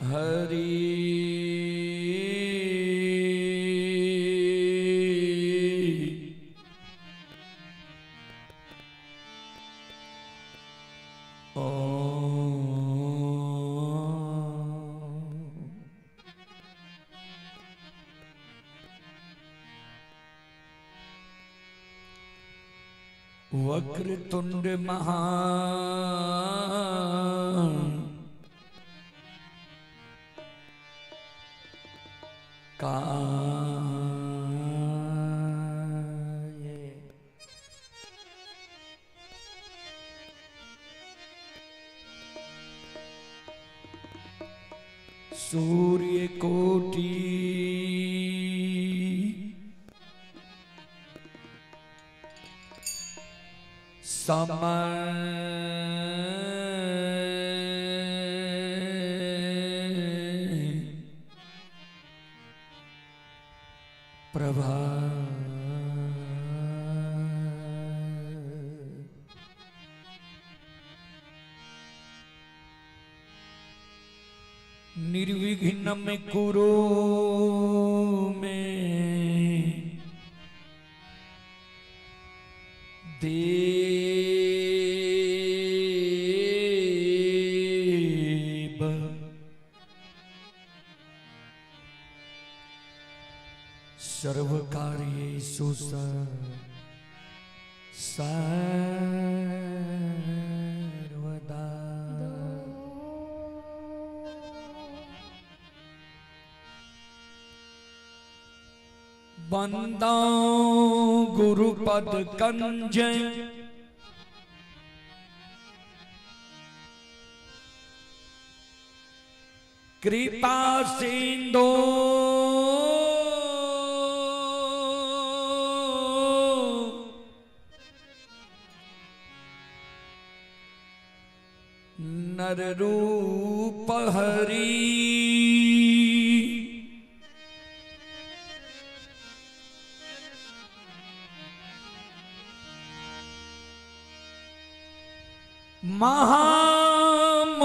हरि। वक्रतुंड महा काय सूर्य कोटि सम प्रभा निर्विघ्न कुरु में देव सर्वकार्येषु सर्वदा। बंदा गुरुपद कंज कृपा सिंधु नर रूप हरि। महामोह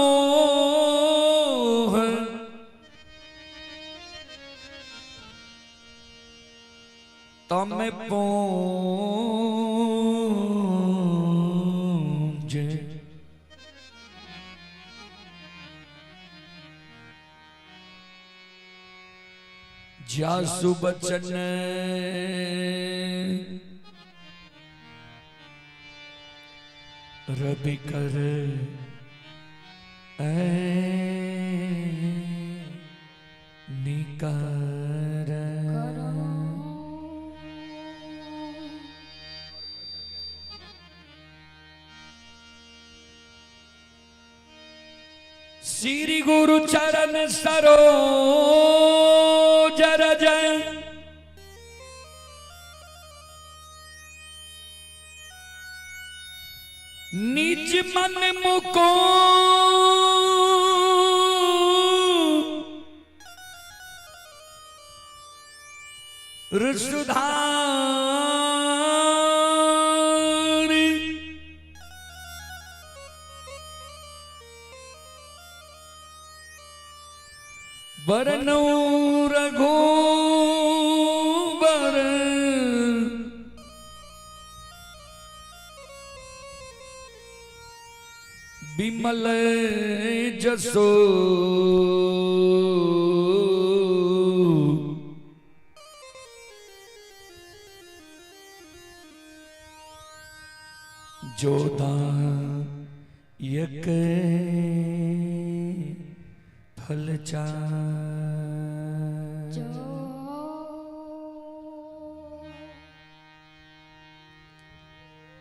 तम पूंज जासु बचन रवि कर निकर। श्री गुरु चरण सरोज रज निज मन मुको सुधार बरनौ रघुबर विमल जसो जोदायक फल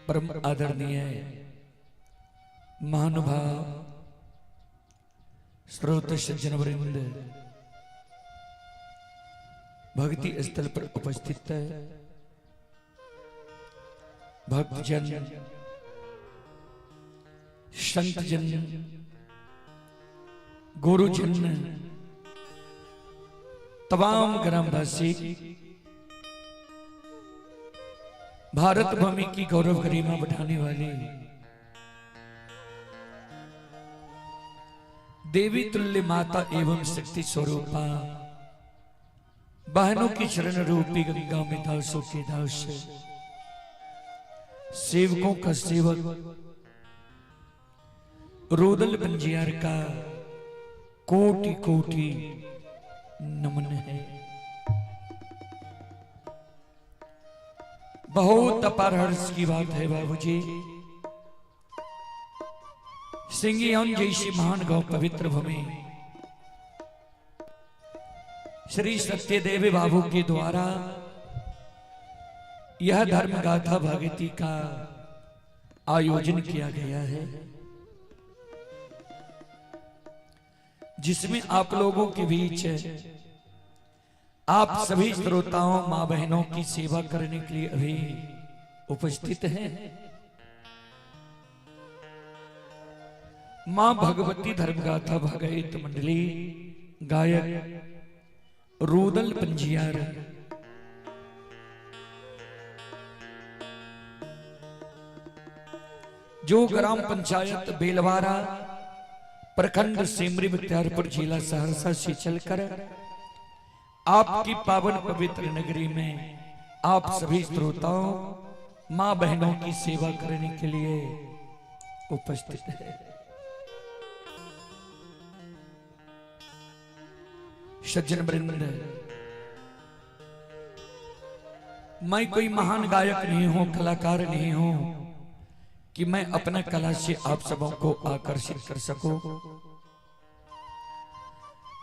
परम आदरणीय महानुभाव स्रोत सज्जन वृंद भक्ति स्थल पर उपस्थित भक्तजन संतजन गुरुजन तमाम ग्रामवासी भारत भूमि की गौरव गरिमा बढ़ाने वाले देवी तुल्य माता एवं शक्ति स्वरूपा बहनों की शरण रूपी गंगा में दासों के दास, सेवकों का सेवक रुदल पंजियार का कोटि कोटि नमन है। बहुत अपार हर्ष की बात है बाबूजी, सिंगियन जैसी महान गांव पवित्र भूमि श्री सत्यदेव बाबू के द्वारा यह धर्म गाथा भगवती का आयोजन किया गया है, जिसमें आप लोगों के बीच आप सभी श्रोताओं माँ बहनों की सेवा करने के लिए अभी उपस्थित हैं। माँ भगवती धर्मगाथा भगवत मंडली गायक रूदल पंजियार जो ग्राम पंचायत बेलवारा प्रखंड सिमरी बख्तियारपुर जिला सहरसा से चलकर आपकी पावन पवित्र नगरी में आप सभी श्रोताओं माँ बहनों की सेवा करने के लिए उपस्थित है। सज्जन वृंद, मैं कोई महान गायक नहीं हूं, कलाकार नहीं हूं कि मैं अपना कला से आप सबों को आकर्षित कर सकूं।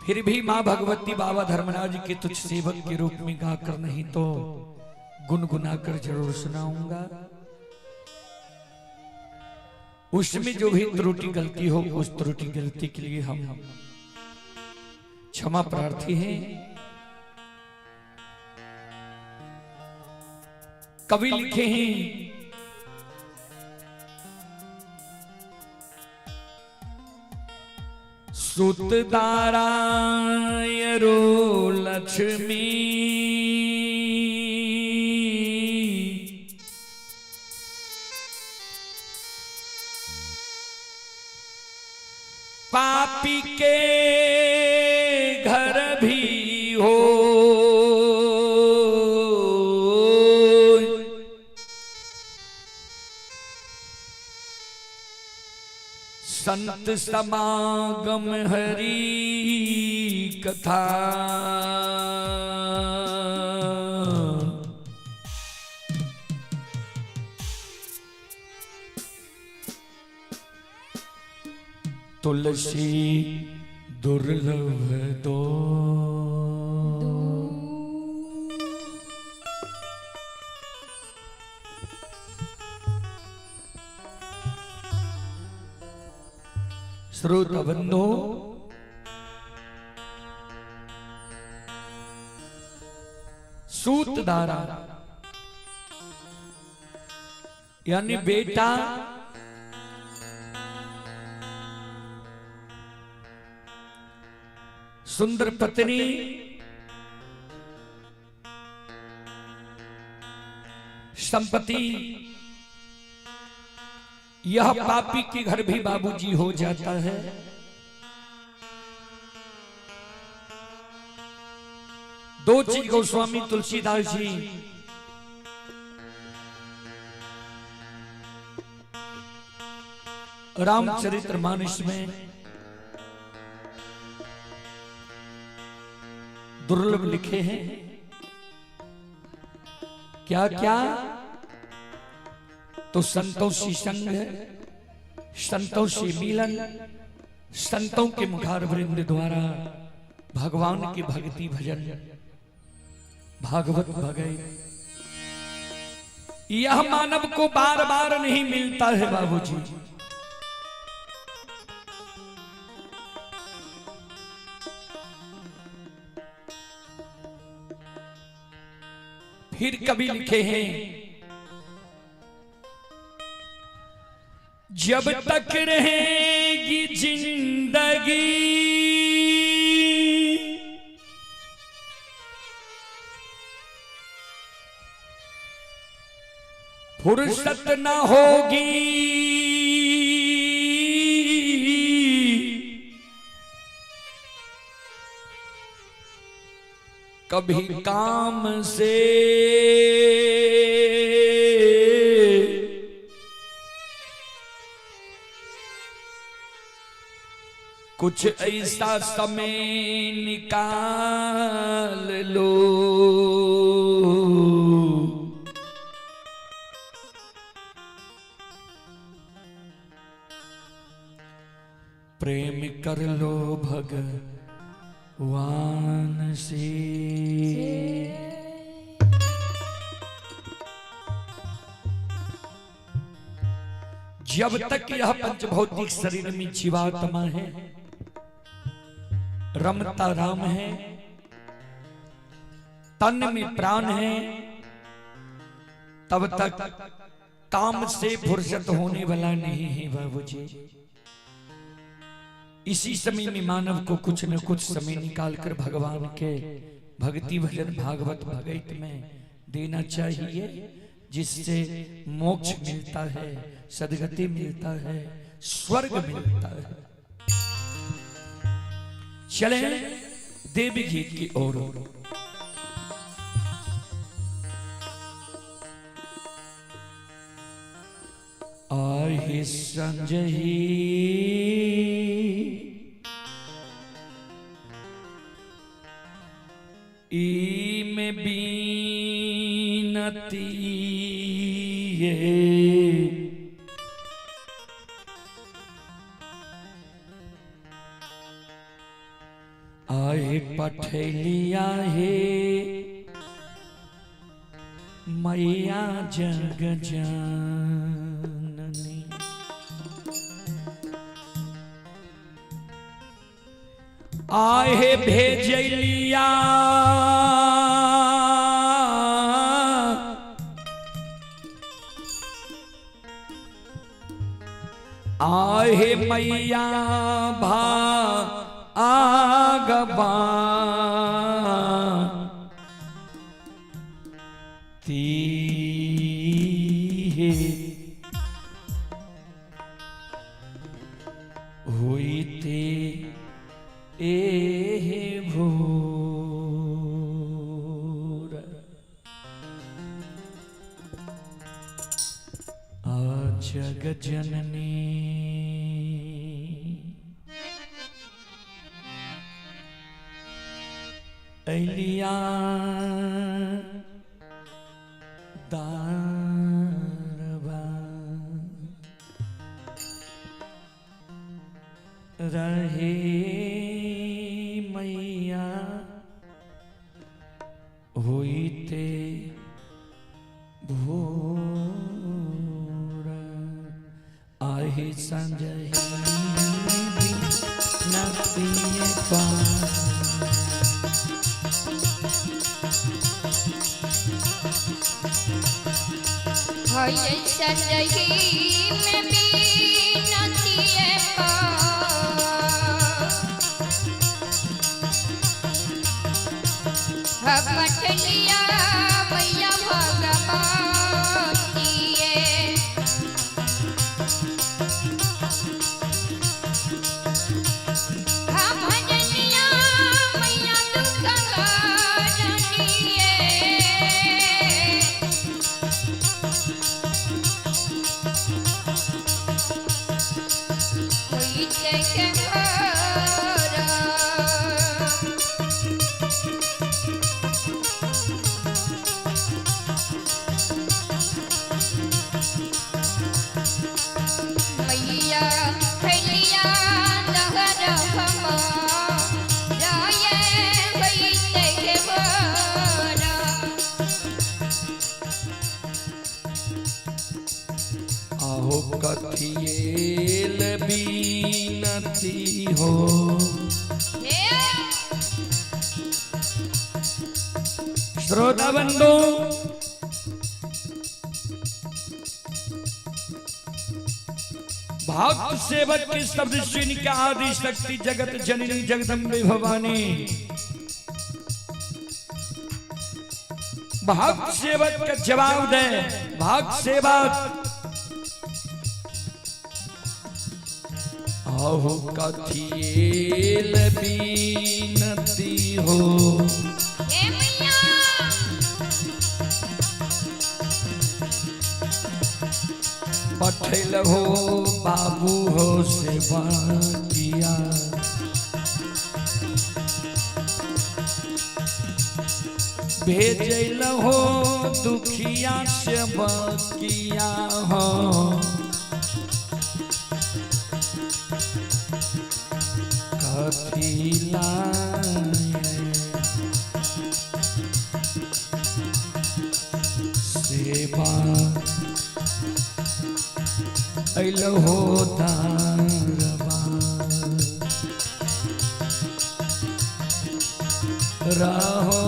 फिर भी मां भगवती बाबा धर्मराज के तुच्छ सेवक के रूप में गाकर नहीं तो गुनगुनाकर जरूर सुनाऊंगा। उसमें जो भी त्रुटि गलती हो उस त्रुटि गलती के लिए हम क्षमा प्रार्थी हैं। कवि लिखे हैं, सुतदाराय रो लक्ष्मी पापी के घर भी हो, संत समागम हरि कथा। तुलसी दुर्लभ दो श्रोता बंधो, सूतदारा यानी बेटा सुंदर पत्नी संपत्ति, यह पापी के घर भी बाबूजी हो जाता है। दो चीज गोस्वामी तुलसीदास जी रामचरितमानस में दुर्लभ लिखे हैं। क्या क्या? तो संतों से संग, संतों से मिलन, संतों के मुखारवृंद द्वारा भगवान की भक्ति भजन, भागवत भगवत, यह मानव को बार बार नहीं मिलता है बाबूजी। फिर कभी लिखे हैं, जब तक रहेगी जिंदगी फुर्सत न होगी कभी काम से कुछ ऐसा समय निकाल लो, प्रेम कर लो भगवान से। जब तक यह पंचभौतिक शरीर में जीवात्मा है, रमता राम है, तन में प्राण है, तब तक काम से फुर्सत होने वाला नहीं है बाबूजी। इसी समय में मानव को कुछ न कुछ समय निकालकर भगवान के भक्ति भजन भागवत भगवत में देना चाहिए, जिससे मोक्ष मिलता है, सदगति मिलता है, स्वर्ग मिलता है। चले देवी गीत की ओर। आहे संजही ई में बीनती है, आए पठेलिया हे मैया जग जननी। आहे भेजलिया आहे मैया भा आगबा ती है हुई ते ए भोर। आ जग जननी अलिया दारवा रहे मैया हुई ते भोर। आहे संजय नदी पा संजही में बीनती पटलिया मैया भगवती भजनिया मैया दुख हरनिए। कोई के भोर। मैया फैलिया दहर हम राये होइते के भोर। आहो कथियल बीनती हो, हे श्रोता बंधु, भक्त सेवक के शब्द सुन के आदि शक्ति जगत जननी जगदम्बे भवानी भक्त सेवक का जवाब दे। भक्त सेवक आहो कथियल बीनती हो, हे मैया। पठल हो बाबू हो सेवा किया। भेजल हो दुखिया सेवा किया हो। कथिला सेवा अइल हो दारवा रहो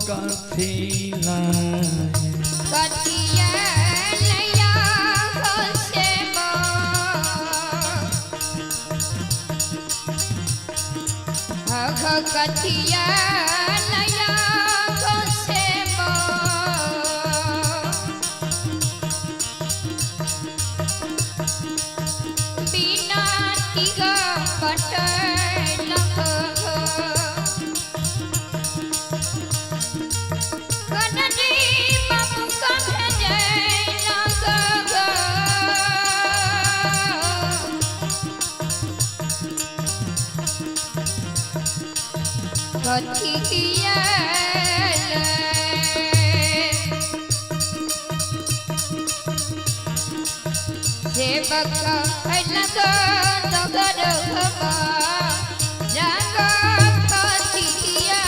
कथिला। कथिया लैया हो सेवा। हघ कथिया लैया हो सेवा। बिना तिग पटल हो। कननी बाबू कभे जैना गग। कथिया सेवक अलग नगर हवा जाग कथिया।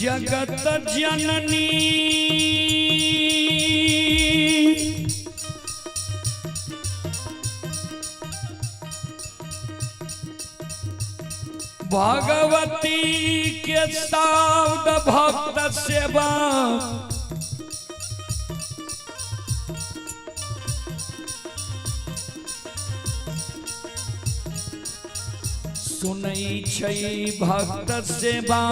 जगत जननी भगवती के साउद भक्त सेवा सुनै छै भक्त सेवा।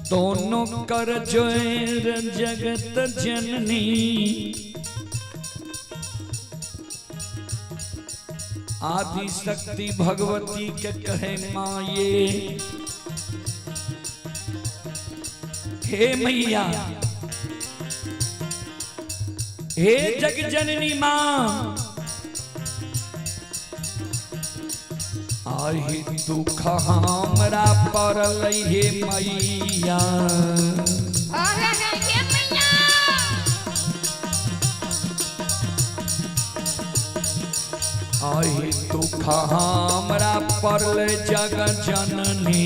दोनों कर जोर जगत जननी आदि शक्ति भगवती के कहे माये। हे मैया, हे जग जननी माँ, आहि दुख हमरा पड़ल हे मैया। हे मैया। आहि दुख हमरा पड़ल जग जननी।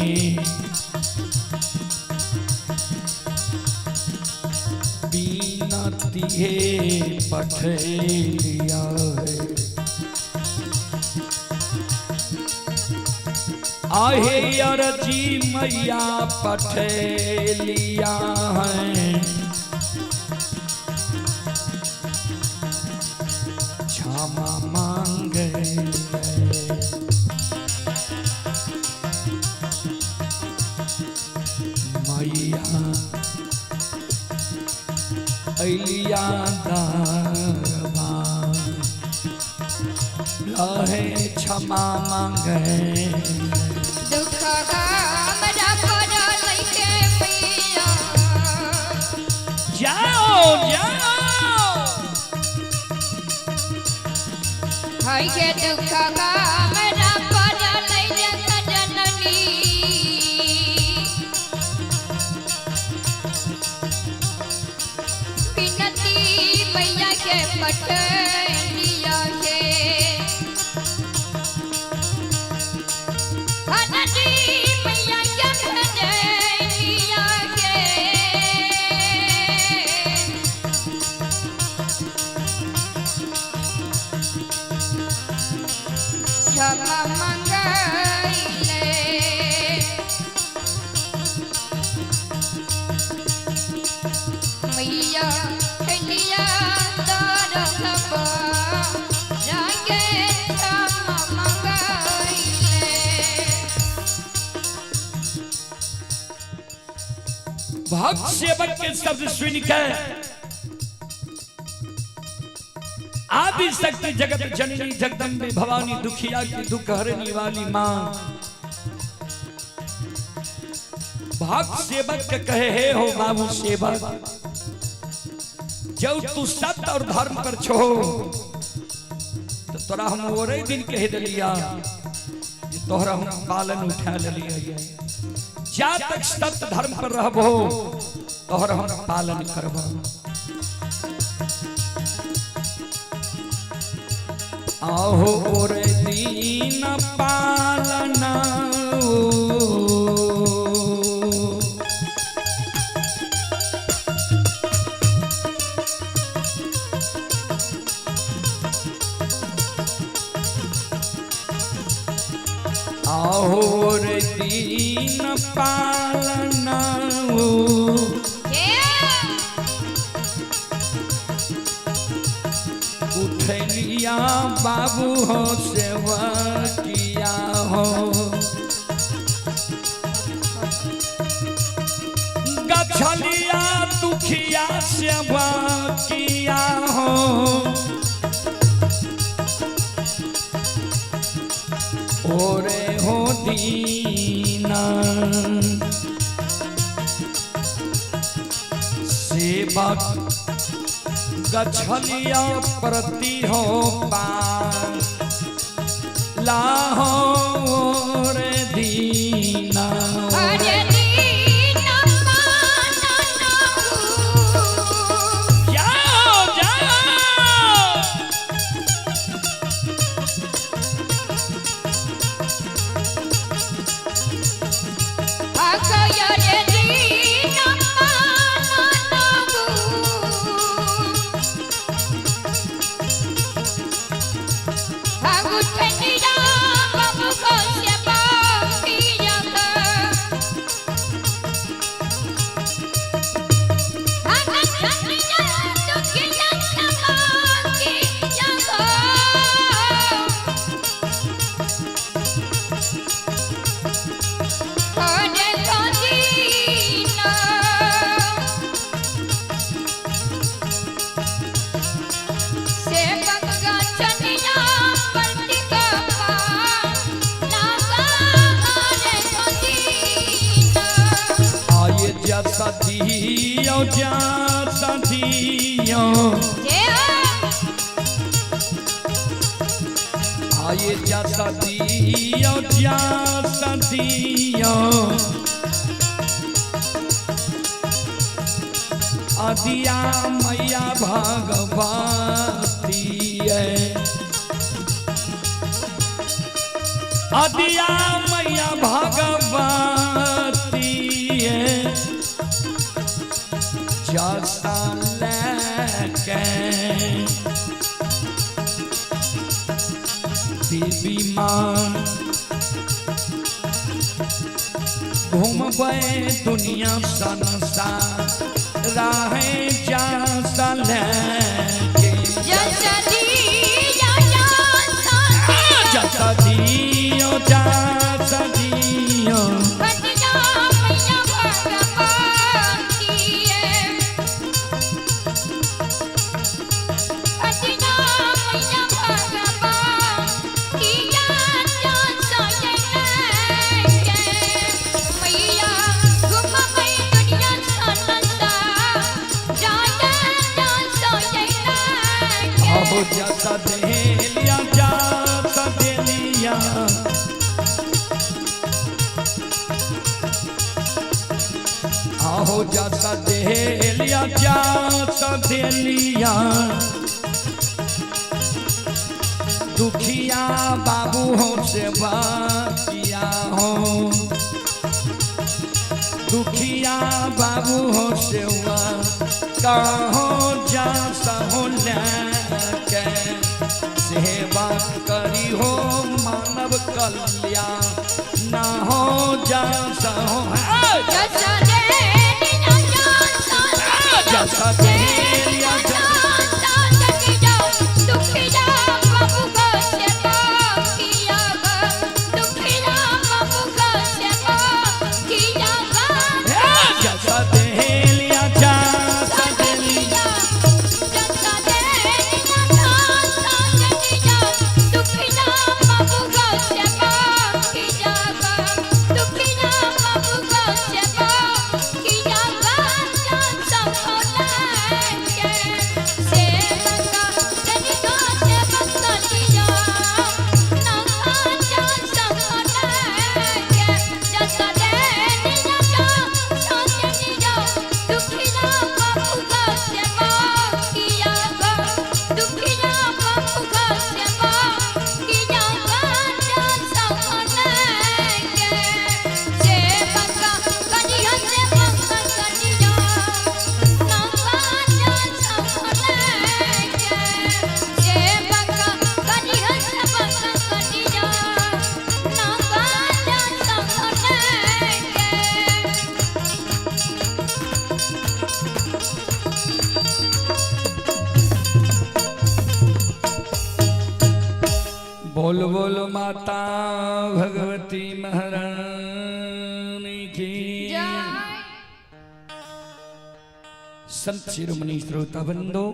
बीनती हे पठेलिया है। आहे अरजी मैया पठेलिया है। क्षमा मांगे मैया अलिया दरबार लहे क्षमा मांगे। दुख हमरा पड़ल हे मैया। जाओ जाओ। हाय के दुख हमरा पड़ल जग जननी। विनती मैया के पटलिया हे। हननी मैया के भजनिया के। क्षमा मंगैले। मैया खलिया तरहबा जाके क्षमा मंगैले। भक्त सेवक के शब्द सुन के आदि शक्ति जगत जननी जगदम्बे भवानी दुखिया की दुख हरने वाली माँ भक्त सेवक के कहे हे हो बाबू सेवक, जब तू सत्य और धर्म पर छो तो तोरा हम ओरे दिन कह दिलिया, तोहरा हम पालन उठा लिया। जा तक सत्य धर्म पर रहबो तोहरा हम पालन करबो। आहो ओरे दीन पालना आहोर दीन पालना उठलिया बाबू हो सेवा किया हो। गछलिया दुखिया सेवा किया हो। ओरे हो दीना सेवक गछलिया प्रति हो लाहो रे दीना। जाओ जाओ दियो जा दियो आए जा दियो जा दियो अदिया मैया भगवती अदिया मैया भगवती जसा लेके देवी माँ घूमबे दुनिया संसार राहे जसा लेके जसा दियो जसा दियो जसा देलिया जसा देलिया आहो जसा देलिया जसा देलिया दुखिया बाबू हो सेवा किया हो दुखिया बाबू हो सेवा कहो जसा हो लेके सेवा करी हो मानव कल्याण ना हो जसा हो जसा देलिया जसा देलिया जसा देलिया जसा देलिया। बोल बोल माता भगवती महारानी की जय। संत शिरोमणि श्रोता बंधो,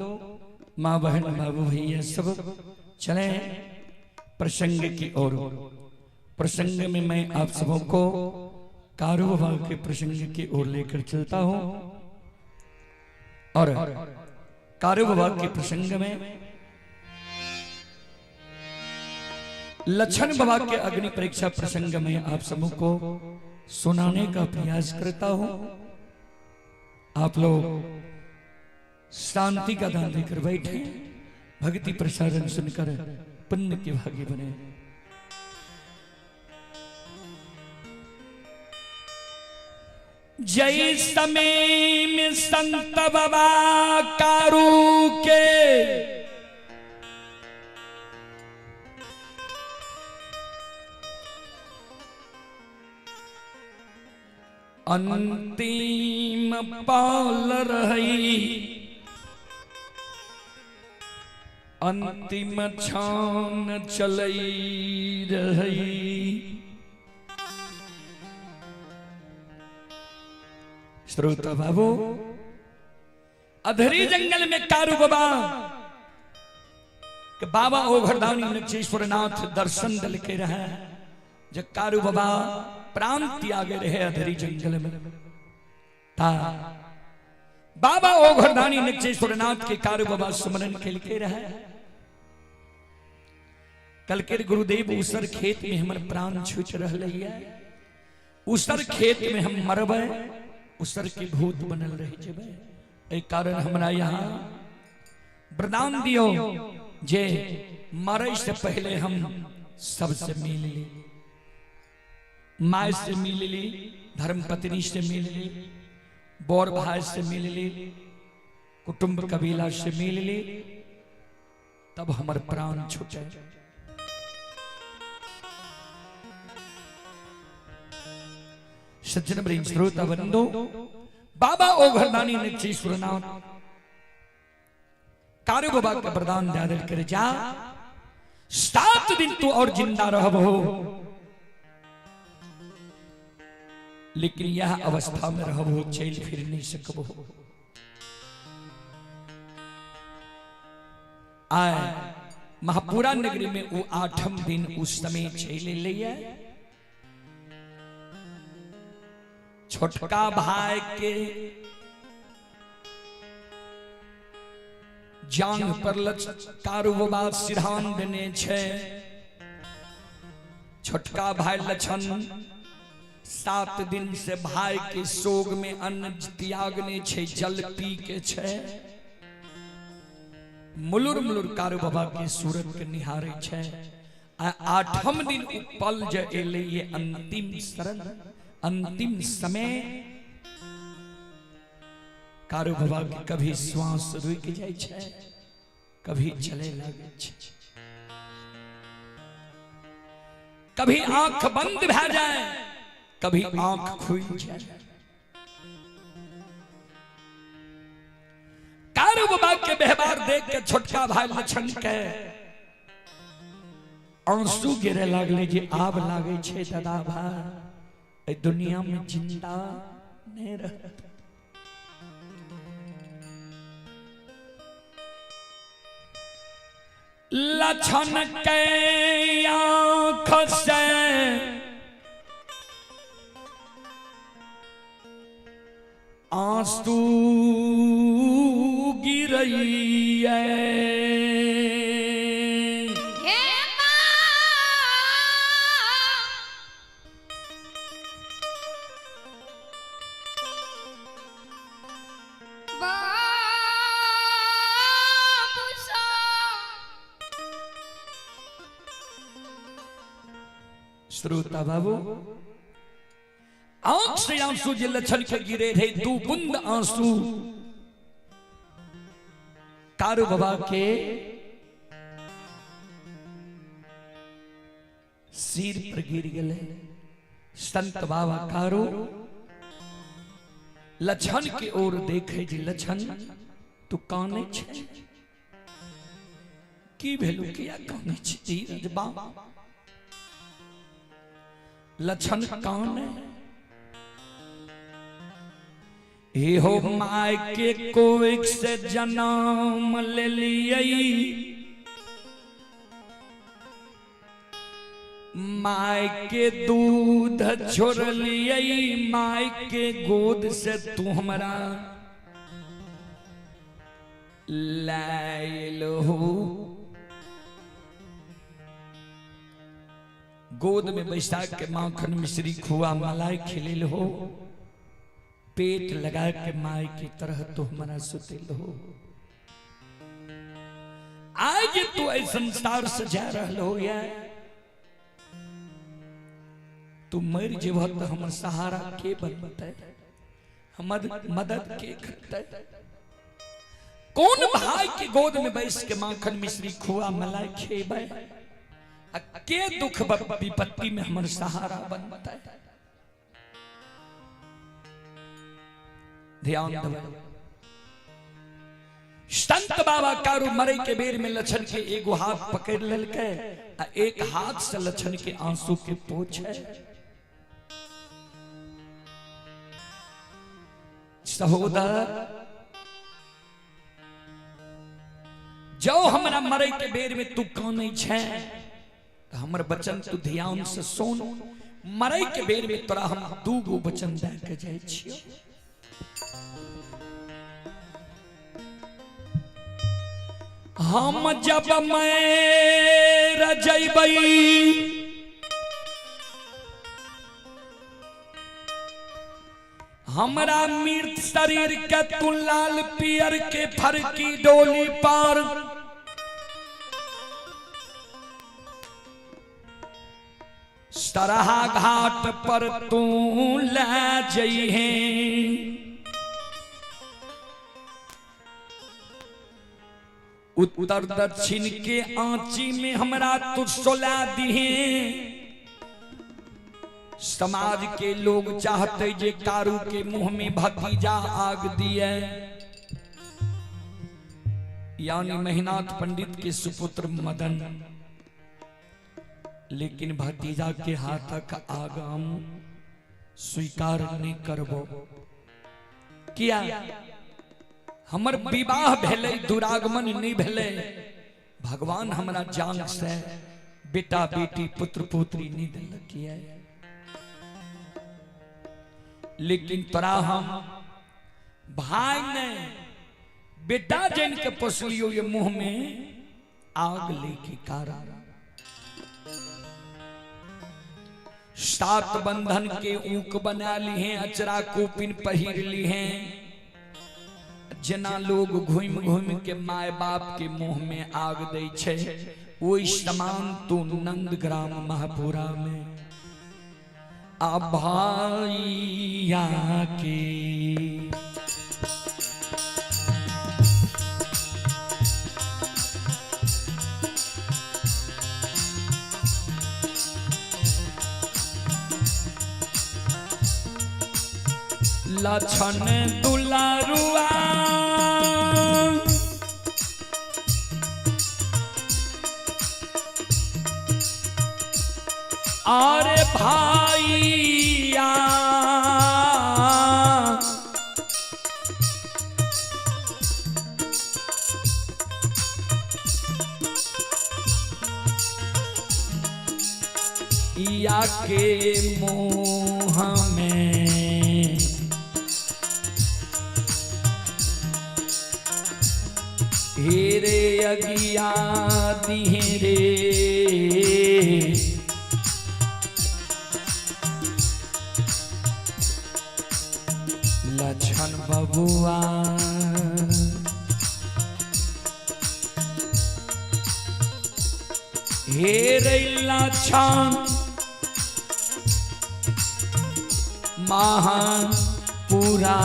माँ बहन बाबू भैया सब चले प्रसंग की ओर। प्रसंग में मैं आप सबों को कारू बाबा के प्रसंग की ओर लेकर चलता हूं। और कारू बाबा के प्रसंग में लक्षण बाबा के अग्नि परीक्षा प्रसंग में आप सबों को सुनाने का प्रयास करता हूं। आप लोग शांति का दान देकर बैठे, भक्ति प्रसारण सुनकर पुण्य के भागी बने। जय समय में संत बाबा कारू के अंतिम पाल रही, अंतिम छान चलई रही। श्रोता बाबू, अधरी जंगल में कारू बाबा के बाबा ओघरदानी नक्षेश्वर नाथ दर्शन दल के रहे। जब कारू बाबा प्राण त्यागे रहे अधरी जंगल में, ता बाबा ओघरदानी नक्षेश्वर नाथ के कारू बाबा स्मरण खेल के रहे। कल के गुरुदेव उसर खेत में हमर प्राण छूट रहले है, उसर खेत में हम मरबे, उसर के भूत बनल रह जेबे। एहि कारण हमरा यहाँ वरदान दियो जे मरे से पहले हम सबसे मिल ली, my से मिल ली, धर्मपत्नी से मिल ली, बौर भाई से मिल ली, कुटुंब कबीला से मिल ली, तब हमर प्राण छूटे। सज्जन वृंद श्रोता बंधु, बाबा ओघरदानी नक्षेश्वरनाथ कारू बाबा के वरदान दे कर जा, 7 दिन तू और जिंदा रहबो, लेकिन यह अवस्था में रहबो, चल फिर नहीं सकबो। आए महापुरा नगरी में वो 8म दिन उस समय चल लिया। छोटका भाई के जांग पर कारू बाबा सिरहान देने छे। छोटका भाई लक्षण 7 दिन से भाई के शोक में अन्न त्यागने छे, जल पी के छे। मुलुर मुलुर कारू बाबा के सूरत के निहारे छे। 8म दिन पल जे एले ये अंतिम शरण, अंतिम समय कारू बाबा के कभी श्वास रुक जाय छे, कभी चले लागे छे, कभी आंख बंद भा जाए, कभी आंख खुल जाए। कारू बाबा के व्यवहार देख के छोटका भाई लक्षण के आंसू गिरे लागले जे आब लागे छे दादा भाई दुनिया में जिंदा नहीं रहता। लक्षण के आंख से आंसू गिरैया। श्रोता बाबू, आंख से आंसू जे लक्षण के गिरे रहे, 2 बूंद आंसू कारू बाबा के सिर पर गिर गए। संत बाबा कारू लक्षण के ओर देखे जे लक्षण तू काने छे, की भेलू, किया कानै छी धीरज बा? लक्षण काने, हे हो my के कोख से जन्म ले लियै, my के दूध छोड़ लियै, my के गोद से तू हमरा लायल हो। गोद में बैसा के माखन मिश्री खुआ मलाई खिलेल हो, पेट लगा के my की तरह तू हमारा सुतेल हो। आज तू ऐ संसार से जा रहल हो या तू मर जेबह तो हमर सहारा के बनतै, हमर मदद के करतै? कौन भाई के गोद में बैस के माखन मिश्री खुआ मलाई खेबै आ के दुख विपत्ति में हमर सहारा बनतै? ध्यान देबै। संत बाबा कारू मरे के बेर में लछन के एगो हाथ पकड़ लेलकै आ एक हाथ से लछन के आंसू के पोछे। सहोदर, जो हमरा मरे के बेर में तू कानै छै तो हमर वचन तू ध्यान से सुन। मरे के बेर में तोरा हम दू गो वचन दे के जाइ छियो। हम जब मैं रजैबै हमरा मृत शरीर के तू लाल पियर के फरकी डोली पर सरहा घाट पर तू ले जइहे। उत्तर दक्षिण के आंची में हमरा तू सोला दिहे। समाज के लोग चाहते जे कारू के मुंह में भतीजा आग दिए, यानी महिनाथ पंडित के सुपुत्र मदन, लेकिन भतीजा के हाथक आग हम स्वीकार नहीं करबो। किया हमर विवाह भेलै, दुरागमन नहीं भेलै, भगवान हमरा जान से बेटा बेटी पुत्र पुत्री नहीं देलक, लेकिन तोरा हम भाई ने बेटा जन के पोसलियो ये मुंह में आग लेके कारण सात बंधन के ऊक बना ली हैं, अचरा कोपिन पहिर ली हैं। जना लोग घूम घूम के my बाप के मुंह में आग दे छे, वही समान तू नंदग्राम महापुरा में आ भाइया के लछन दुलारुआ अरे भाइया या के मोह में हेरे अगिया दिहे रे। लछन बबुआ हेरे लछन महापुरा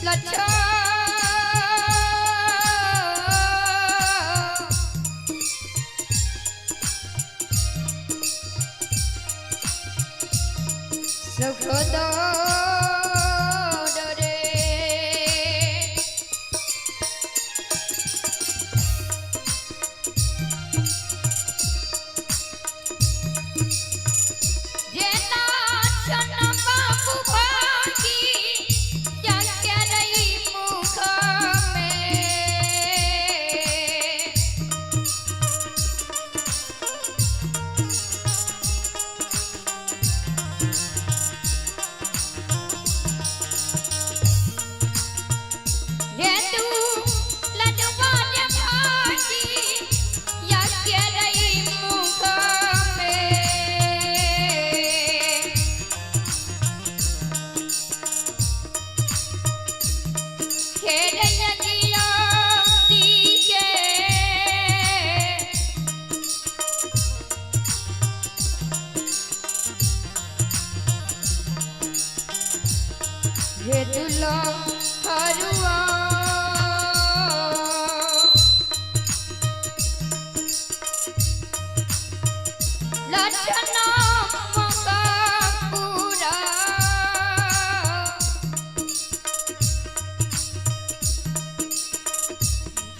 लच्छा। सुख रे। जेना छन बाबू भागी जाके रही मुख में। रे तू लडवा रे भागी या के रही मुख में। खेल जिया दीजे। हे दुलो हरुआ। लछना मका पूरा।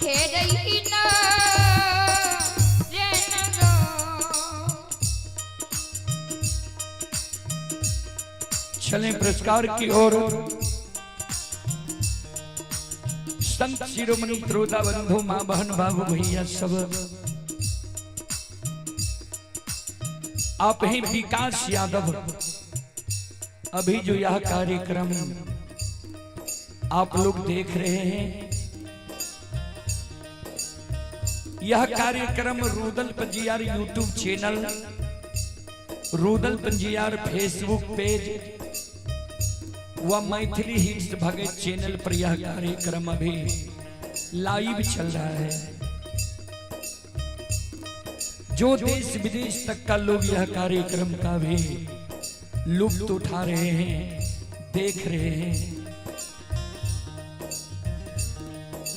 खेरही ना रे नगो। चलें पुरस्कार की ओर। संत शिरोमणि त्रोता बंधु, माँ बहन बाबू भैया सब, आप ही विकास यादव, अभी जो यह कार्यक्रम आप लोग देख रहे हैं, यह कार्यक्रम Rudal Panjiyar YouTube channel, Rudal Panjiyar Facebook page व मैथिली हिट्स भगत चैनल पर यह कार्यक्रम अभी लाइव चल रहा है। जो देश विदेश तक का लोग यह कार्यक्रम का भी लुत्फ उठा रहे हैं, देख रहे हैं,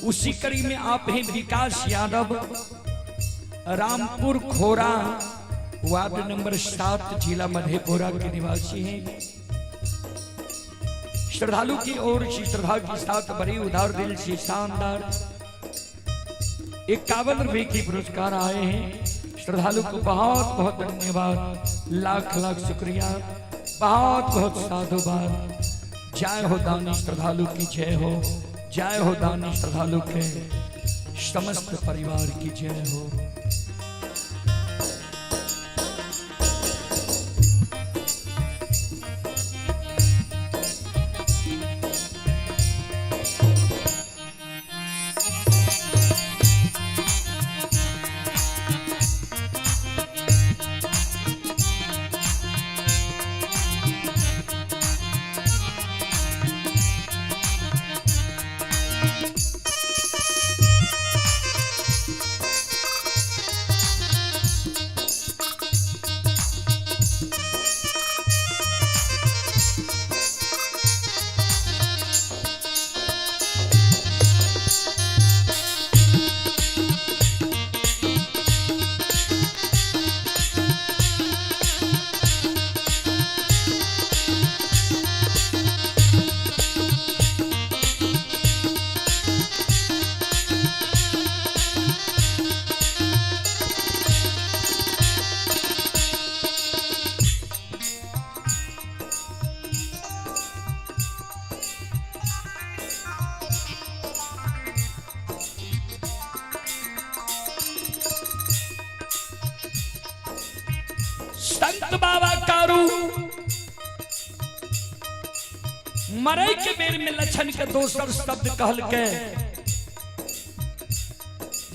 उसी कड़ी में आप हैं विकास यादव, रामपुर खोरा, वार्ड नंबर 7, जिला मधेपुरा के निवासी हैं। श्रद्धालु की ओर से श्रद्धा के साथ बड़ी उदार दिल से शानदार 51 रुपए की पुरस्कार आए हैं। श्रद्धालु को बहुत बहुत धन्यवाद, लाख लाख शुक्रिया, बहुत बहुत साधुवाद। जय हो दानी श्रद्धालु की जय हो, जय हो दानी श्रद्धालु के समस्त परिवार की जय हो। संत बाबा कारू मरे के बेर में लक्षण के दोसर शब्द कहल के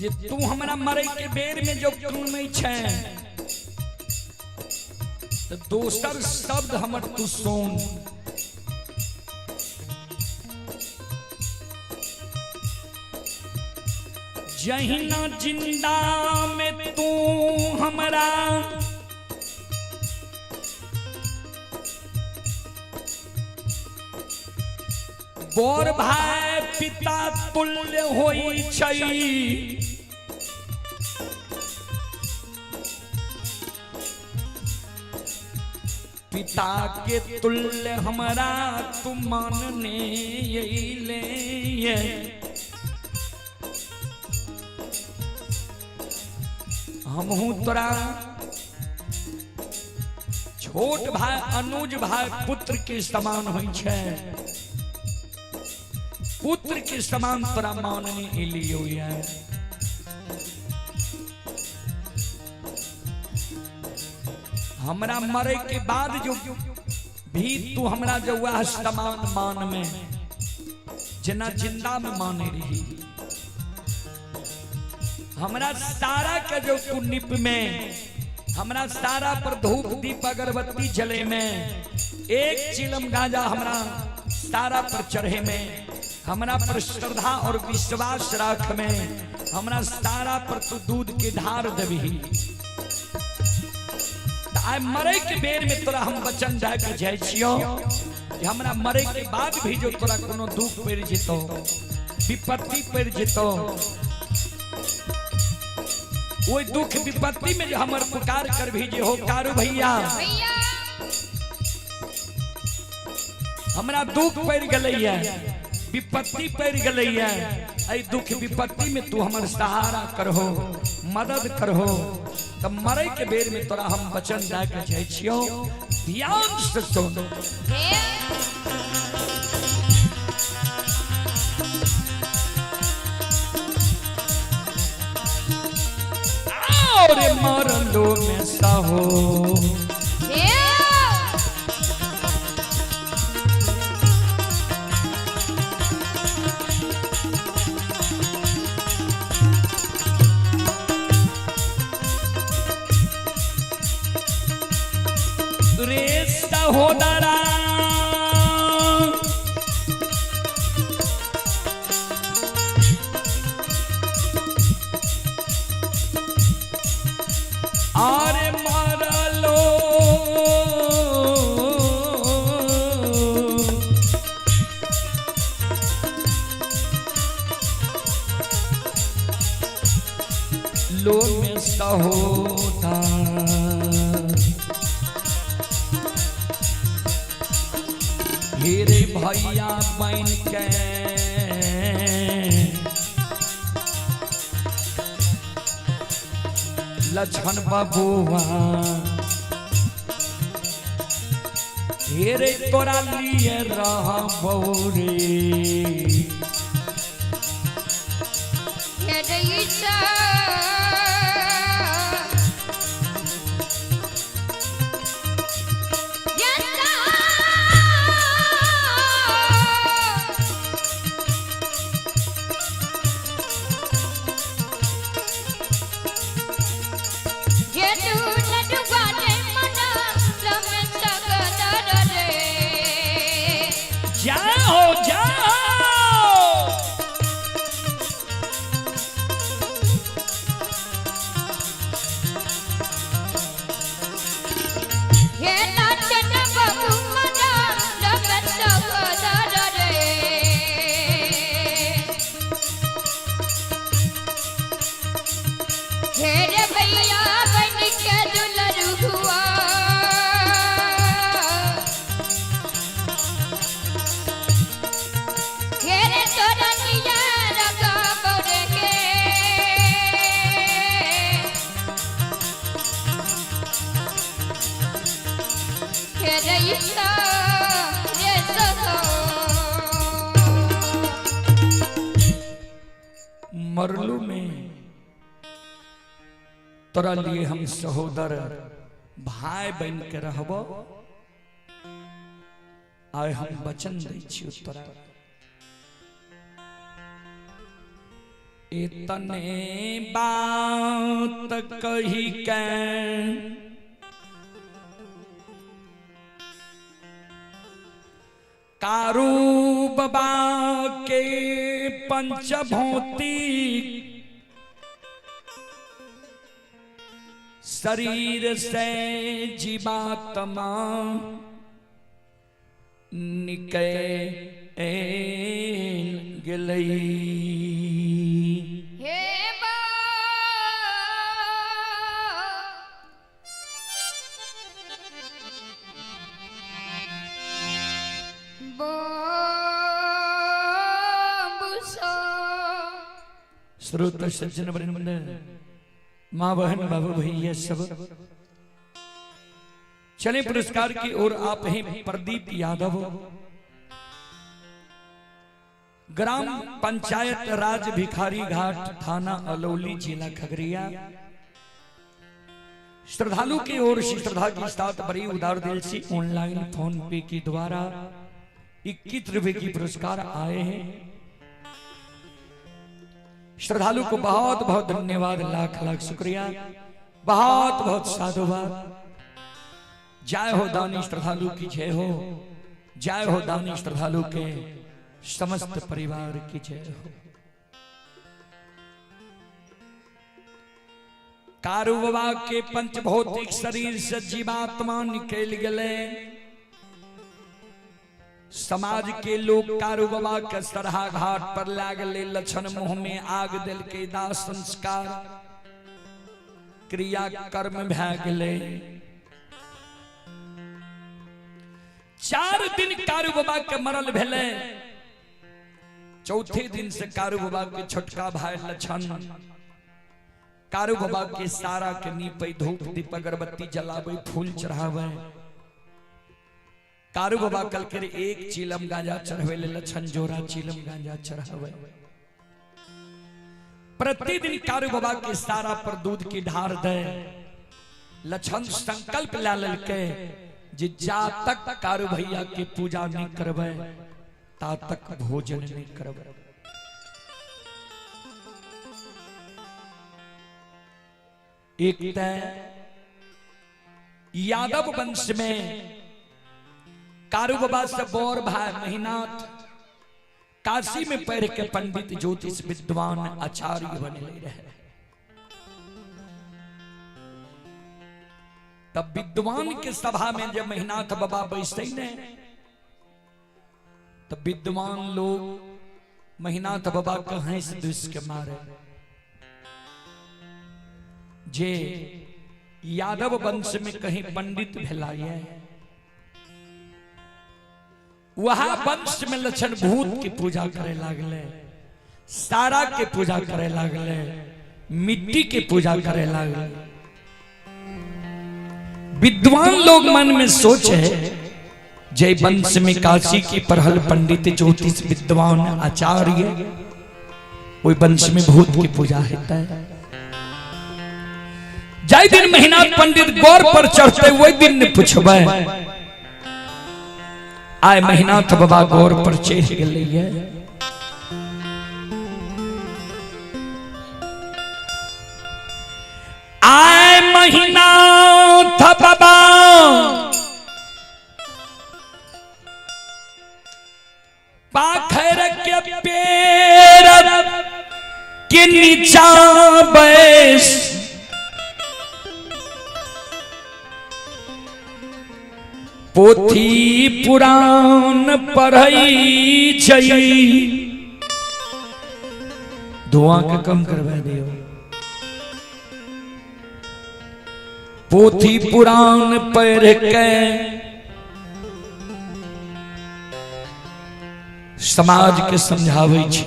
जे तू हमरा मरे के बेर में जो कमै छै तो दोसर शब्द हमर तू सुन। जहिना जिंदा में तू हमरा बोर भाई पिता तुल्य होई छै। पिता के तुल्य हमरा तू मानने अइले। हमहू तोरा छोट भाई अनुज भाई पुत्र के समान होइ छै, पुत्र के समान तोरा मानने एलियो ये। हमरा मरे के बाद जो भी तू हमरा जो वह समान मान में जना जिंदा में माने रही, हमरा सारा के जो तू निप में, हमरा सारा पर धूप दीप अगरबत्ती जले में, एक चिलम गांजा हमरा सारा पर चढ़े में, हमरा पर श्रद्धा और विश्वास राख में, हमरा सारा पर तू दूध के धार देबही। आइ मरे के बेर में तोरा हम वचन दे के जाइ छियो कि हमरा मरे के बाद भी जो तोरा कोनो दुख पड़ जेतो, विपत्ति पड़ जेतो, ओई दुख विपत्ति में जो हमर पुकार कर भी जे हो कारू भैया, हमरा दुख पड़ गेलैया, विपत्ति पड़ गेलैया, एहि दुख विपत्ति में तू हमर सहारा करहो, मदद करहो। तब मरे के बेर में तोरा हम वचन दे के जाइ छियो, ध्यान से सुनो। और मरलो में सहो रे सहोदरा, आरे मरलो लो में सहोदरा, हेरे भैया बन के लक्षण बबुआ, हेरे तोरा लिए रहबौ रे। जाओ जाओ भैया बन के दुलरुआ, हेरे तोरा नियर गाबरे के, हेरे इता रे सहो। मरलू में तोरा लिए हम सहोदर भाई बन के रहबो, आइ हम वचन दै छियो तोरा। इतने बात कही के कारू बाबा के पंचभौतिक शरीर से जीवात्मा निकल गेलै। हे बा बोम्बुसो। श्रोता सज्जन वृंद, माँ बहन बाबू भैया सब, चले पुरस्कार की ओर। आप हैं प्रदीप यादव, ग्राम पंचायत राज भिखारी घाट, थाना अलौली, जिला खगड़िया। श्रद्धालु की ओर से श्रद्धा के साथ बड़ी उदार दिल से ऑनलाइन फोन पे के द्वारा 21 रुपए की पुरस्कार आए हैं। श्रद्धालु को बहुत बहुत धन्यवाद, लाख लाख शुक्रिया, बहुत बहुत साधुवाद। जय हो दानी श्रद्धालु की जय हो, जय हो दानी श्रद्धालु के समस्त परिवार की जय हो। कारू बाबा के पंच भौतिक शरीर से जीवात्मा निकल गए। समाज के लोग कारू बाबा के सरहा घाट पर लागले, लक्षण मुंह में आग दिल के दाह संस्कार क्रिया कर्म भै गेले। 4 दिन कारू बाबा के मरल भेले। चौथे दिन से कारू बाबा के छोटका भाई लक्षण कारू बाबा के सारा के नीपे, धूप दीप अगरबत्ती जलावे, फूल चढ़ावे। कारू बाबा कल के एक चिलम गांजा चढ़ावे ले, लक्षण जोरा चिलम गांजा चढ़ावे। प्रतिदिन कारू बाबा के सारा पर दूध की ढार दे। लक्षण संकल्प ला ललके जे जा तक कारू भैया के पूजा नहीं करवे ता तक भोजन नहीं करवे। एक यादव वंश में कारू बाबा से बौर भाई महिनाथ काशी में पढ़ के पंडित ज्योतिष विद्वान आचार्य बनले रहे। तब विद्वान के सभा में जब महिनाथ बाबा बैसते ने, तब विद्वान लोग महिनाथ बाबा के हंस दुस के मारे। जे यादव वंश में कहीं पंडित भेला ये, वहां वंश में लक्षण भूत की पूजा करे लागले, सारा के पूजा करे लागले, मिट्टी के पूजा करे लागले। विद्वान लोग मन में सोचे जय वंश में काशी की पढ़ल पंडित ज्योतिष विद्वान आचार्य, वही वंश में भूत की पूजा होता है। जय दिन महीना पंडित गौर पर चढ़ते वही दिन ने पूछबे, आए महीनाथ बाबा गौर पर चढ़ गए। आए महीनाथ बाबा पाखर के पेड़ के नीचा बैस, पोथी पुराण पढ़ई छै। धुआं के कम करवा दियो। पोथी पुराण पढ़ के समाज के समझावे छी।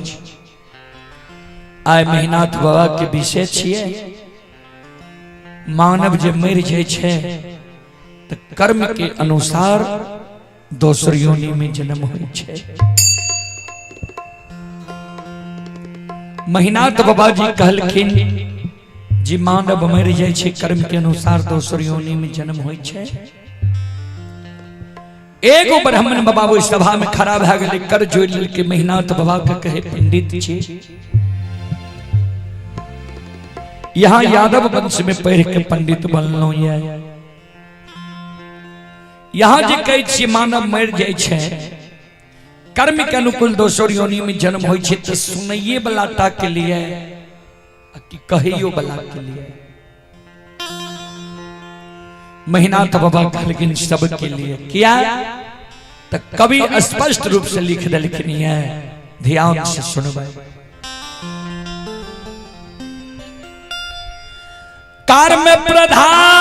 आइ महिनाथ बाबा के विषय छियै, मानव जे मरि जाइ छै त कर्म के अनुसार दोसर योनि में जन्म होइ छै। महिनाथ बाबा जी कहलखिन जे मानव मरि जाइ छै कर्म के अनुसार दोसर योनि में जन्म होइ छै। एगो ब्राह्मण बाबा ओहि सभा में खड़ा भए गेलै, कर जोड़ि लेलकै। महिनाथ बाबा के कहे, पंडित जी यहाँ यादव वंश में पढ़ के पंडित बनलहुँ ये, यहाँ जे कहै छियै मानव मरि जाइ छै कर्म के अनुकूल दोसर योनि में जन्म होइ छै, तऽ सुनैये वाला टा के लिए आ कि कहैयो वाला के लिए? महिनाथ बाबा कहलखिन सबके लिए। किया? तो कवि स्पष्ट रूप से लिख देलखिन है, ध्यान से सुनबै। कर्म प्रधान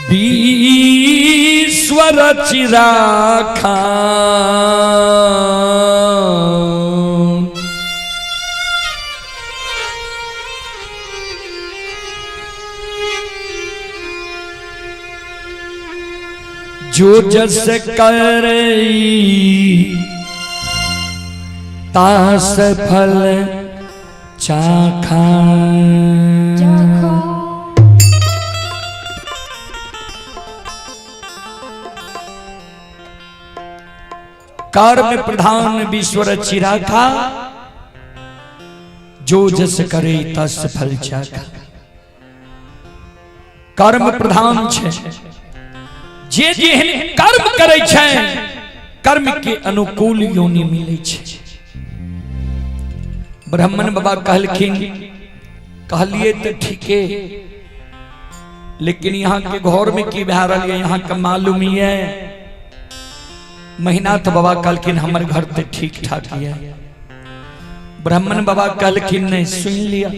विश्व चिराखा, जो जस करे तास फल चाखा। कर्म प्रधान विश्व चिराखा, जो जस करे तस फल चाखा। कर्म प्रधान छे, जे जेहन कर्म करे छे कर्म के अनुकूल योनि मिले छे। ब्राह्मण बाबा कहलखिन, कहलिए तो ठीके, लेकिन यहाँ के घर में की भए रहल है यहाँ के मालूम ही है। महिनाथ बाबा कहलखिन हमर घर तो ठीक ठाक है। ब्राह्मण बाबा कहलखिन नहीं, सुन लिया,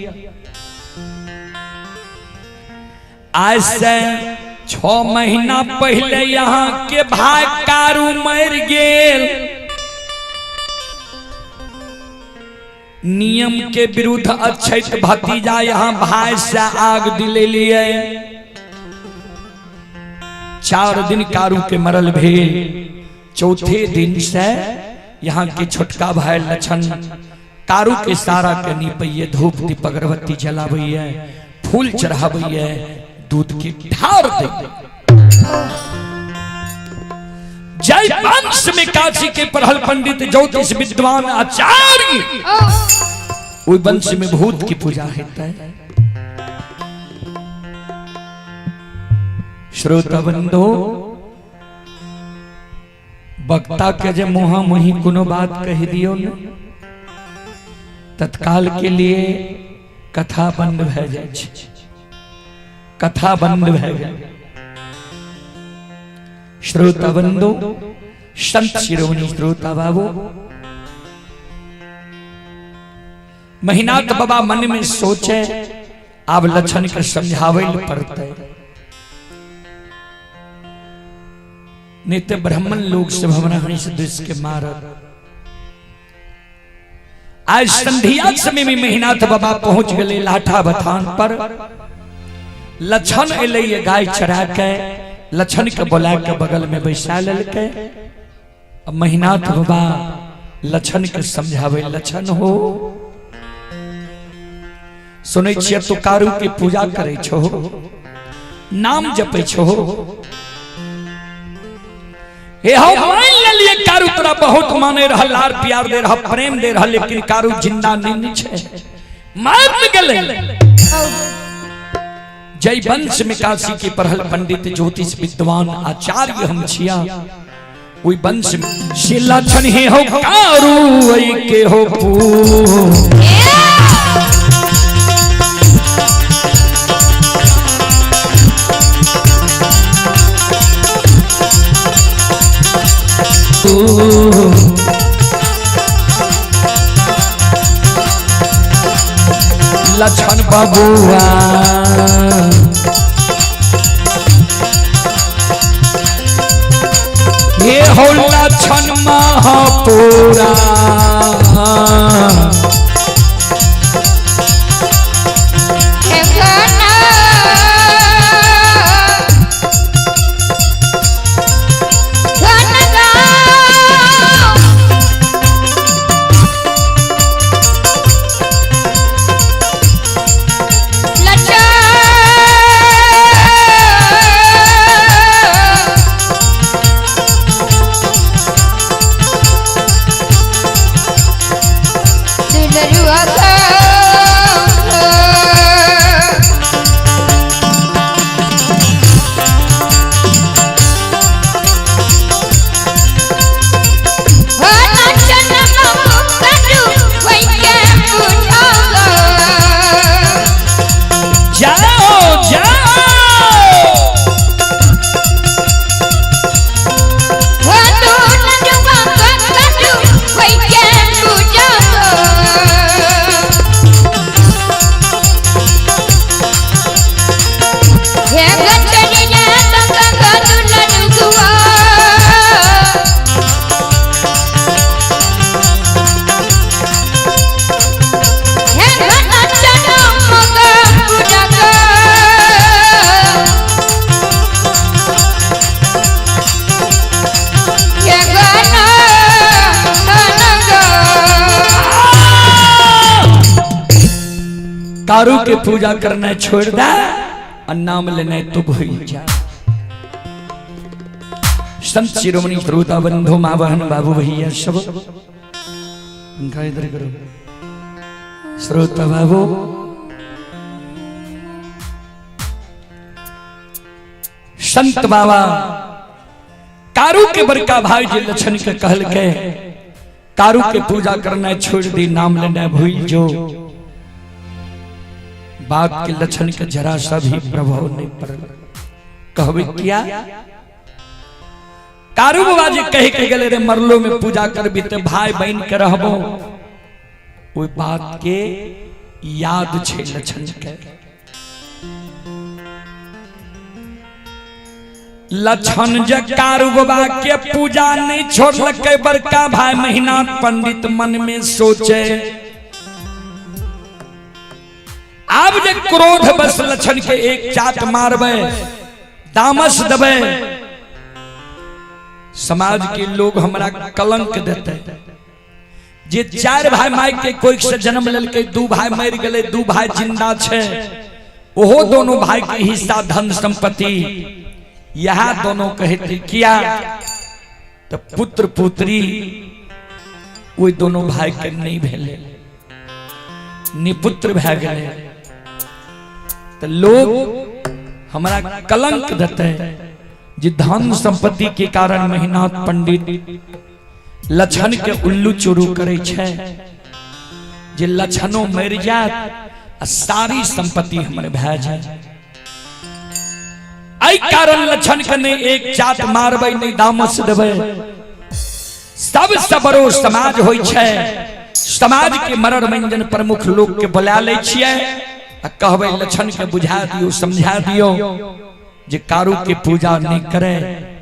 आज से 6 महीना पहले यहाँ के भाई कारू मर गेल। नियम के विरुद्ध अछैत भतीजा यहाँ भाई से आग दिले लिए। 4 दिन कारू के मरल भेल, चौथे दिन से यहाँ के छोटका भाई लक्षण कारू के सारा के निपैये, धूप दीप अगरबत्ती जलाबैये, फूल चढ़ाबैये, दूध के ढार दे। जय वंश में काशी के पढ़ल पंडित ज्योतिष विद्वान आचार्य, ओहि वंश में भूत की पूजा होता है। श्रोता बंधु, वक्ता के जे मुहा मुही कोनो बात कह दियो न, तत्काल के लिए कथा बंद भए जाइ छै, कथा बंद भए गेल। श्रोता बंधु, संत शिरोमणि श्रोता बाबू, महिनाथ बाबा मन में सोचे आब लक्षण के समझावे पड़ते, नहीं तो ब्राह्मण लोग सब हमरा हंस दुस के मारत। आज संध्या समय में महिनाथ बाबा पहुंच गए लाठा बथान पर। लक्षण एलै गाय चरा के, लक्षण के बोला के बगल में बैसा लेलकै। महिनाथ बाबा लक्षण के समझावे, लक्षण हो सुनै छियै तो कारू के पूजा करे छो, नाम जपै छो, हे हम मान लेलिए कारू तोरा बहुत माने रहल, लार प्यार दे रहा, प्रेम दे रहा, लेकिन कारू जिंदा नहीं छे, मार गेलै। जय वंश में काशी के पढ़ल पंडित ज्योतिष विद्वान आचार्य हम छिया, ओहि वंश में से लक्षण हे हो कारू ऐ के हो पू। लक्षण बबुआ ये हो लक्षण महापुरा, कारू के पूजा करना छोड़ दे और नाम लेना तू भूल जा। संत शिरोमणि श्रोता बंधु माँ बहन बाबू भैया सब पंखा इधर करो। श्रोता बाबू संत बाबा कारू के बड़का भाई जी लक्षण के कहल के कारू के पूजा करना छोड़ दी, नाम लेना भूल जो। बात के लक्षण के जरा सा भी प्रभाव नहीं पड़ल। कहबे किया कारू बाबा जी कह के गेले रे मरलो में पूजा करबी ते भाई बहन के रहबो, ओहि बात के याद छे लक्षण के। लक्षण जे कारू बाबा के पूजा नहीं छोड़लकै बड़का भाई महीना पंडित मन में सोचे आब जे क्रोध बस लक्षण के एक चाट मारबे दामस देबै समाज के लोग हमरा कलंक देते। जे चार भाई माय के कोई से जन्म लेलकै, दू भाई मर गेलै, दू भाई जिंदा छे, ओहो दोनों भाई के हिस्सा धन संपत्ति यह दोनों कहते किया तो पुत्र पुत्री वही दोनों भाई के नहीं भेले, निपुत्र भै गेलै। तो लोग हमरा कलंक देते जे धन संपत्ति के कारण महिनाथ पंडित लक्षण के उल्लू चोरू करे छे, जे लक्षणों मर जात आ सारी संपत्ति हमर भै जाए। एहि कारण लक्षण के नहीं एक चाट मारबै नहीं दामस देबै। सबसे बड़ो समाज होइ छे, समाज के मरर मंजन प्रमुख लोग के बुला लै छियै आ कहबै लक्षण के बुझा दियो समझा दियो जे कारू के पूजा नहीं करे,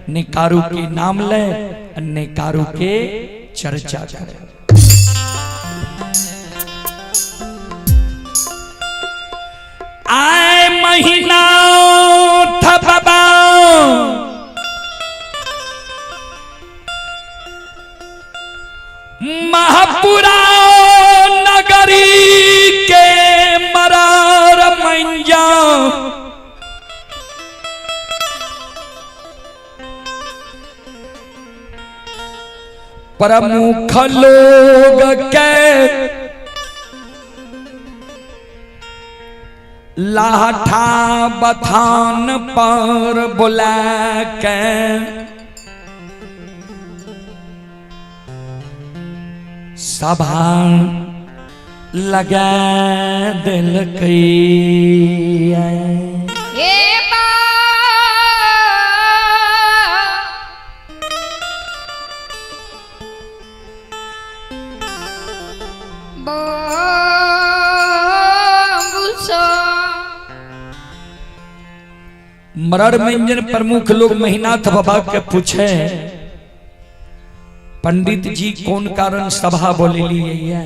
नहीं कारू के नाम ले, नहीं कारू के चर्चा करे। आए महीना था बाबा महापुरा नगरी के मरार मंजा प्रमुख लोग के लाठा बथान पर बुला के सभा लगा दिलकै। हे बा मरर मंजन प्रमुख लोग महिनाथ बाबा के पूछे पंडित जी कौन कारण सभा बोले लिए।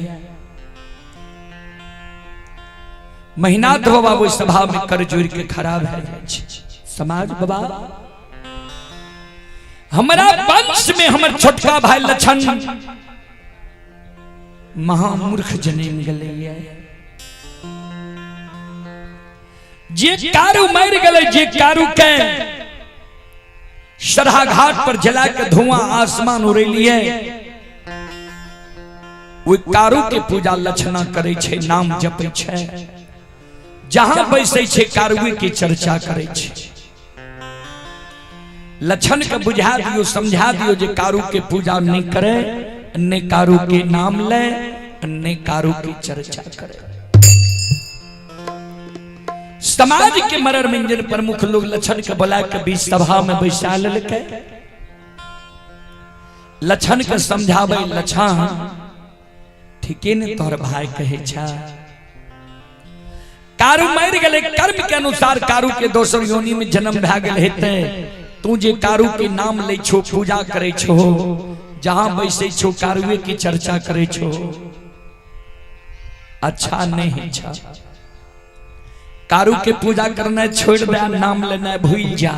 महिनाथ बाबा वो सभा में कर जोड़ के खराब है समाज बाबा। हमारा वंश में हमर छोटका भाई लक्षण महामूर्ख जन्म गले, जे कारू मर गले, जे कारू के सरहा घाट पर जला के धुआं आसमान उड़ेलिए, वो कारू के पूजा लक्षणा करे छे, नाम जपे छे, जहां बैसे छे कारुए के चर्चा करे छे। लक्षण के बुझा दियो समझा दियो जे कारू के पूजा नहीं करे, नहीं कारू के नाम ले, नहीं कारू की चर्चा करे। समाज के मरर मंजन प्रमुख लोग लक्षण के बुला के बीच सभा में बैसा लेलकै, लक्षण के समझाबै लक्षण ठीके ने तोहर भाई कहे छा। कारू मर गेलै, कर्म के अनुसार कारू के दोसर योनि में जन्म भए गेल हेतै। तू जे कारू के नाम लै छो, पूजा करे छो, जहां बैसै छो कारुए की चर्चा करे छो, अच्छा नहीं छा। कारू के पूजा करना छोड़ दे, नाम लेना भूल जा।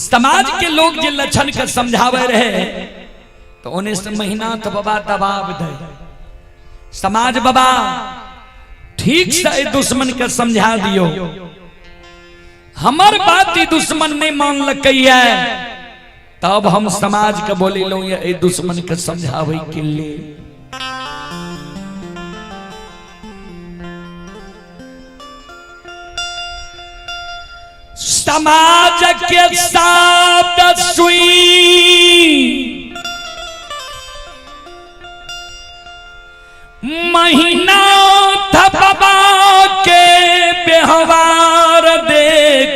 समाज के लोग जे लक्षण के समझावे रहे तो उन्हें से महीना तो बाबा दबाव दे, समाज बाबा ठीक से एहि दुश्मन के समझा दियो, हमर बात ई दुश्मन नहीं मानलकै है, तब हम समाज के बोलेलहुँ एहि दुश्मन के समझाबै के लिए। समाज के साथ सुई महीना बाबा के व्यवहार देख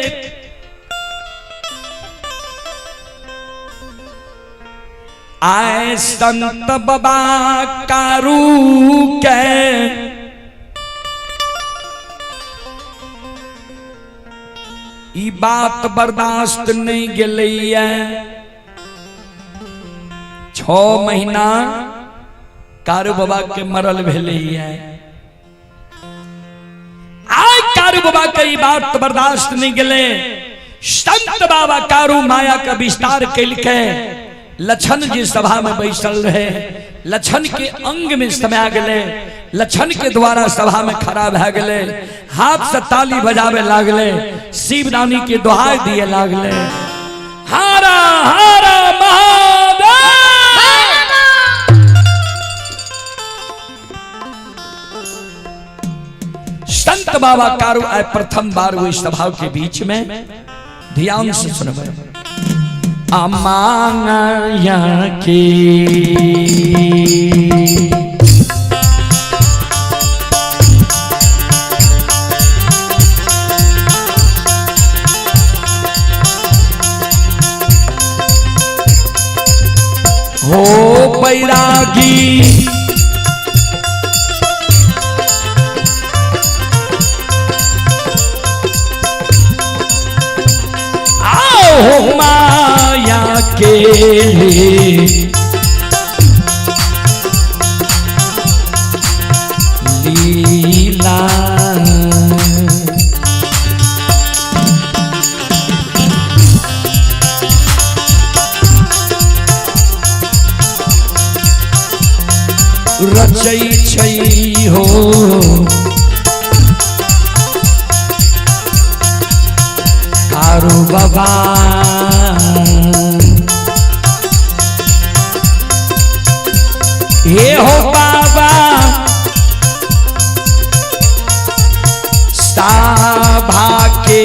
आए संत बाबा कारू के ई बात बर्दाश्त नहीं गेलैया। 6 महीना कारू बाबा के मरल भेलैया। आय कारू बाबा के ई बात बर्दाश्त नहीं गेले। संत बाबा कारू माया का विस्तार कैलकै। लछन जी सभा में बैसल रहे, लछन के अंग में समा गेले, लछन के द्वारा सभा में खड़ा भए गेले, हाथ से ताली बजावे लागले, शिवदानी के दोहाई दिए लागले, हारा हारा महादेव। संत बाबा कारू आए प्रथम बार हुई सभा के बीच में। ध्यान से सुनबे। अमाया के हो बैरागी आओ माया के लीला रचै छै हो कारू बाबा। हे हो बाबा सभा के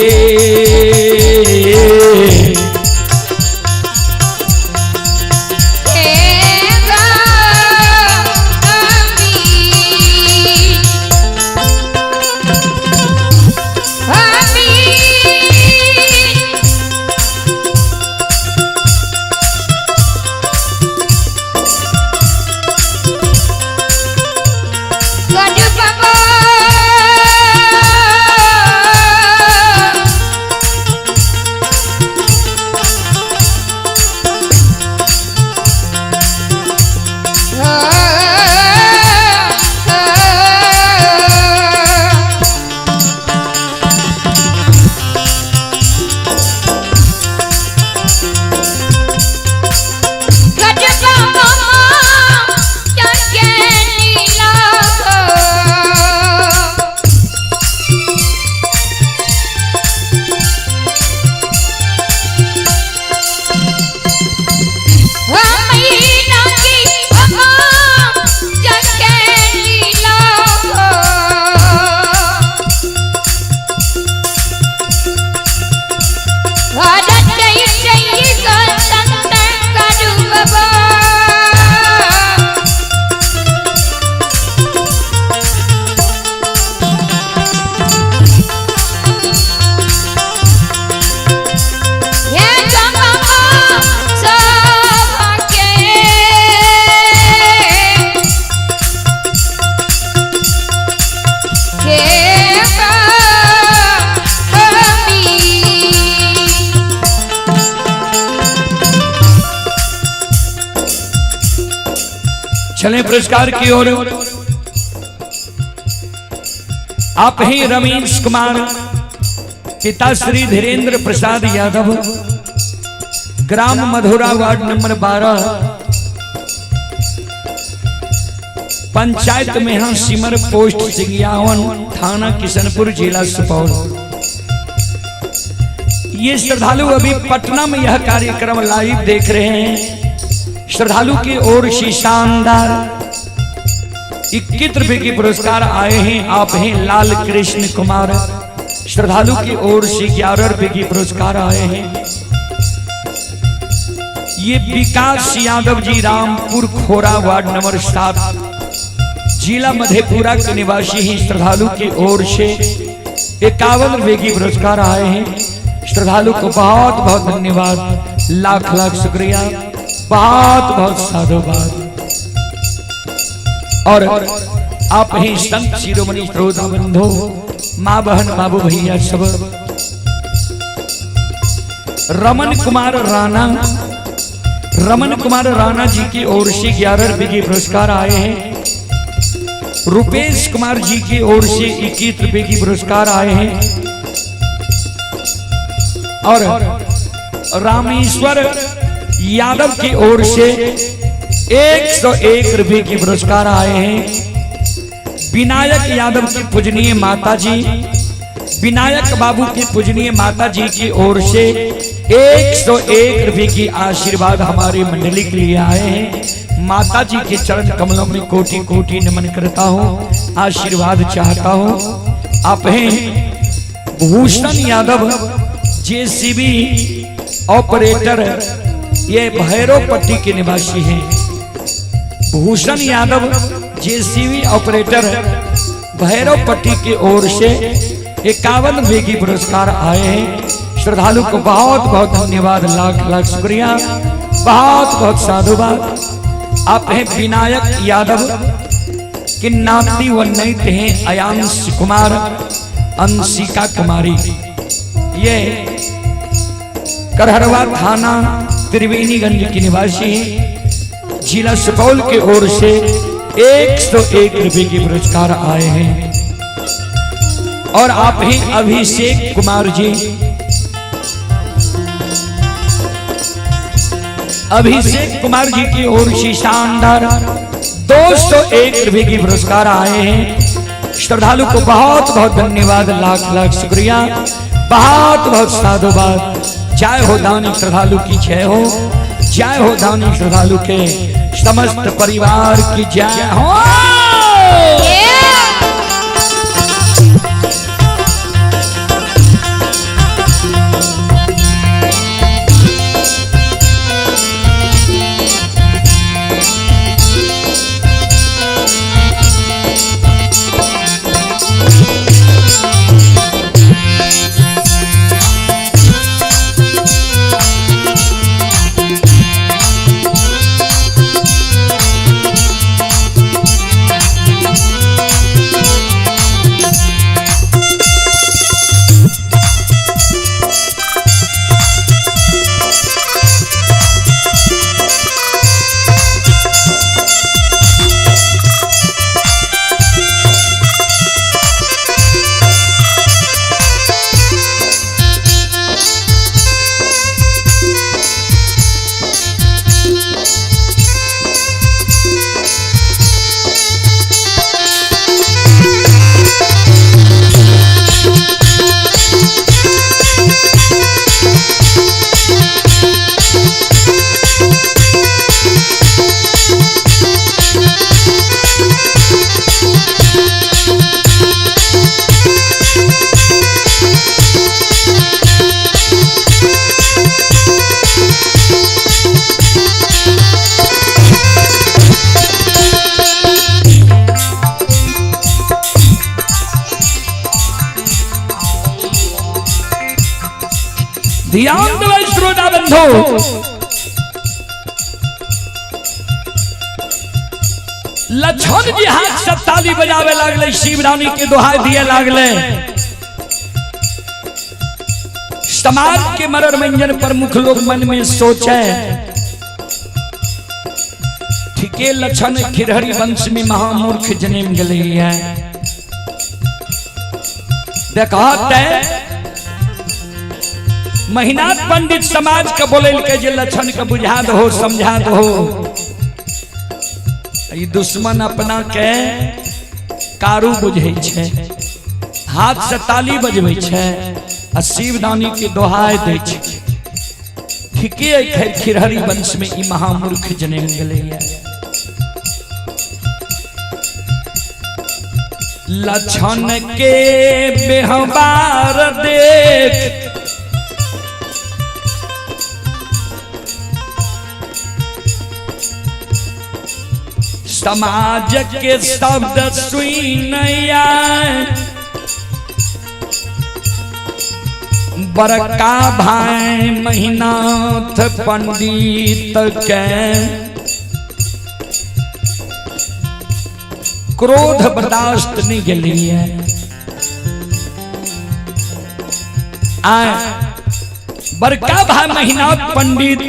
चलें पुरस्कार की ओर। आप ही रमेश कुमार, पिता श्री धीरेन्द्र प्रसाद यादव, ग्राम मधुरा, वार्ड नंबर 12। पंचायत मेहा सिमर, पोस्ट सिंगियावन, थाना किशनपुर, जिला सुपौल। ये श्रद्धालु अभी पटना में यह कार्यक्रम लाइव देख रहे हैं। श्रद्धालु की ओर से शानदार 21 रुपए के पुरस्कार आए हैं। आप हैं लाल कृष्ण कुमार। श्रद्धालु की ओर से 11 रुपए के पुरस्कार आए हैं। ये विकास यादव जी, रामपुर खोरा, वार्ड नंबर 7, जिला मधेपुरा के निवासी हैं। श्रद्धालु की ओर से 51 रुपए की पुरस्कार आए हैं। श्रद्धालु को बहुत बहुत धन्यवाद, लाख लाख शुक्रिया, बहुत बहुत साधुवाद। और आप ही संत शिरोमणि श्रोता बंधु, माँ बहन बाबू भैया सब, रमन कुमार राणा, रमन कुमार राणा जी की ओर से 11 रुपए के पुरस्कार आए हैं। रुपेश कुमार जी की ओर से 21 रुपए की पुरस्कार आए हैं। और रामेश्वर यादव की ओर से 101 रुपए की पुरस्कार आए हैं। विनायक यादव की पूजनीय माता जी, विनायक बाबू की पूजनीय माता जी की ओर से 101 रुपए की आशीर्वाद हमारी मंडली के लिए आए हैं। माता जी के चरण कमलों में कोटि कोटि नमन करता हूँ, आशीर्वाद चाहता हूँ। आप हैं भूषण यादव, जेसीबी ऑपरेटर, ये भैरवपट्टी के निवासी हैं। भूषण यादव जेसीबी ऑपरेटर भैरवपट्टी की ओर से 51 रुपए की पुरस्कार आए हैं। श्रद्धालु को बहुत बहुत धन्यवाद, लाख लाख शुक्रिया, बहुत बहुत साधुवाद। आप हैं विनायक यादव के नाती व नैत हैं अयांश कुमार, अंशिका कुमारी, ये करहरवा थाना त्रिवेणीगंज के निवासी हैं। जिला सुपौल के ओर से 101 रुपए के पुरस्कार आए हैं। और आप ही अभिषेक कुमार जी, अभिषेक कुमार जी की ओर से शानदार 201 रुपए के पुरस्कार आए हैं। श्रद्धालु को बहुत बहुत धन्यवाद, लाख लाख शुक्रिया, बहुत बहुत साधुवाद। जय हो दानी श्रद्धालु की जय हो, जय हो दानी श्रद्धालु के समस्त परिवार की जय हो। ध्यान दो श्रोता बंधु, लक्ष्मण जी हाथ से ताली बजावे लागले, शिवरानी के दोहाई दिए लागले। समाज के मरर मंजन प्रमुख लोग मन में सोचे, ठीके लक्षण खिरहरी वंश में महामूर्ख जन्म गले है। देखते महीनाथ पंडित समाज के बोले के जे लक्षण के बुझा दो, समझा दो। ई दुश्मन अपना के कारू बुझै छै, हाथ से ताली बजबै छै आ शिवदानी के दोहाई दै छै। ठीके खैर खिरहरी वंश में ई महामूर्ख जन्म गेलैया। लक्षण के व्यवहार देख समाज के शब्द सुनैया, बड़का भाई महिनाथ पंडित के क्रोध बर्दाश्त नहीं गेलिए। आए बड़का भाई महिनाथ पंडित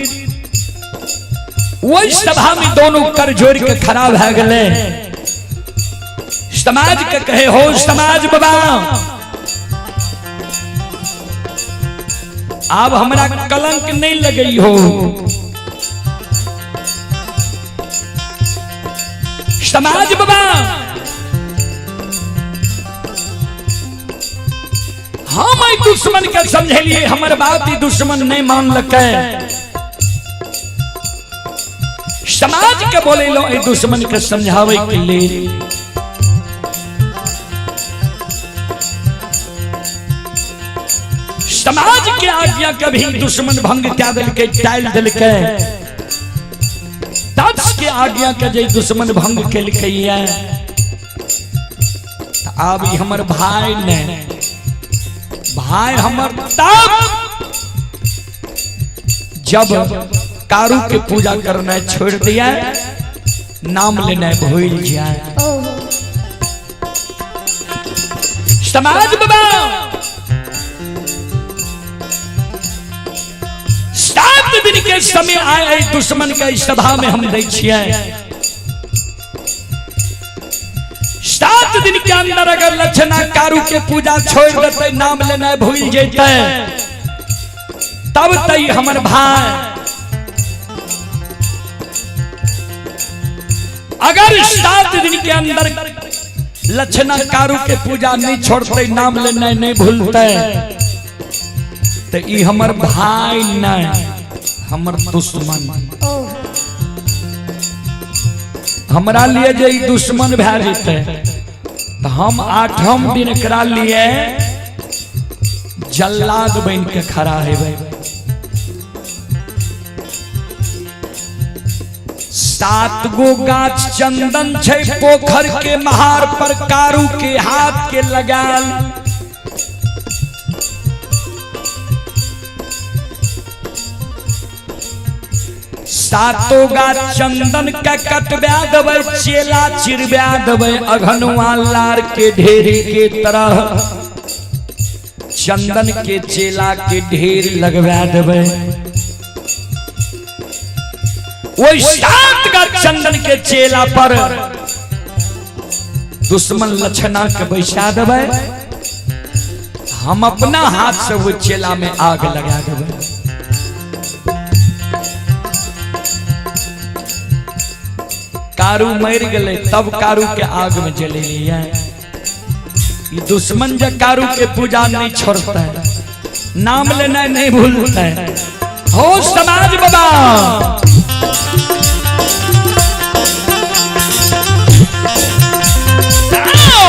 वही सभा में दोनों कर जोड़ के खड़ा भए गए। समाज के कहे हो समाज बाबा, अब हमरा कलंक नहीं लगई हो। समाज बाबा हम दुश्मन के समझलिए, हमर बात ही दुश्मन नहीं मानलकै। समाज के बोले लो दुश्मन के समझावे के लिए। समाज के आज्ञा कभी दुश्मन भंग क्या दिलके, टाइल दिलके। दक्ष के आज्ञा के जे दुश्मन भंग केलकै आब ई हमर भाई ने, भाई हमर तब जब कारू के पूजा करना छोड़ दिया, नाम लेना भूल जाए। समाज बाबा 7 दिन के समय आए दुश्मन के सभा में हम दै छियै। 7 दिन के अंदर अगर लक्षणा कारू के पूजा छोड़ देते, नाम लेना भूल जेते, तब तई हमर भाई। अगर 7 दिन के अंदर लक्षणा कारू के पूजा नहीं छोड़ते, नाम लेना नहीं भूलते, तो ई हमर भाई नहीं, हमर दुश्मन। हमरा लिए जे दुश्मन भए जेतै तो हम 8म दिन एकरा लिए जल्लाद बन के खड़ा हेबै। 7 गो गाछ चंदन छै पोखर के महार पर कारू के हाथ के लगाल। 7 गाछ चंदन के कटबा देबै, चेला चिरबा देबै, अघनुआ लार के ढेरी के तरह चंदन के चेला के ढेर लगवा देबै। वही 7 गाछ चंदन के चेला पर दुश्मन लक्षणा के बैसा देबै, हम अपना हाथ से वो चेला में आग लगा देबै। कारू मर गए तब कारू के आग में जलेलिए। दुश्मन जब कारू के पूजा नहीं छोड़ता है, नाम लेना नहीं भूलता है। हो समाज बाबा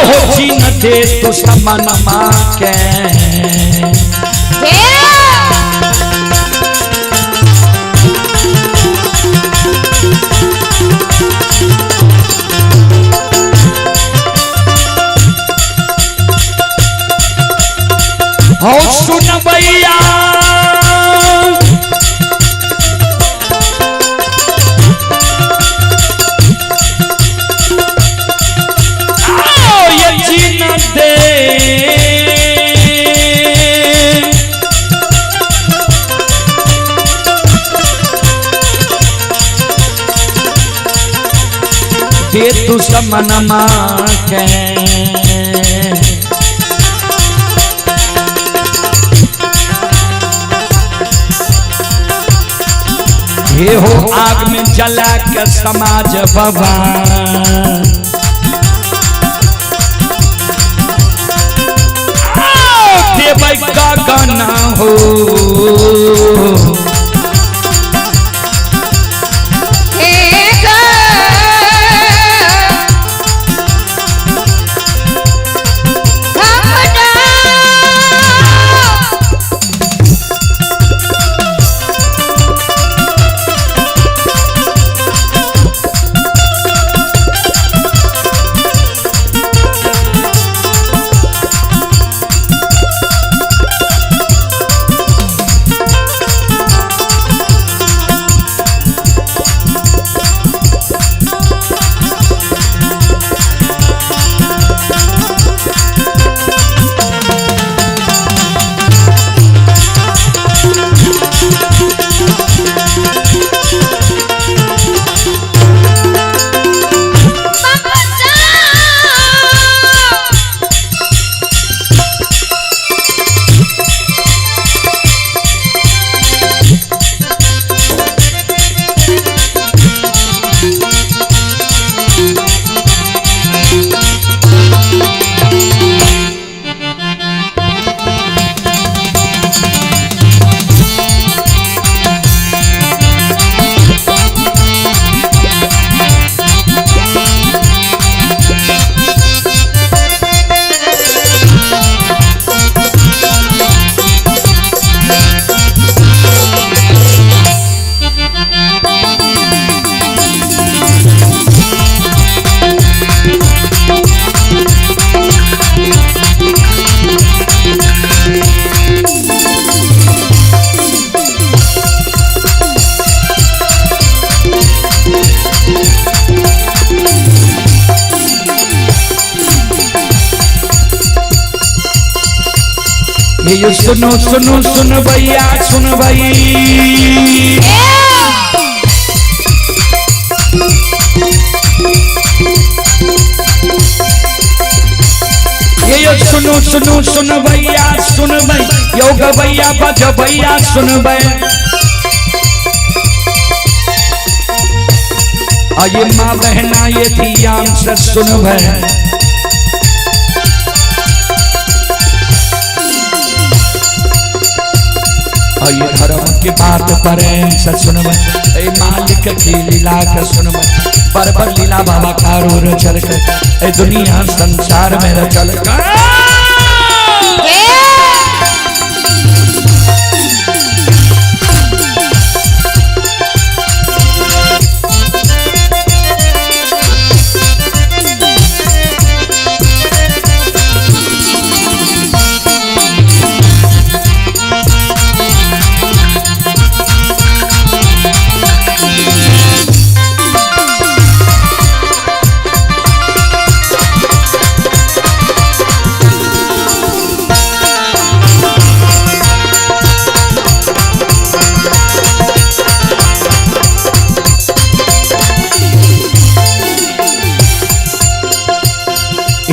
हो चीन दे दुश्मन मां के। हो सुन भैया आओ ये चीन दे दे दुश्मन मां के। हे हो आग में जला के समाज बाबा देबै गगन हो। ये सुनो सुनो सुन भैया सुन भाई, ये सुनो सुनो सुन भैया सुन भाई, योग भैया बज भैया सुन भाई, ये माँ बहना ये ध्यान से सुन भाई। ये धर्म की बात पर सुनब, ए मालिक की लीला का सुनब, पर पर लीला बाबा कारो रचल कर, ए दुनिया संसार में रचल कर।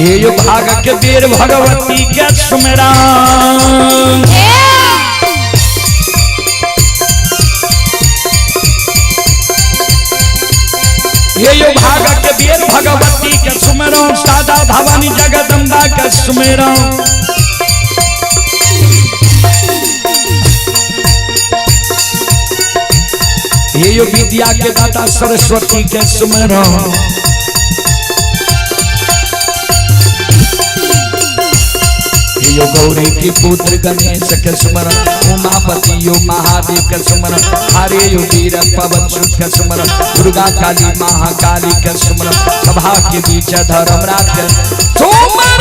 ये भाग के वीर भगवती के सुमरा, ये भाग के वीर भगवती के सुमरो, सादा भवानी जगदम्बा के सुमेरो। ये विद्या के दाता सरस्वती के सुमरो। यो गौरी की पुत्र गणेश के सुमरन, उमापति यो महादेव के सुमरन, हरे यो वीर पवन सुत के सुमरन, दुर्गा काली महाकाली के सुमरन, सभा के बीच धर्मराज के सुमरन।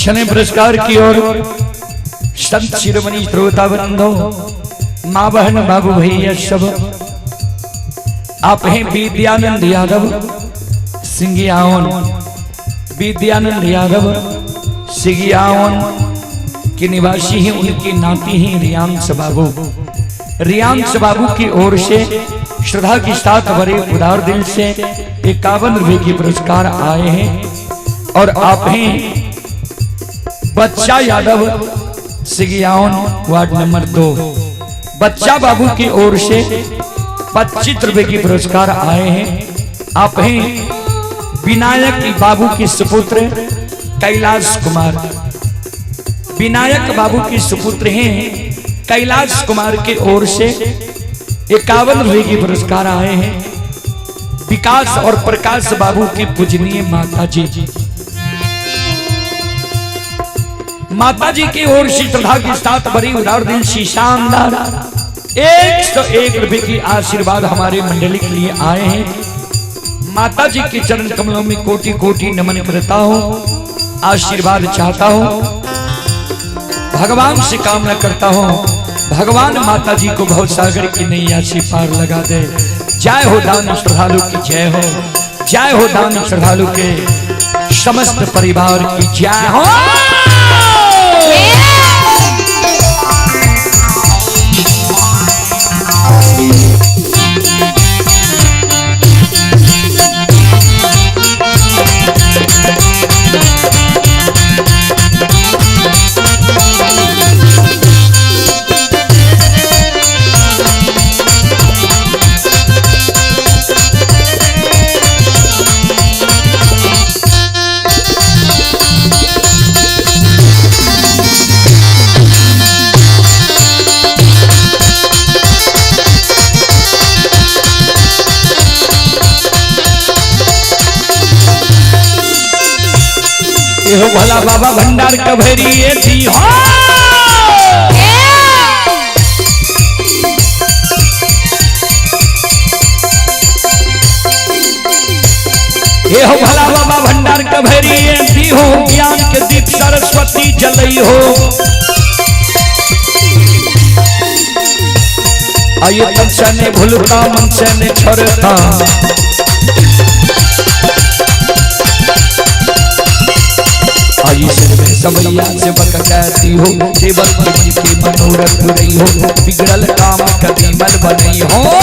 चले पुरस्कार की ओर। संत शिरोमणि श्रोता बंधो, माँ बहन बाबू भैया सब, आप हैं विद्यानंद यादव सिंगियावन, विद्यानंद यादव सिंगियावन के निवासी हैं, उनके नाती हैं रियांश बाबू। रियांश बाबू की ओर से श्रद्धा के साथ बड़े उदार दिल से 51 रुपए के पुरस्कार आए हैं। और आप हैं बच्चा यादव सिगियावन वार्ड नंबर 2, बच्चा बाबू की ओर से 25 रुपए की पुरस्कार आए हैं। आप हैं विनायक बाबू के सुपुत्र कैलाश कुमार, विनायक बाबू के सुपुत्र हैं कैलाश कुमार की ओर से 51 रुपए की पुरस्कार आए हैं। विकास और प्रकाश बाबू की पूजनीय माता जी, माता जी की ओर से श्रद्धा के साथ बड़ी उदार दिल सी शानदार 101 रुपए की आशीर्वाद हमारे मंडली के लिए आए हैं। माता जी के चरण कमलों में कोटि कोटि नमन करता हूँ, आशीर्वाद चाहता हूँ, भगवान से कामना करता हूँ, भगवान माता जी को भवसागर की नैया से पार लगा दे। जय हो दान श्रद्धालु की जय हो, जय हो दान श्रद्धालु के समस्त परिवार की जय हो। हो भोला बाबा भंडार कभरी ये थी हो। ये हो भोला बाबा भंडार कभरी ये थी हो, ज्ञान के दीप सरस्वती जलई हो। आइए तन से ने भूलता मन से ने छोड़ता, आई सिर में समैया से बक कहती हो, सेवक मन के मनोरथ रही हो, बिगड़ल काम कभी मल बनई हो।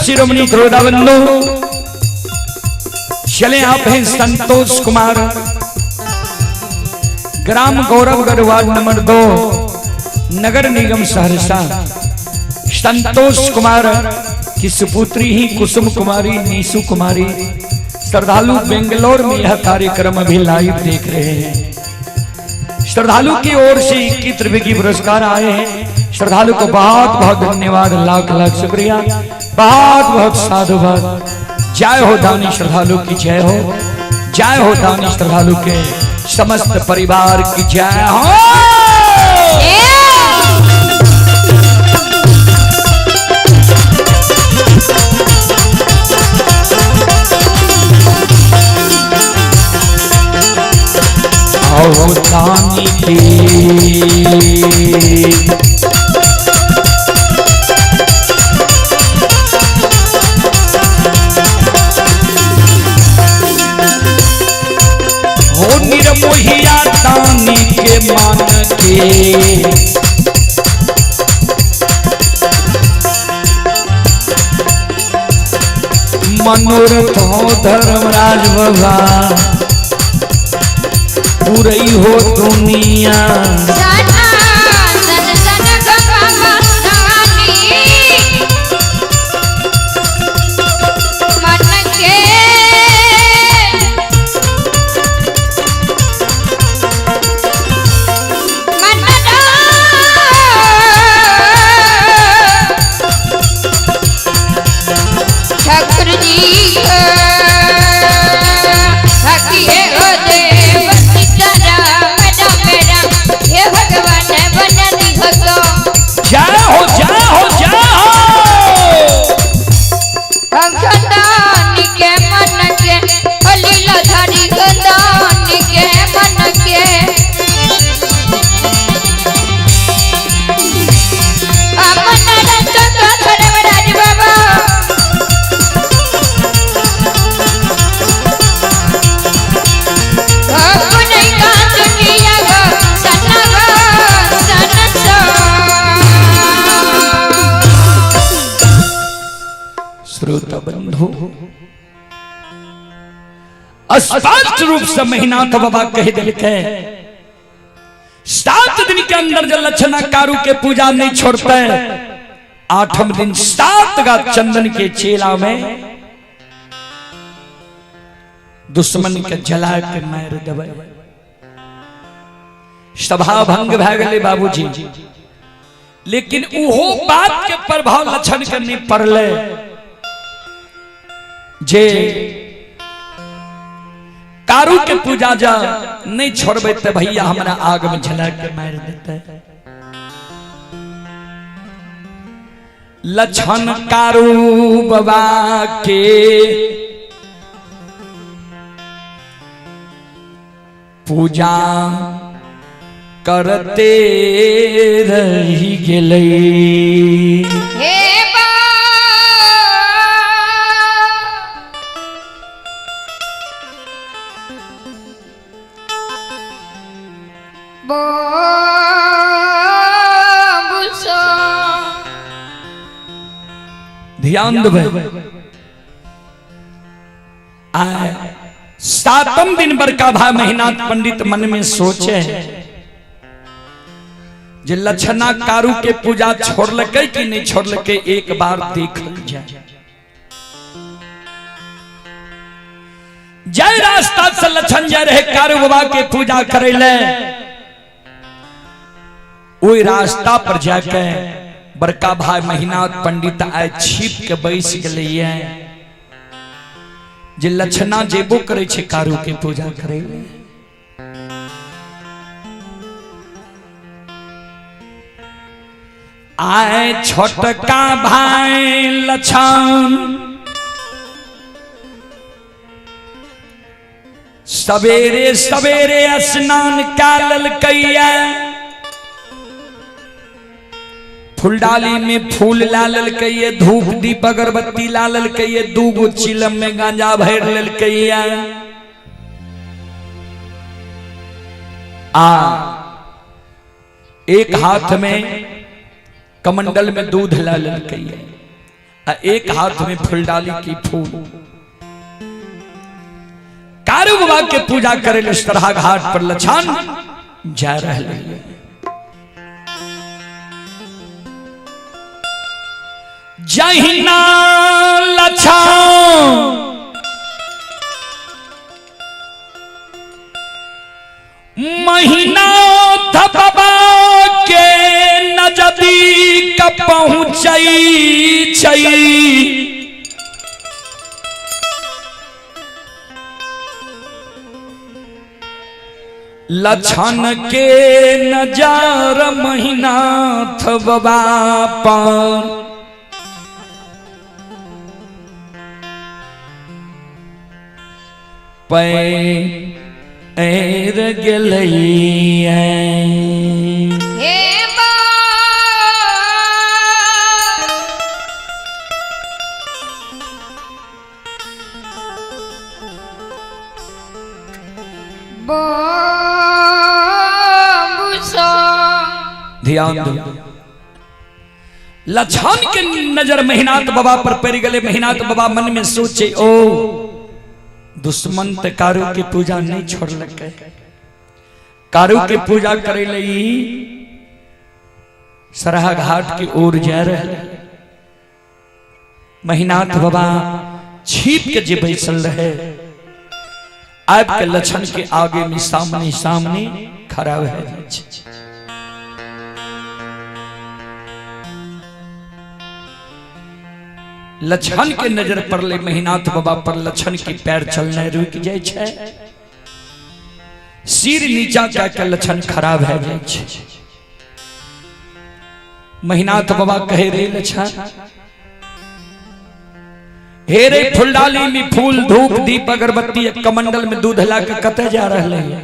शिरोमणि श्रोताबंधु, चले आप हैं संतोष कुमार, ग्राम गौरवगढ़ वार्ड नंबर 2, नगर निगम सहरसा। संतोष कुमार की सुपुत्री ही कुसुम कुमारी, नीसू कुमारी श्रद्धालु बेंगलोर में यह कार्यक्रम अभी लाइव देख रहे हैं। श्रद्धालु की ओर से 21 रुपए की पुरस्कार आए हैं। श्रद्धालु को बहुत बहुत धन्यवाद, लाख लाख शुक्रिया, बहुत बहुत साधुवाद। जय हो दानी श्रद्धालु की जय हो, जय हो दानी श्रद्धालु के समस्त परिवार की जय हो। आओ दानी की हो निर्मोहिया दानी के मान के मनोरथ हो धर्मराज बाबा पूरई हो दुनिया। सना सन सन गमा मस्तानी मन के मन ठाकुर जी हकी हो देव सीताराम राम राम हे भगवान बना दी हो तो। जय हो जय हो जय हो। हम के मन के लीला धारी खंदान के मन के अमन रंजन धर्मराज बाबा अपने का दुनिया गो सना गो सना सो। श्रोता बंधु, स्पष्ट रूप से महिनाथ बाबा कह दिलके 7 दिन के अंदर जब लक्षणा कारू के पूजा नहीं छोड़ते, 8वें दिन 7 गा चंदन के चेला में दुश्मन के जला के मार देवे। सभा भंग भै गेलै बाबूजी, लेकिन उहो बात के प्रभाव लक्षण के नहीं पड़ले जे कारू के पूजा जा नहीं छोड़बे ते भैया हमरा आग में जला के मार देते। लक्षण कारू बाबा के पूजा करते रही गेलै। हे बा बाबूसो ध्यान देबै, आए 7वें दिन बड़का भाई महिनाथ पंडित मन में सोचे जे लक्षणा कारू के पूजा छोड़लकै कि नहीं छोड़लकै, एक बार देखल जाए। जय रास्ता से लक्षण जाय रहे कारू बाबा के पूजा करे ले, ओहि रास्ता पर जाके बड़का भाई महिनाथ पंडित आए छिप के बैस गेलैये जे लक्षणा जेबो करे छे कारू के पूजा करे ले। आए छोटका भाई लक्षण सवेरे सवेरे स्नान कै लेलकैया, फुलडाली में फूल ला लेलकैया, धूप दीप अगरबत्ती ला लेलकैया, 2 गो चिलम में गांजा भर लेलकैया। आ एक हाथ में कमंडल में दूध ला लेलकैया, आ एक हाथ में फुलडाली की फूल। कारू बाबा के पूजा करे ले सरहा घाट पर लक्षण जा रहे। जहिना लक्षण महिनाथ बाबा के नजदीक पहुंचई छई, लक्षण के नजर महिनाथ बाबा पर पैर गेलैया। हे बा बाबूसो ध्यान दो। लछन के नजर महिनाथ बाबा पर पड़ गए। महिनाथ बाबा मन में सोचे, ओ दुश्मन त कारू के पूजा नहीं छोड़लकै, कारू के पूजा करे ले सरहा घाट की ओर जा रहे। महिनाथ बाबा छिप के जे बैसल रहे, आब के लछन के आगे में सामने सामने खड़ा भए जाइ छै। लछन के नजर पड़ले महिनाथ बाबा पर, लछन के पैर चलने रुक जाइ छै, सिर नीचा कए के लछन खड़ा भए जाइ छै। महिनाथ बाबा कहे, रे लछन, हे रे, फुलडाली में फूल धूप दीप अगरबत्ती एक कमंडल में दूध ला के कते जा रहले हैं?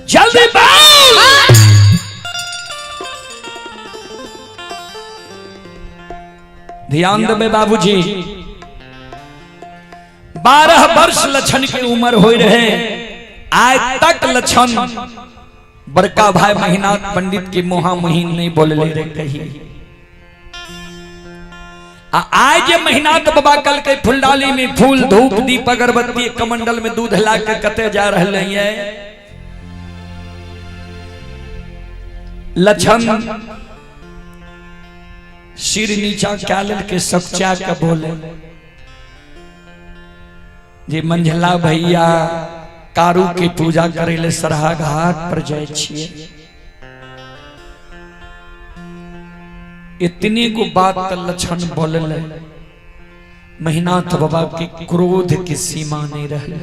जल्दी बोल। ध्यान देबे बाबूजी, 12 वर्ष लछन के उम्र हो रहे, आज तक लछन बड़का भाई महिनाथ पंडित के मुहा मुहीन नहीं बोलले रे कही। आ आज जे महिनाथ बाबा कल के फुलडाली में फूल धूप दीप अगरबत्ती कमंडल में दूध ला के कते जा रहले हैं? लछन सिर नीचा क्या के सकचा के बोले, जे मंझला भैया, कारू के पूजा करे ले सरहा घाट पर जाय छिए। इतनी गो बात त लछन बोलले, महिनाथ बाबा के क्रोध के सीमा नहीं रहले।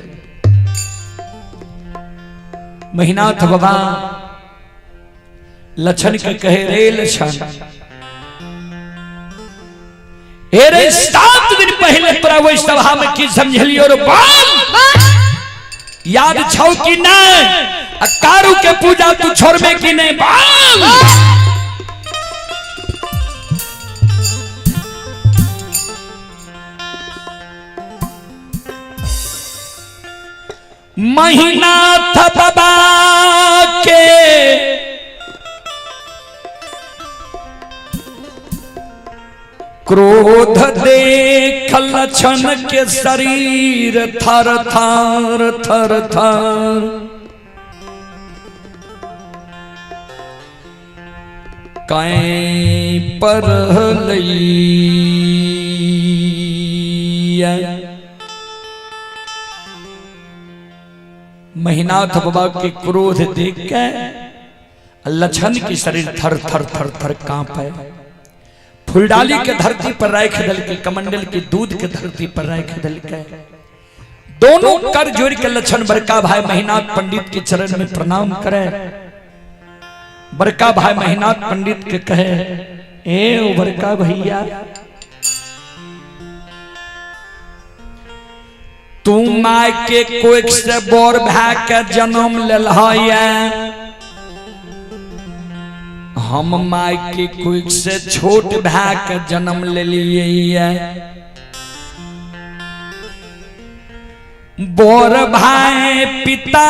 महिनाथ बाबा लछन के कहे, रे लछन, हे रे, 7 दिन पहले तोरा ओहि सभा में की समझलियो रे बाल, याद छौ कि नहीं? आ कारू के पूजा तू छोड़बे कि नहीं बाल? महिनाथ बाबा के क्रोध देख लछन के शरीर थर थर थर थर कै पर महिनाथ बाबा के क्रोध देख के लछन के शरीर थर थर थर थर कांपे। फुलडाली के धरती पर राख दल के, कमंडल के दूध के धरती पर राख दल के, दोनों कर जोड़ के लछन बड़का भाई महिनाथ पंडित के चरण में प्रणाम करे। बड़का भाई महिनाथ पंडित के कहे, ए ओ बड़का भैया, तू my के कोख से बोर भाई के जन्म लेल, हम my के कोख से छोट भाई के जन्म लेलिए। बोर भाई पिता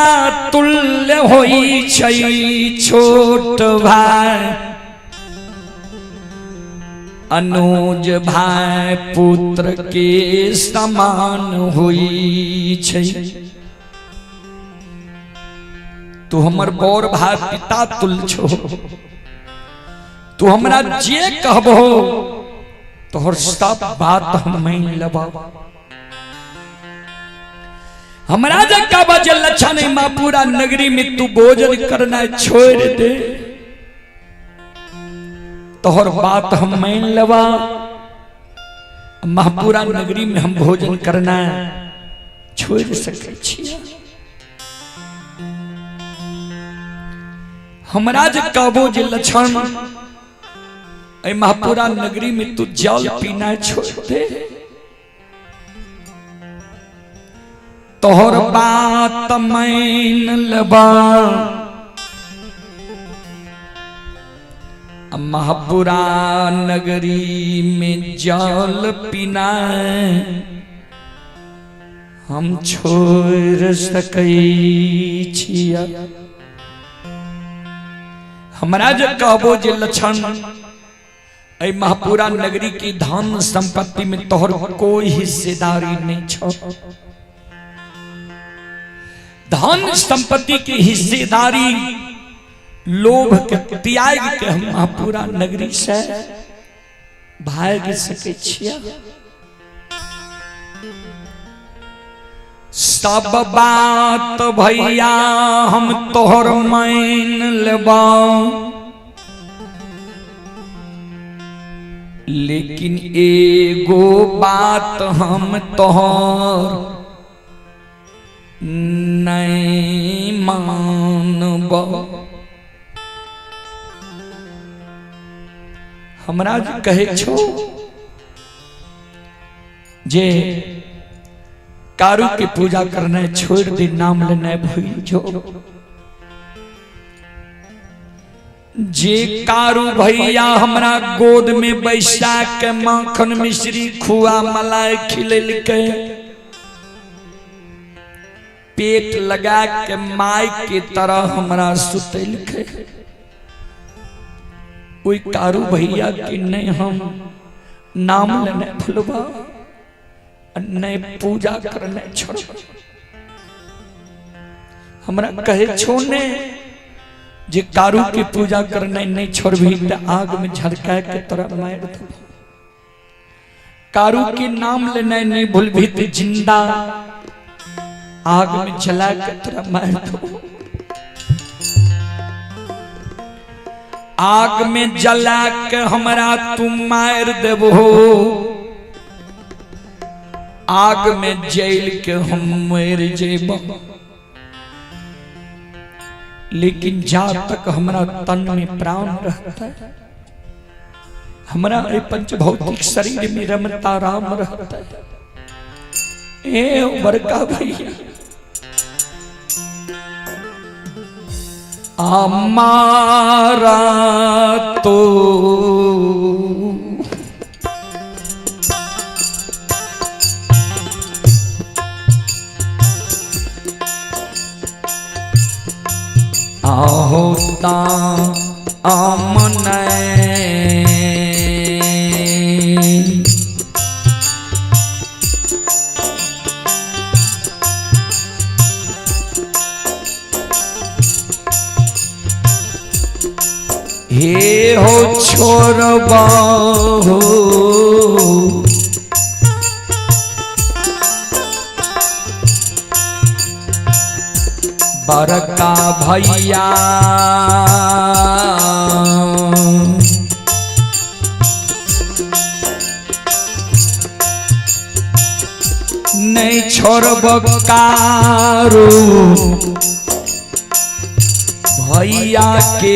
तुल्य होई छै, छोट भाई अनुज भाई पुत्र के समान होई छै। तू हमर बोर भाई पिता तुल्य छो, तू हमरा जे कहबो तोहर सब बात हम मान लेबो। हमरा जे कहबो जे लक्षण माँ पूरा नगरी में तू भोजन करना छोड़ दे, तोहर बात हम मान लेबा, महापुरा नगरी में हम भोजन करना छोड़ सकै छियै। हमरा जे कहबो जे लक्षण एहि महापुरा नगरी में तू जल पीना छोड़ दे, तोहर बात मान लेबा, महापुरा नगरी में जल पीना हम छोड़ सकै छियै। हमरा जे कहबो जे लक्षण एहि महपुरा नगरी की धन संपत्ति में तोहर कोई हिस्सेदारी नहीं छो। धन संपत्ति की हिस्सेदारी लोभ के त्याग के हम महपुरा नगरी से भाग सके छिया। सब बात भैया हम तोहर मान लेबा, लेकिन एगो बात हम तोहर नहीं मानब। हमरा जे कहे छो जे कारू के पूजा करना छोड़ दे, नाम लेना भूल जो। जे कारू भैया हमरा गोद में बैसा के माखन मिश्री खुआ मलाई खिलेलके, पेट लगा के माई के तरह हमरा सुतेलके, ओई कारू भैया के नहीं हम नाम लेने भूलबा, नहीं पूजा करने छोड़बा। हमरा कहे छो ने जे कारू के पूजा करने नहीं छोड़बी त आग में झड़का के तोरा मार देबो। कारू के नाम लेने नहीं भूलबी त जिंदा आग में जला के तोरा मार देबो। आग में जला के हमरा तू मार देबो, आग में जल के हम मर जेबो, लेकिन जा तक हमरा तन में प्राण रहता है, हमरा ये पंच भौतिक शरीर में रमता राम रहता है। ए बड़का भैया हमारा तो आहोता आमन हे हो छोड़बा हो बड़का भैया नहीं छोड़ब कारू भैया के।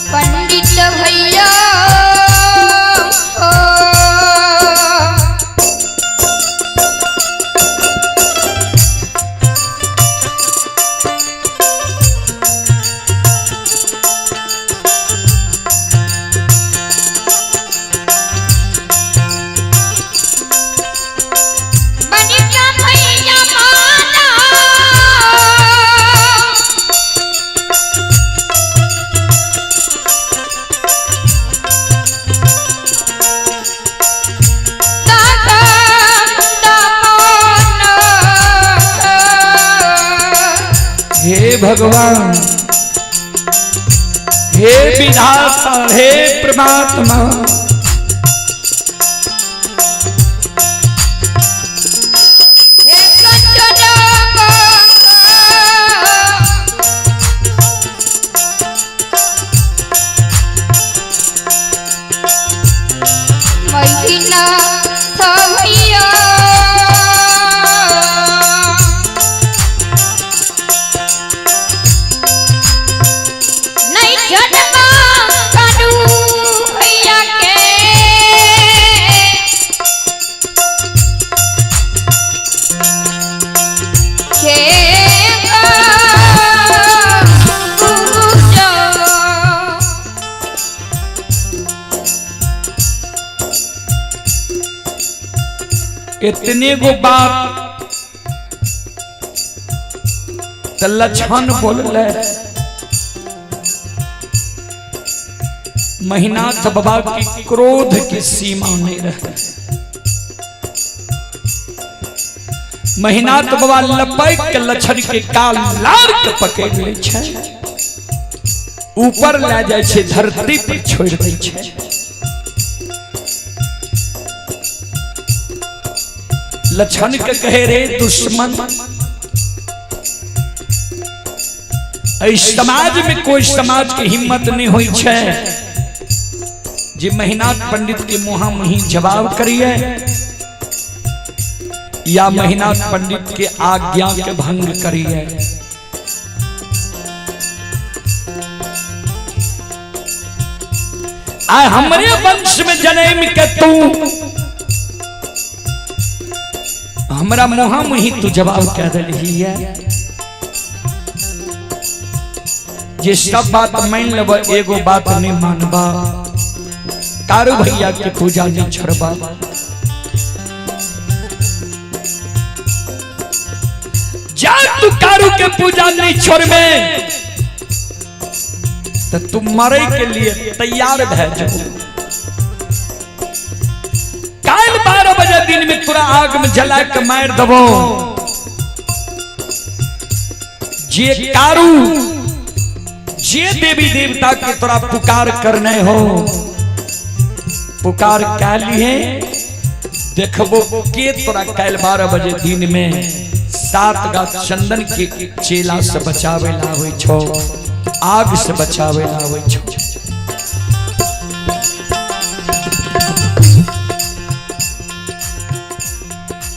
पंडित भैया हे भगवान, हे विधाता, हे परमात्मा, हे कंचन इतने गो बात त लक्षण बोलले। महिनाथ बाबा की क्रोध की सीमा नहीं रहे। महिनाथ बाबा लपैक के लक्षण के काल लार के पकड़ ले छै, ऊपर ले जाय छै, धरती पर छोड़ दै छै। लक्षण के कहे रे दुश्मन, एहि समाज में कोई समाज के हिम्मत नहीं हुई छै जे महिनाथ पंडित के मुहा मुही जवाब करिए या महिनाथ पंडित के आज्ञा के भंग करिए। आ हमरे वंश में जन्म के तू हमरा मुहा मुही तू जवाब कह दिलही है। जे सब बात मान लेब एगो बात नहीं मानबा, कारू भैया के पूजा नहीं छोड़बा। जा तू कारू के पूजा नहीं छोड़बे तो तू मरे के लिए तैयार भै जाओ। काल 12 बजे दिन में तोरा आग में जला के मार दबो। जे कारू जे देवी देवता के तोरा पुकार करने हो, पुकार क्या लिए देखबो के तोरा काल 12 बजे दिन में 7 गाछ चंदन के चेला से बचावे ला होई छो, आग से बचावे ला होई छो।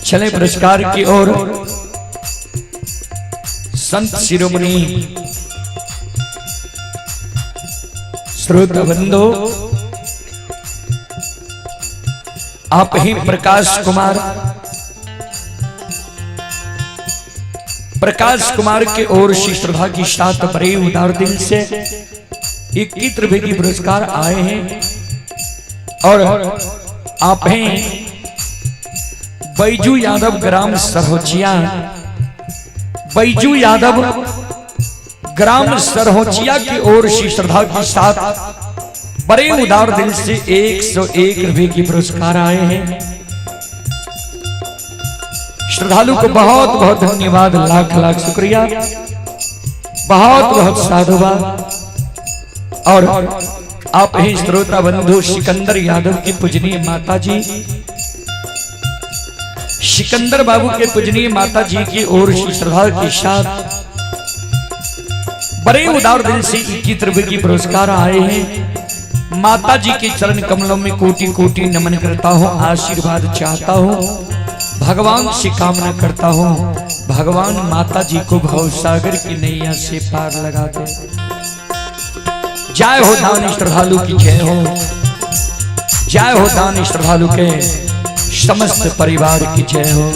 चले पुरस्कार की ओर। संत शिरोमणि श्रोत बंधु, आप ही प्रकाश कुमार, प्रकाश कुमार के ओर से श्रद्धा की साथ बड़े उदार दिल से 21 रुपए की पुरस्कार आए हैं। और आप हैं बैजू यादव ग्राम सरहोचिया, बैजू यादव ग्राम सरहोचिया की ओर से श्रद्धा के साथ बड़े उदार दिल से 101 रुपए की पुरस्कार आए हैं। श्रद्धालु को बहुत बहुत धन्यवाद, लाख लाख शुक्रिया, बहुत बहुत साधुवाद। और आप ही श्रोता बंधु सिकंदर यादव की पूजनीय माता जी, सिकंदर बाबू के पूजनीय माता जी की ओर से श्रद्धा के साथ बड़े उदार दिल से 21 रुपए की पुरस्कार आए हैं। माता जी के चरण कमलों में कोटि कोटि नमन करता हूँ, आशीर्वाद चाहता हूँ, भगवान से कामना करता हूँ, भगवान माता जी को भवसागर की नैया से पार लगा दे। जय हो दान श्रद्धालु की जय हो, जय हो दान श्रद्धालु के समस्त परिवार की जय हो।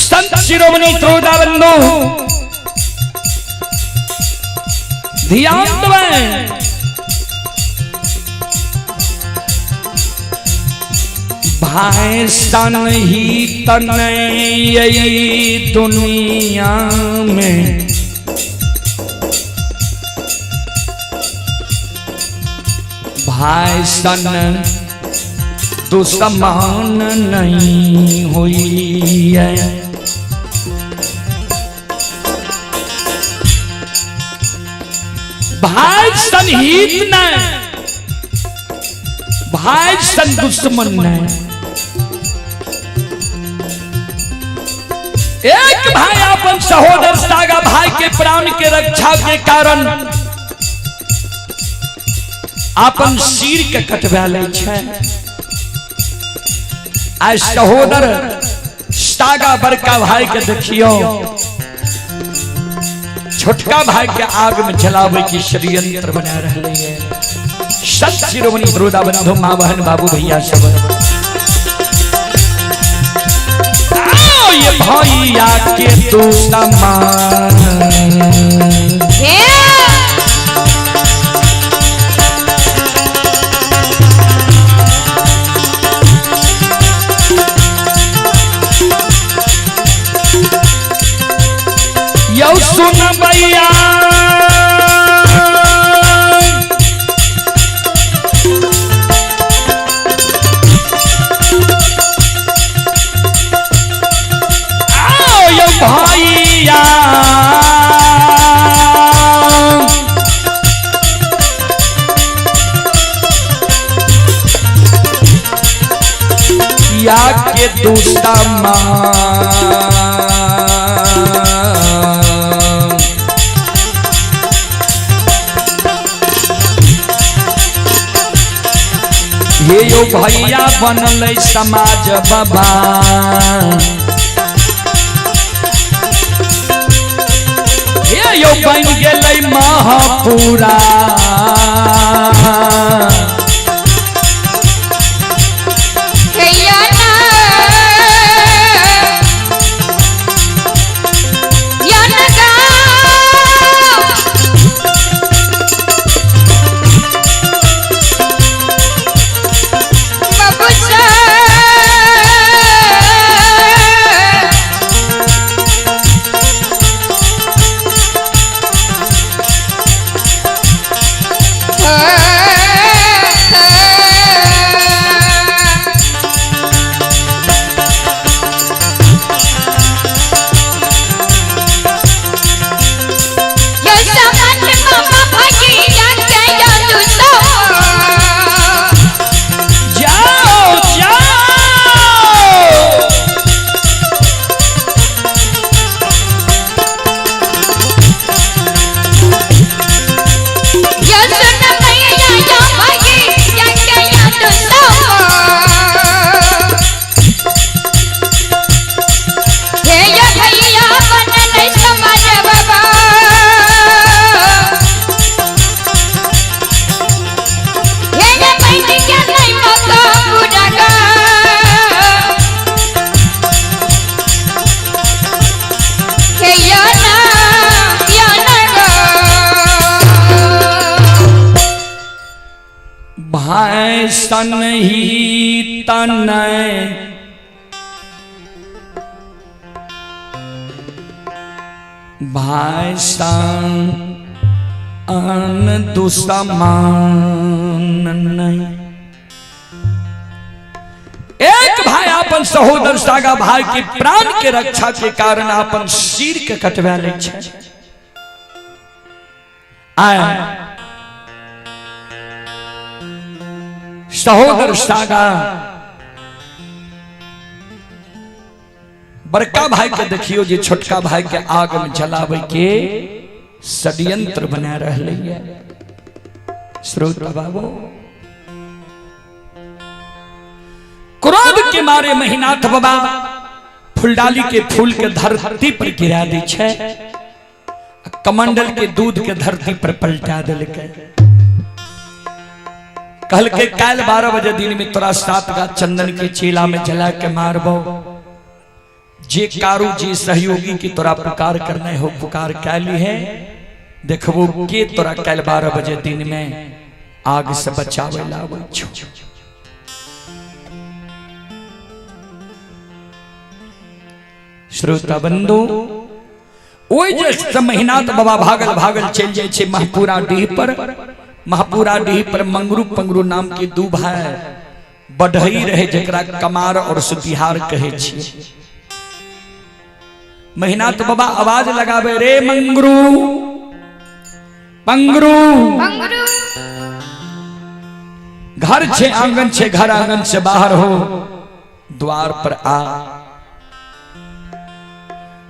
संत शिरोमणि श्रोता बंधु ध्यान दें। भाई सन ही तनई दुनिया में, भाई सन दुश्मन नहीं हुई है। भाई सन हित नहीं, भाई सन दुश्मन नहीं। एक भाई अपन सहोदर सागा भाई के प्राण के रक्षा के कारण अपन सिर के कटवा लै छै। आ सहोदर सागा बड़का भाई के देखियो छोटका भाई के आग में जलावे की षड्यंत्र बना रहे है। संत शिरोमणि श्रोता बंधु माँ बहन बाबू भैया सब, आओ ये भैया के तू समान। यौ सुन भैया आओ यौ भैया, या के दुश्मन ये यो भैया बनल समाज बाबा, ये यो बन गेलै महापुरा। जाओ जाओ भाई सन ही तनय भाई सन अन दुश्मन नहीं। एक भाई अपन सहोदर सागा भाई के प्राण के रक्षा के कारण अपन सिर के कटवा लै छै। आय सहोदर सागा बड़का भाई के देखियो जे छोटका भाई के आग में जलावे के षड्यंत्र बना रहे है। श्रोता बाबू, क्रोध के मारे महिनाथ बाबा फुलडाली के फूल के धरती पर गिरा दी छै, कमंडल के दूध के धरती पर पलटा दिलकै। कहल के काल 12 बजे दिन में तोरा 7 गाछ चंदन के चेला में जला के मारबो, जे कारू जी सहयोगी की तोरा पुकार करना हो पुकार कैली है, देखबो के तोरा काल 12 बजे दिन में आग से बचावे लावे छो। श्रोता बंधु, ओहि जे महिनाथ बाबा भागल भागल चलि जाइ छै महपुरा डीह पर। महपुरा डीह पर मंगरू पंगरू नाम के दू भाई बढ़ई रहे, जकरा कमार और सुतिहार कहै छियै। महिनाथ बाबा आवाज लगावे, रे मंगरू पंगरू, पंगरू, घर छे आंगन छे, घर आंगन से बाहर हो, द्वार पर आ।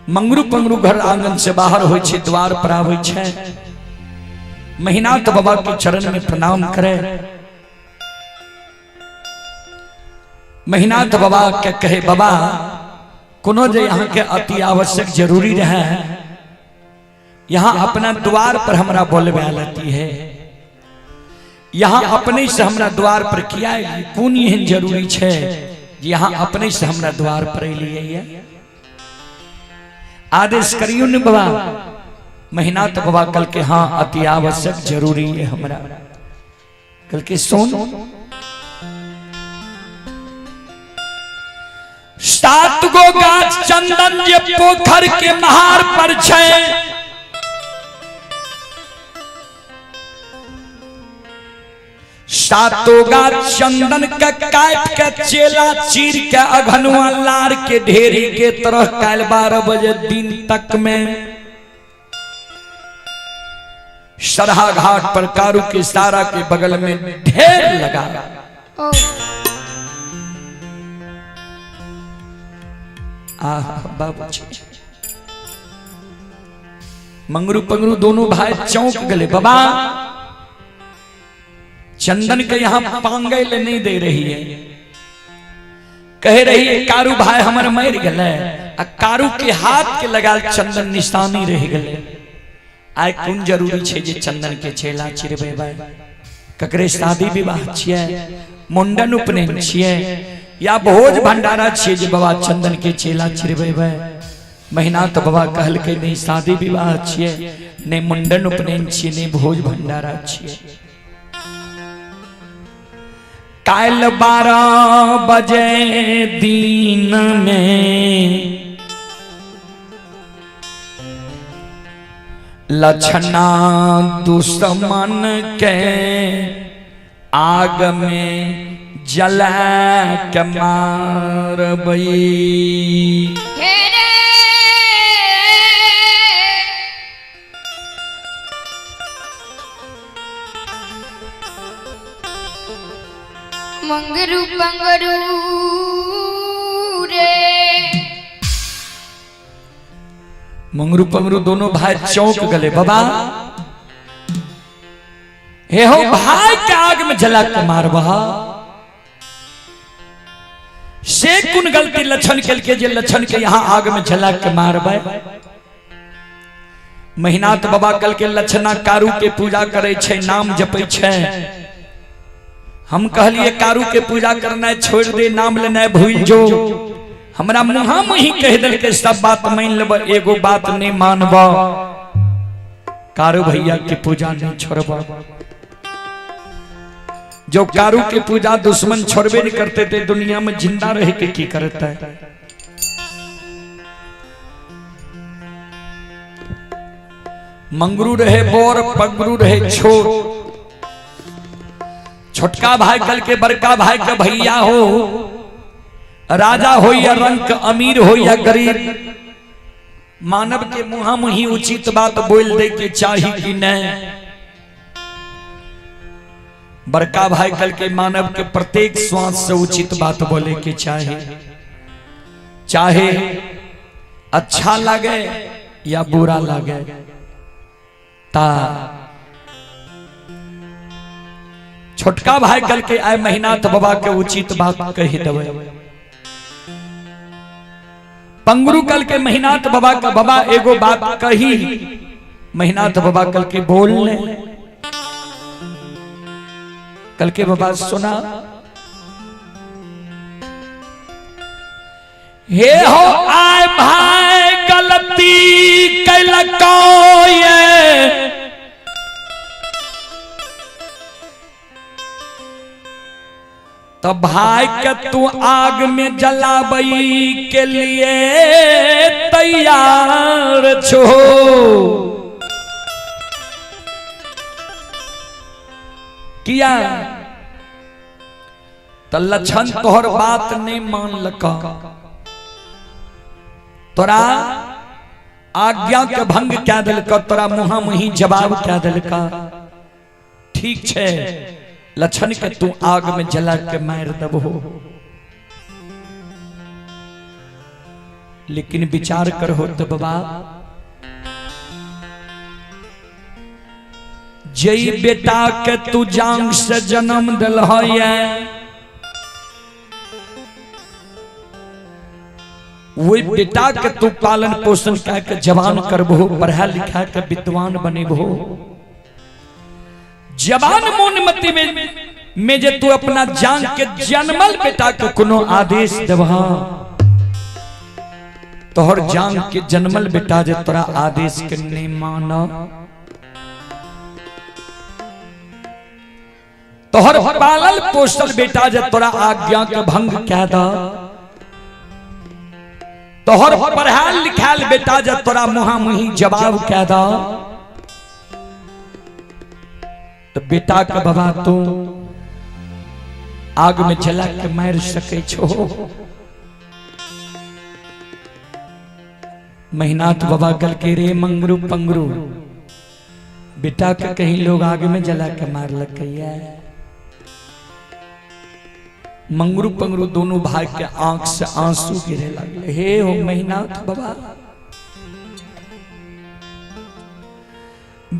मंगरू पंगरू घर आंगन से बाहर हो छे, द्वार पर आवे छे। महिनाथ बाबा के चरण में प्रणाम करे। महिनाथ बाबा के कहे, बाबा कोनो जे यहाँ के अति आवश्यक जरूरी रहे, यहाँ अपना द्वार पर हमरा बोलबे आलती है, यहाँ अपने से हमरा द्वार पर किया एलियै? कोन एहन जरूरी छे जे यहाँ अपने से हमरा द्वार पर एलियै ये? आदेश करियो ने बाबा। महिनाथ बाबा कल के हाँ अति आवश्यक जरूरी है हमरा। कल के सुन, 7 गो गाछ चंदन जे पोखर के महार पर छै, सातो गाछ चंदन के काट के चेला चीर के अघनुआ लार के ढेरी के तरह काल 12 बजे दिन तक में सरहा घाट पर कारू के सारा के बगल में ढेर लगा। आह बाबूजी, मंगरू पंगरू दोनों भाई चौंक गए। बाबा चंदन के यहां पांगे ले नहीं दे रही है, कह रही है कारू भाई हमर मर गए, आ कारू के हाथ के लगाल चंदन निशानी रह गए। आइ कोन जरूरी छे जे चंदन के चेला चिरबेबै? ककरे शादी विवाह छियै, मुंडन उपनयन छियै, या भोज भंडारा छियै जे बाबा चंदन के चेला चिरबेबै? महिनाथ बाबा कहलकै नहीं शादी विवाह छियै, नहीं मुंडन उपनयन छियै, नहीं भोज भंडारा छियै। काल्हि 12 बजे दिन में लछना दुश्मन के आग में जला के मारबई। हे रे मंगरू पंगरू रे, मंगरू पंगरू दोनों भाई चौंक गए। बाबा हे हो भाई के आग में जला के मारबा, से कुन गलती लक्षण के लिए जे लक्षण के यहाँ आग में जला के मारबे? महिनाथ बाबा कल के लक्षणा कारू के पूजा करे छे, नाम जपे छे। हम कहलिए कारू के पूजा करना छोड़ दे, नाम लेना भूल जो। हमरा मुहा मुही कह दिल के सब बात मान लेब, एगो बात नहीं मानब, कारू भैया के पूजा नहीं छोड़ब। जो कारू के पूजा दुश्मन छोड़बे नहीं करते थे, दुनिया में जिंदा रह के की करता है? मंगरू रहे बोर, पंगरू रहे छोट। छोटका भाई कल के बड़का भाई के भैया हो, राजा हो या रंक, अमीर हो या गरीब, मानव के मुहा मुही उचित बात बोल दे के चाही कि नहीं। बड़का भाई कल के मानव के प्रत्येक श्वास से उचित बात बोले के चाही, चाहे अच्छा लगे या बुरा लगे। ता छोटका भाई कल के आए महिनाथ बाबा के उचित बात कही देवे। पंगरू कल के महिनाथ बाबा का बाबा एगो बात कही, महिनाथ बाबा कल के बोल ले। कल के बाबा सुना, हे हो आए भाई गलती कैलको ये, तो भाई के तू आग में जलाबई के लिए तैयार छो। किया तो लक्षण तोहर बात नहीं मानलक, तोरा आज्ञा के भंग क्या दिलक, तोरा मुहा मुही जवाब क्या दिलक। ठीक छे लक्षण के तू आग में जला के मार दबो, लेकिन विचार करहो तो बाबा जई बेटा के तू जांग से जन्म दिल वही बेटा के तू पालन पोषण कह के जवान करबो, पढ़ा लिखा के विद्वान बनेबो। जवान मोनमती में जे तू अपना जान के जन्मल बेटा के कोनो आदेश देबह, तोहर जान के जन्मल बेटा जे तोरा आदेश के नहीं मान, तोहर पालल पोसल बेटा जे तोरा आज्ञा के भंग कह द, तोहर पढ़ाल लिखाल बेटा जे तोरा मुहा मुही जवाब कह द, तो बेटा के बाबा तू आग में जला के मार सके छो। महिनाथ बाबा कल के रे मंगरू पंगरू, बेटा के कहीं लोग आग में जला के मार लकैया। मंगरू पंगरू दोनों भाई के आंख से आंसू गिरे लगले। हे हो महिनाथ बाबा,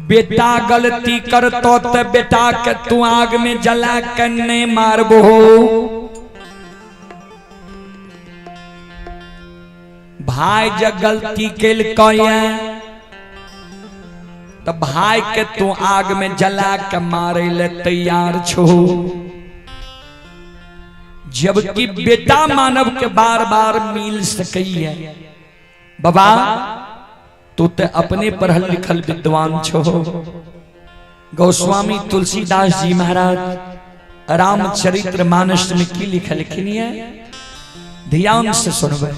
बेटा गलती करतो तो बेटा के तू आग में जला के नहीं मारबो, भाई जब गलती केलकै तो भाई के तू आग में जला के मारे ले तैयार छो। जबकि बेटा मानव के बार बार मिल सकैया। बाबा तू ते अपने पढ़ल लिखल विद्वान छो। गोस्वामी तुलसीदास जी महाराज रामचरित्र मानस में की लिखलखिन है, ध्यान से सुनबे।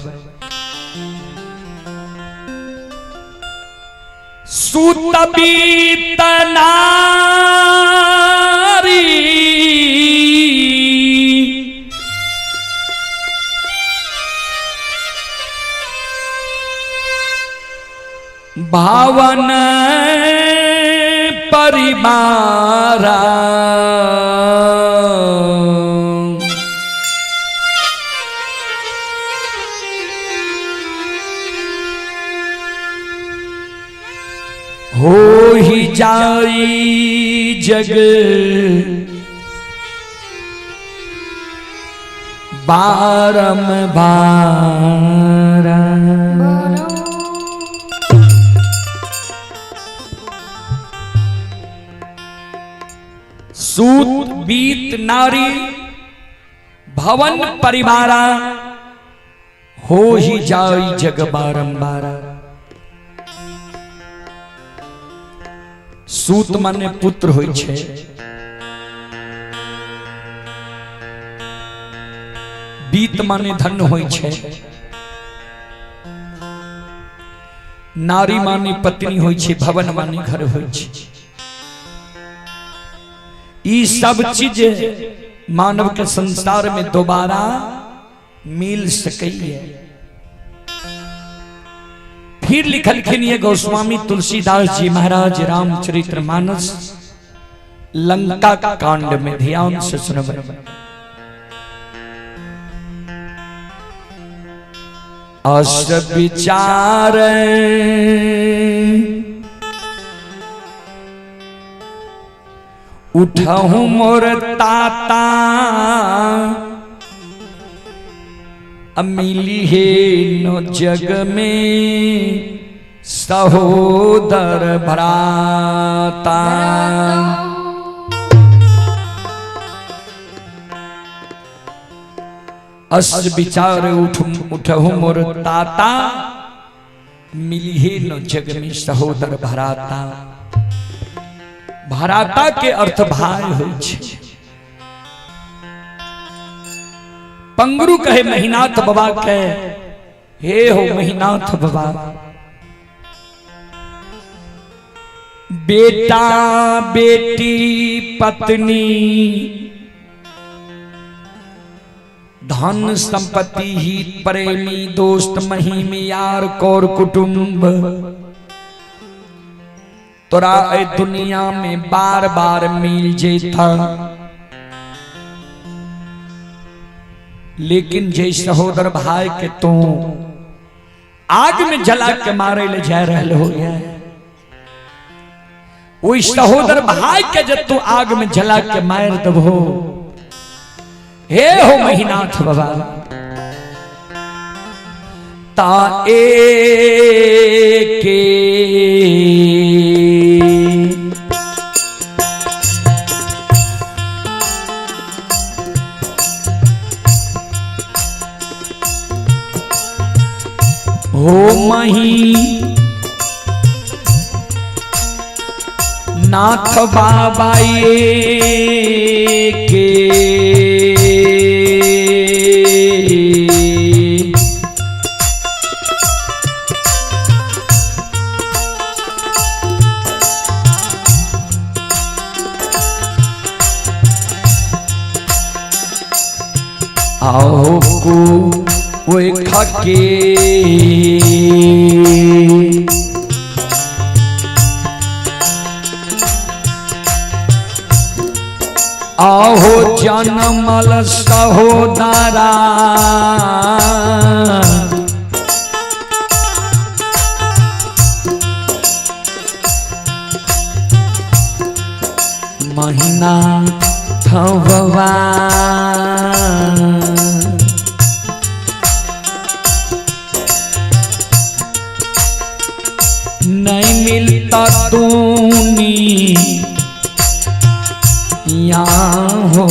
सुत बीत नारी भावन परिवारा, हो ही जाई जग बारम बारा। सूत बीत नारी भवन परिवारा, हो ही जाई जग बारंबारा। सूत माने पुत्र होई छे, बीत माने धन होई छे, नारी माने पत्नी होई छे, भवन माने घर होई छे। ई सब चीज मानव के संसार में दोबारा मिल सकैया। फिर लिखलखिन ये गोस्वामी तुलसीदास जी महाराज रामचरित्र मानस लंका कांड में, ध्यान से सुनबे। अस विचार उठहु मोर ताता, मिली हे नो जग में सहोदर भ्राता। अस विचार उठहु मोर ताता, मिली हे नो जग में सहोदर भ्राता। भ्राता के अर्थ भाई होई छे। पंगरू कहे महिनाथ बाबा के, हे हो महिनाथ बाबा, बेटा बेटी पत्नी धन संपत्ति ही प्रेमी दोस्त महिम यार कौर कुटुंब तोरा ए दुनिया में बार बार मिल जेता, लेकिन जे सहोदर भाई के तू आग में जला के मारे ले जा रहे हो, वही सहोदर भाई के जब तू आग में जला के मार दबो, हे हो महिनाथ बाबा, ता ए के हो मही नाथ बाबा ये के आओ को वो खके आहो जनमल सहोदरा महीना थवा नहीं मिलता तूनी या हो।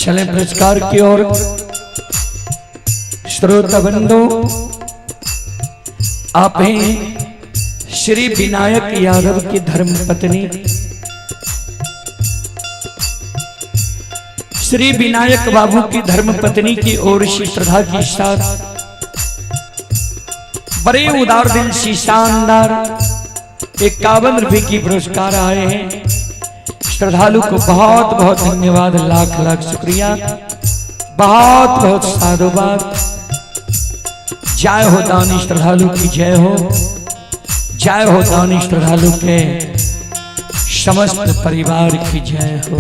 चले पुरस्कार की ओर। श्रोता बंधु, आप हैं श्री विनायक यादव की धर्मपत्नी श्री विनायक बाबू की धर्मपत्नी की ओर से श्रद्धा के साथ बड़े उदार दिल से शानदार 51 रुपए की पुरस्कार आए हैं। श्रद्धालु को बहुत बहुत धन्यवाद, लाख लाख शुक्रिया, बहुत बहुत साधुवाद। जय हो दानी श्रद्धालु की जय हो, जय हो दानी श्रद्धालु के समस्त परिवार की जय हो।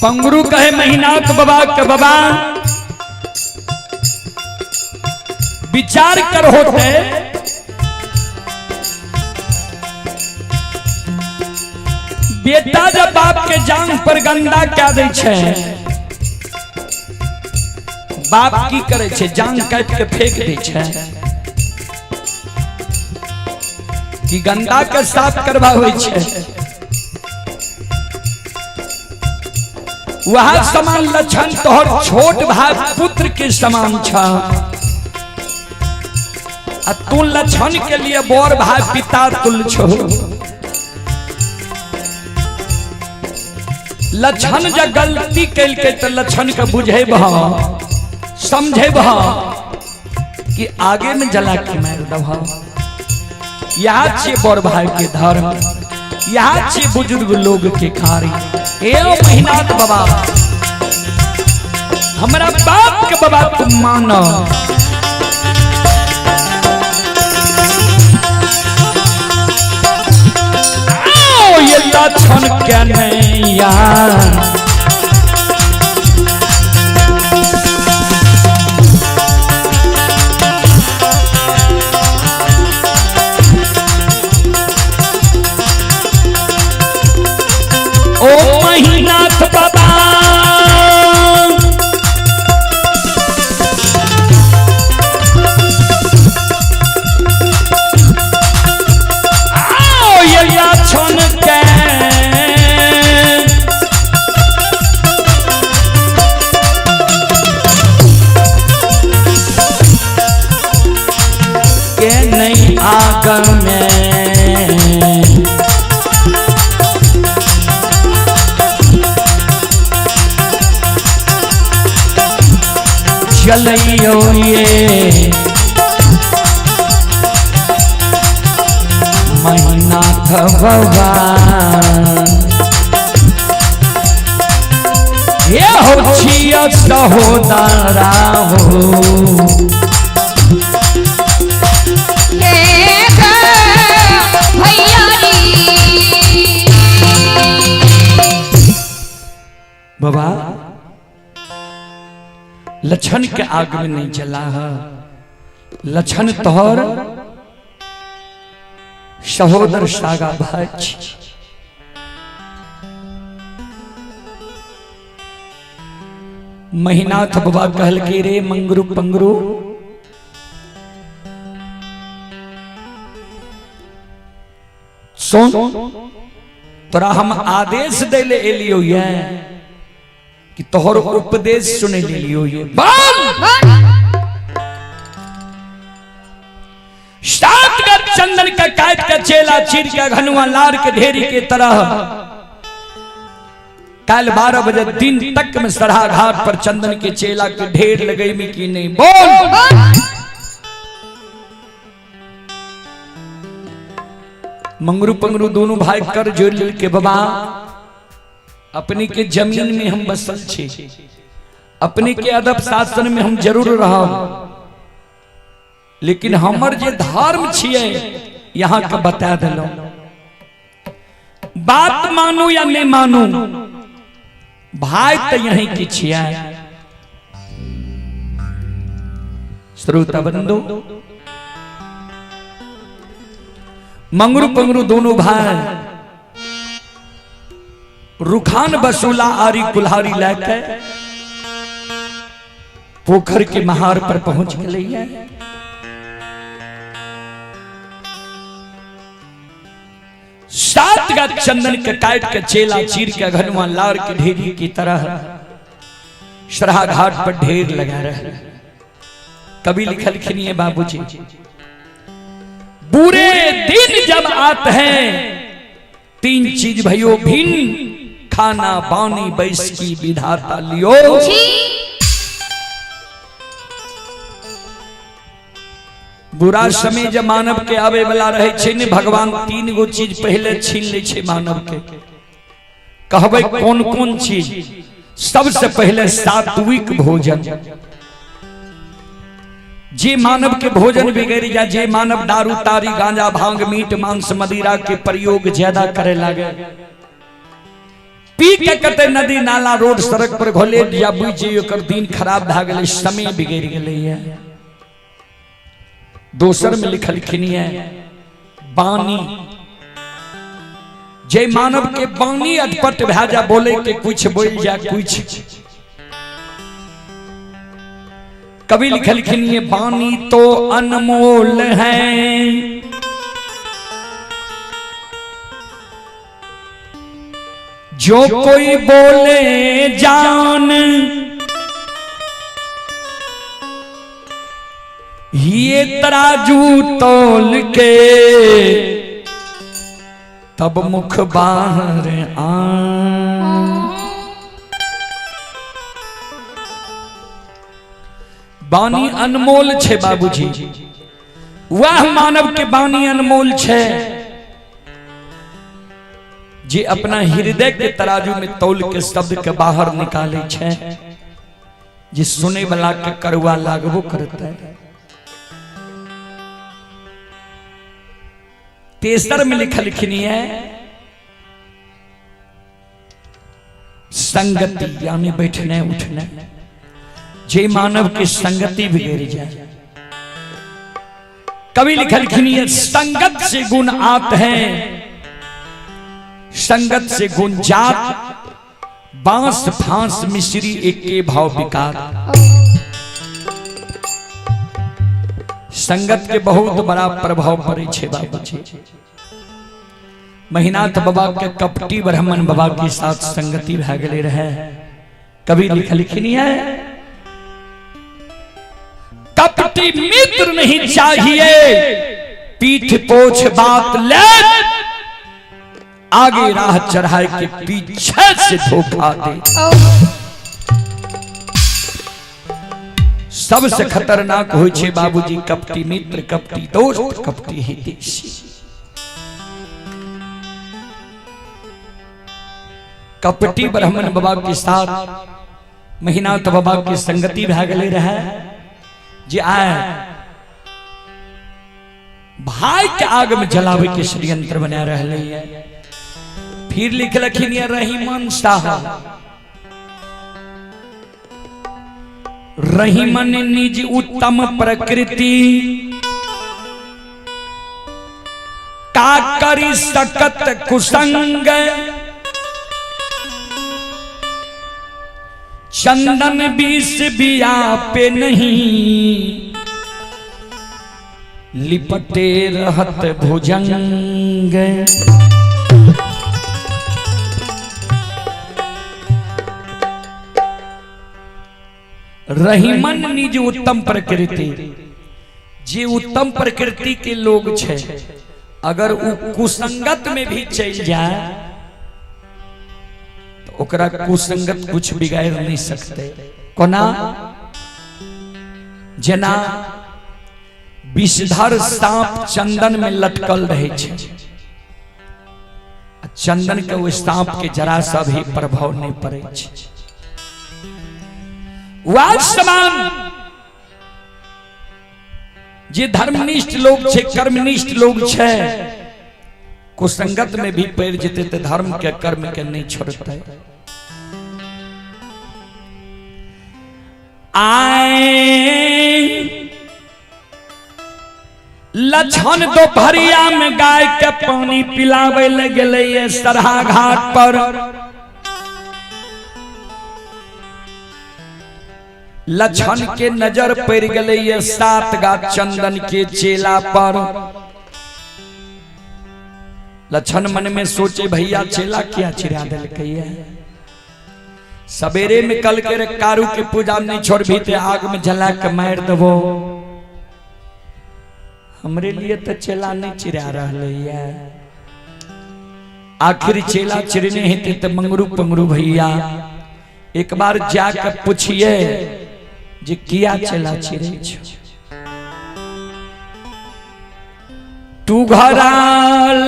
पंगरू कहे महिनाथ बाबा के बाबा विचार कर होते बेटा जब बाप के जांग पर गंदा क्या दै छै, बाप की करे छै? जांग काट के फेंक दै छै कि गंदा के साफ करवा होई छै। वह समान लक्षण तोहर छोट भाई पुत्र के समान छ, आ तू लक्षण के लिए बड़ भाई पिता तुल छो। लक्षण जब गलती कैलकै तो लक्षण के बुझेबह समझेबह कि आगे में जला के मार दबह। यहाँ छे बड़ भाई के धर्म, यहाँ छे बुजुर्ग लोग के कार्य। ए महिनाथ बाबा, हमरा बाप के बाबा तुम मानो। आओ ये लक्षण के नैया ओ महिनाथ बाबा, आओ ये लक्षण के नहीं आग में जलइयो ये महिनाथ बाबा। ये हो छिया सहोदरा हो, बाबा लक्षण के आग में नहीं जला है। लक्षण तोहर सहोदर सागा भाई। महिनाथ बाबा कहल के रे मंगरू पंगरू, सुन तोरा हम आदेश दे ले एलियो ये कि तोहर उपदेश सुने लियो ये। सात गज चंदन का काट का चेला चीर का घनुआ लार के ढेरी के तरह काल 12 बजे दिन तक में सरहा घाट पर चंदन के चेला के ढेर लगई में की नहीं बोल। मंगरू पंगरू दोनों भाई कर जोड़ लेल के बाबा अपने के जमीन में हम बसल छी, अपने के अदब शासन में हम जरूर रहा, लेकिन हमर जे धर्म छिए यहाँ के बता दिलो। बात मानू या नहीं मानू, भाई तो यही की छिए। श्रोता बंधु, मंगरू पंगरू दोनों भाई रुखान बसूला आरी कुल्हारी लेके पोखर के महार पर पहुंच गए। 7 गाछ चंदन के काट के चेला चीर के घनुआ लार के ढेरी की तरह सराहा घाट पर ढेर लगा रहे। कभी लिखल खिनिए बाबूजी, बुरे दिन जब आते हैं 3 चीज भयो भिन्न, खाना बानी बैस की विधाता लियो। बुरा समय जब मानव के आवे वाला रहे छे ने, भगवान 3 गो चीज पहले छीन ले छे मानव के। कहबे कौन कौन चीज? सबसे पहले सात्विक भोजन। जे मानव के भोजन बिगड़ जा, जे मानव दारू तारी गांजा भांग मीट मांस मदिरा के प्रयोग ज्यादा करे लागे, पी के कते नदी नाला रोड सड़क पर घोले या बुझ ओकर दिन खराब भए गेलै, समय बिगड़ गेलै। दोसर में लिखलखिन है बानी। जे मानव के बानी अटपट भए जा, बोले के कुछ बोल जा कुछ। कवि लिखलखिन ये बानी तो अनमोल है, जो कोई बोले जान, ये तराजू तोल के तब मुख बाहर आ। बानी अनमोल छे बाबूजी, वह मानव के बानी अनमोल छे जे अपना हृदय के तराजू में तोल के शब्द के बाहर निकाले छे, जे सुने वाला के करुआ लागबो करता है। तेसर में लिखलखिन है संगति, यानी बैठने उठने। जे मानव के संगति बिगड़ जाए, कवि लिखलखिन है संगत से गुण आत हैं, संगत से गुण जात, बांस फांस मिश्री एक के भाव विकार। संगत के बहुत बड़ा प्रभाव पड़े छे बाबूजी। महिनाथ बाबा के कपटी ब्राह्मण बाबा के साथ संगति भए गेले रहे। कवि लिखलखिन है कपटी मित्र नहीं चाहिए, पीठ पोछ बात ले, आगे राह चढ़ाए के पीछे से धोखा दे। सबसे खतरनाक हो छे बाबूजी कपटी मित्र, कपटी दोस्त, कपटी हितैषी। कपटी ब्राह्मण बाबा के साथ महिनाथ बाबा के संगति भए गेले रहे, जे आए भाई के आग में जलावे के षड्यंत्र बना रहले है। फिर लिखलखिन रहीमन साहब, रहीमन निज उत्तम प्रकृति, का करी सकत कुसंग, चंदन बीस बिया पे नहीं, लिपटे रहत भुजंग। रहीमन निज उत्तम प्रकृति, जे उत्तम प्रकृति के लोग छे, अगर उ कुसंगत में भी चल जाए तो ओकरा कुसंगत कुछ बिगाड़ नहीं सकते। कोना जेना विषधर सांप चंदन में लटकल रहे छै, चंदन के ओहि सांप के जरा सा भी प्रभाव नहीं पड़े छै। वह समान जे धर्मनिष्ठ लोग छै, कर्मनिष्ठ लोग छै, कुसंगत में भी पड़ जेते तो धर्म के कर्म के नहीं छोड़ते। आए लक्षण दोपहरिया में गाय के पानी पिलावे ले गेलै सरहा घाट पर। लक्षण के नजर पड़ गेलै 7 गा चंदन के चेला पर। लक्षण मन में सोचे भैया चेला क्या चिरा दिलकै, सवेरे में कल के कारू के पूजा नहीं छोड़ भी ते आग में जला के मार देबो, हमरे लिए तो चेला नहीं चिरा रहा। आखिर चेला चिरने हेते तो मंगरू पंगरू भैया एक बार जाके पूछिए जे किया चेला चिरे छो। टू घराल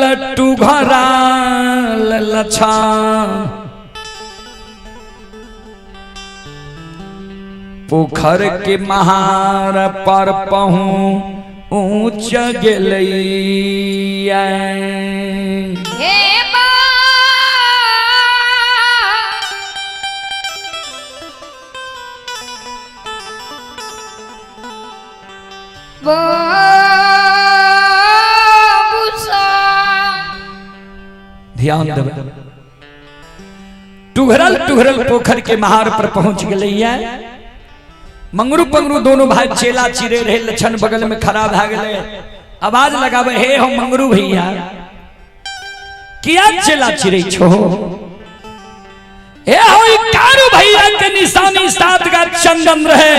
लछान पोखर के महार पर पहुँ ऊंच गेलैया। हे बा ध्यान देबै, टुघरल टुघरल पोखर के महार पर पहुंच गेलैया। मंगरू पंगरू दोनों भाई चेला चिरे रहे, लक्षण बगल में खड़ा भा गेलै, आवाज लगावे हे हो मंगरू भैया किया चेला चिरे छो, हे हो कारू भैया के निशानी 7 गा चंदन रहे,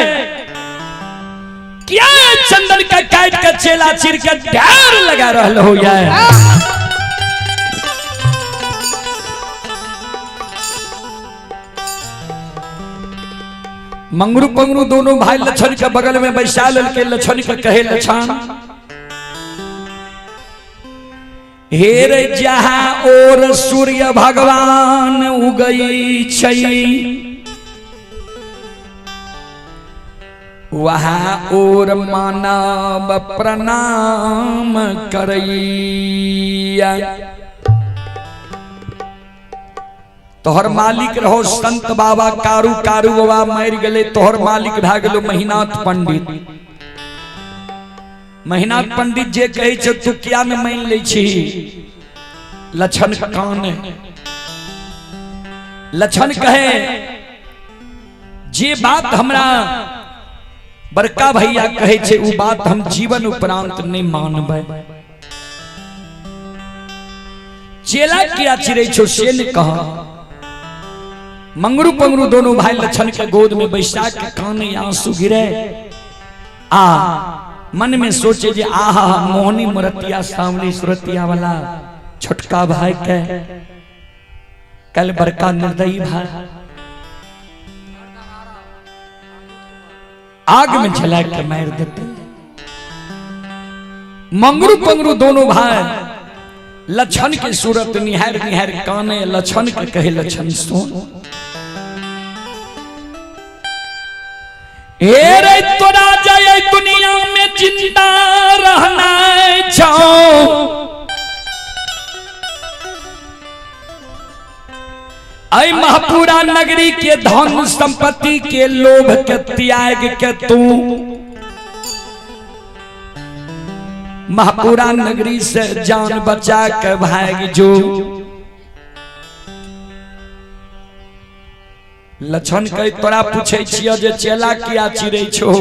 किया चंदन का काट के चेला चिर के ढेर लगा रहल हो यार। मंगरू पंगरू दोनों भाई लक्षण के बगल में बैसा ललके, लक्षण के कहे लक्षण हेर जहां और सूर्य भगवान उगई छै वहां और मानव प्रणाम करैया। तोहर मालिक रहो संत बाबा कारू कारू बाबा मर गए, तोहर मालिक भए गेलो महिनाथ पंडित। महिनाथ पंडित जे कहै छै तू किया न मान लै छी। लक्षण कान लक्षण कहे जे बात हमरा बड़का भैया कहै छै उ बात हम जीवन उपरांत नहीं मानबै। चेला किया चिरै छो से ने कह। मंगरू पंगरू दोनों भाई लक्षण के गोद में बैसा के काने आंसू गिरे आ मन में सोचे जे आहा मोहनी मुरतिया सावली सुरतिया वाला छोटका भाई के कल बड़का निर्दयी भाई आग में जला के मार देते। मंगरू पंगरू दोनों भाई लक्षण के सूरत निहार निहार काने लक्षण के कहे लक्षण सुन हे रे तोरा जय दुनिया में जिंदा रहना चाहो ऐ महापुरा नगरी के धन संपत्ति के लोभ के त्याग के तू महापुरा नगरी से जान बचा के भाग जो। लक्षण कहे तोरा पूछे छियो जे चेला किया चिरै छो,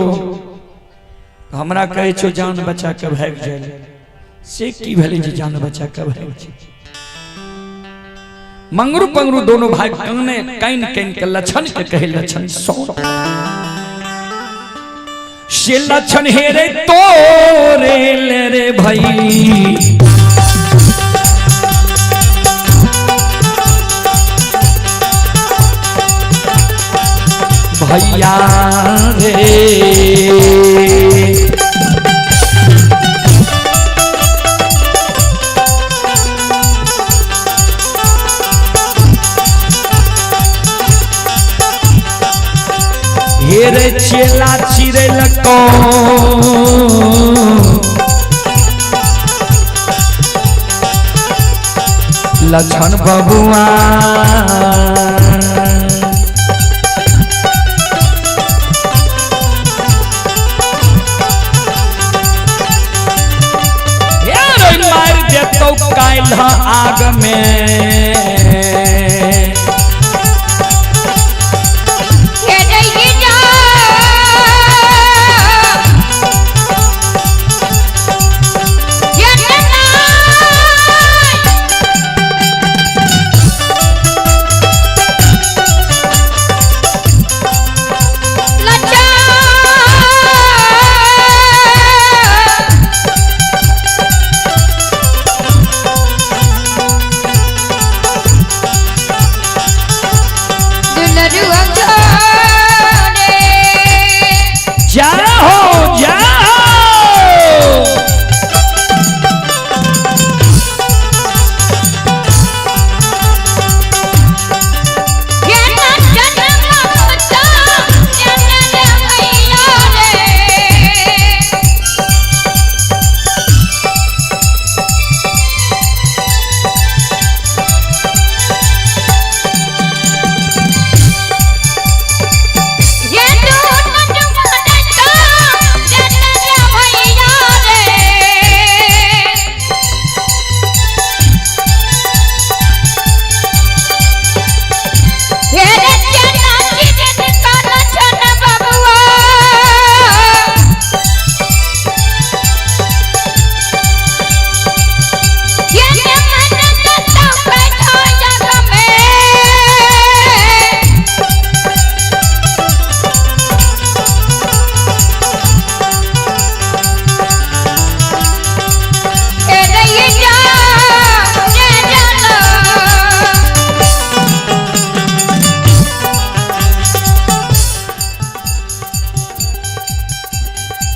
हमरा कहे छो जान बचा के भाग जाए, से की भेलै जे जान बचा के भाग जाए। मंगरू पंगरू दोनों भाई काने कान कान के लक्षण के कहे लक्षण सो से लक्षण हे रे तोरे ले रे भाई भैया रे। हेरे चेला चिरे लको लक्षण बबुआ। हेरे मार देतौ काल्ह आग में। जाओ जाओ।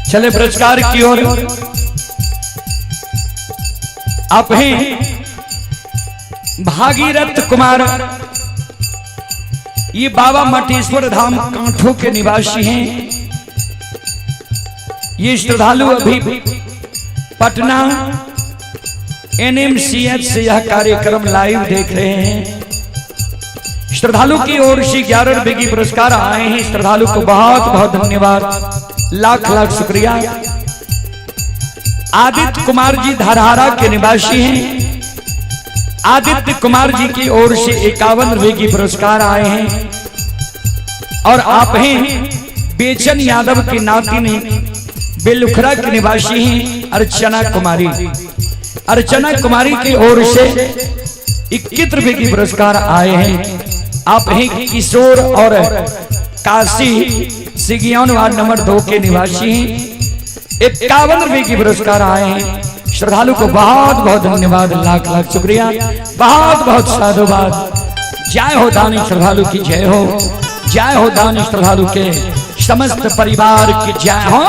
चले पुरस्कार की ओर। आप हैं भागीरथ कुमार, ये बाबा मटेश्वर धाम कांठों के निवासी हैं। ये श्रद्धालु अभी पटना एनएमसीएच से यह कार्यक्रम लाइव देख रहे हैं। श्रद्धालु की ओर से 11 रुपए की पुरस्कार आए हैं। श्रद्धालु को बहुत बहुत धन्यवाद, लाख लाख शुक्रिया। आदित्य कुमार जी धरहरा के निवासी हैं। आदित्य कुमार जी की ओर से 51 रुपए की पुरस्कार आए हैं। और आप हैं बेचन यादव के नातिनी बेलुखरा के निवासी हैं अर्चना कुमारी। अर्चना कुमारी की ओर से 21 रुपए की पुरस्कार आए हैं। आप हैं किशोर और काशी सिगियान वार्ड नंबर 2 के निवासी हैं। 51 रुपए की पुरस्कार आए हैं। श्रद्धालु को बहुत बहुत धन्यवाद, लाख लाख शुक्रिया, बहुत बहुत साधुवाद। जय हो दानी श्रद्धालु की जय हो, जय हो दानी श्रद्धालु के समस्त परिवार की जय हो।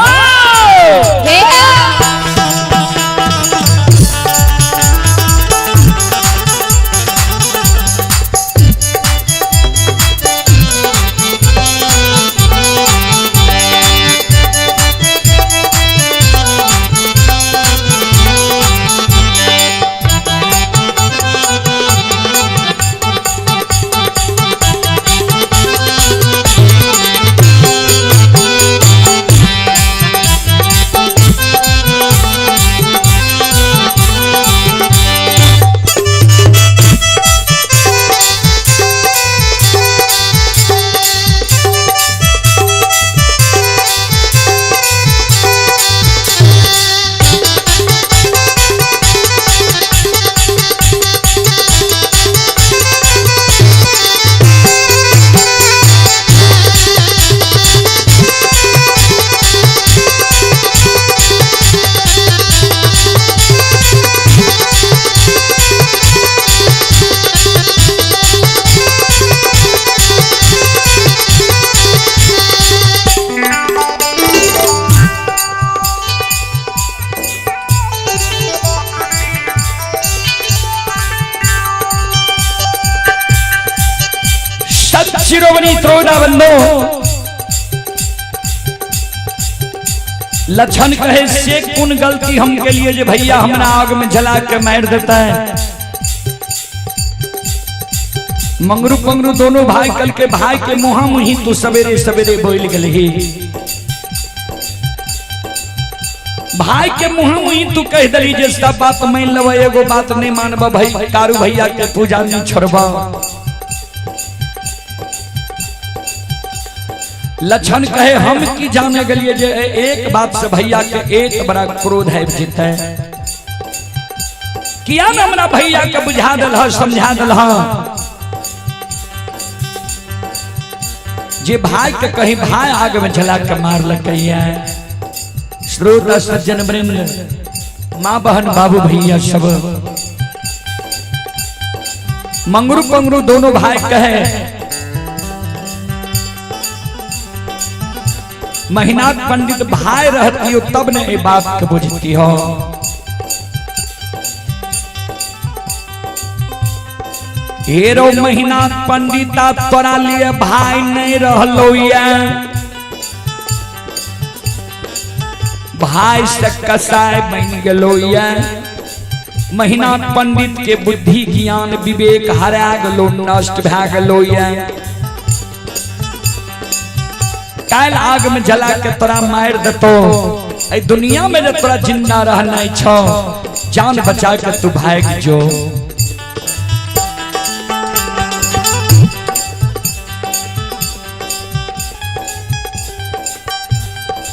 श्रोता बंधु, लक्षण कहे से कौन गलती हम के लिए जे भैया हमरा आग में जला के मार देता है। मंगरू पंगरू दोनों भाई कल के भाई के मुहा मुही तू सवेरे सवेरे बोल गलही, भाई के मुहा मुही तू कह दली जे सब बात मान लेब, एगो बात नहीं मानब भाई कारू भैया के पूजा नहीं छोड़ब। लक्षण कहे हम की जाने गलिए जे एक बात से भैया के एक बड़ा क्रोध है जीते, किया न हमरा भैया के बुझा दिल ह समझा दिल ह जे भाई के कहीं भाई आग में जला के मार लकैया। श्रोता सज्जन वृंद, माँ बहन बाबू भैया सब, मंगरू पंगरू दोनों भाई कहे महिनाथ पंडित भाई रहती हो तब न ये बात के बुझती हो। हेरो महिनाथ पंडिता तोरा लिए भाई नहीं रहलो ये, भाई से कसाई बन गलो ये। महिनाथ पंडित के बुद्धि ज्ञान विवेक हरा गलो, नष्ट भा गलो ये। काल आग में जला के तोरा मार देतो, ए दुनिया में जब तोरा जिंदा रहना छो, जान बचा के तू भाग जो।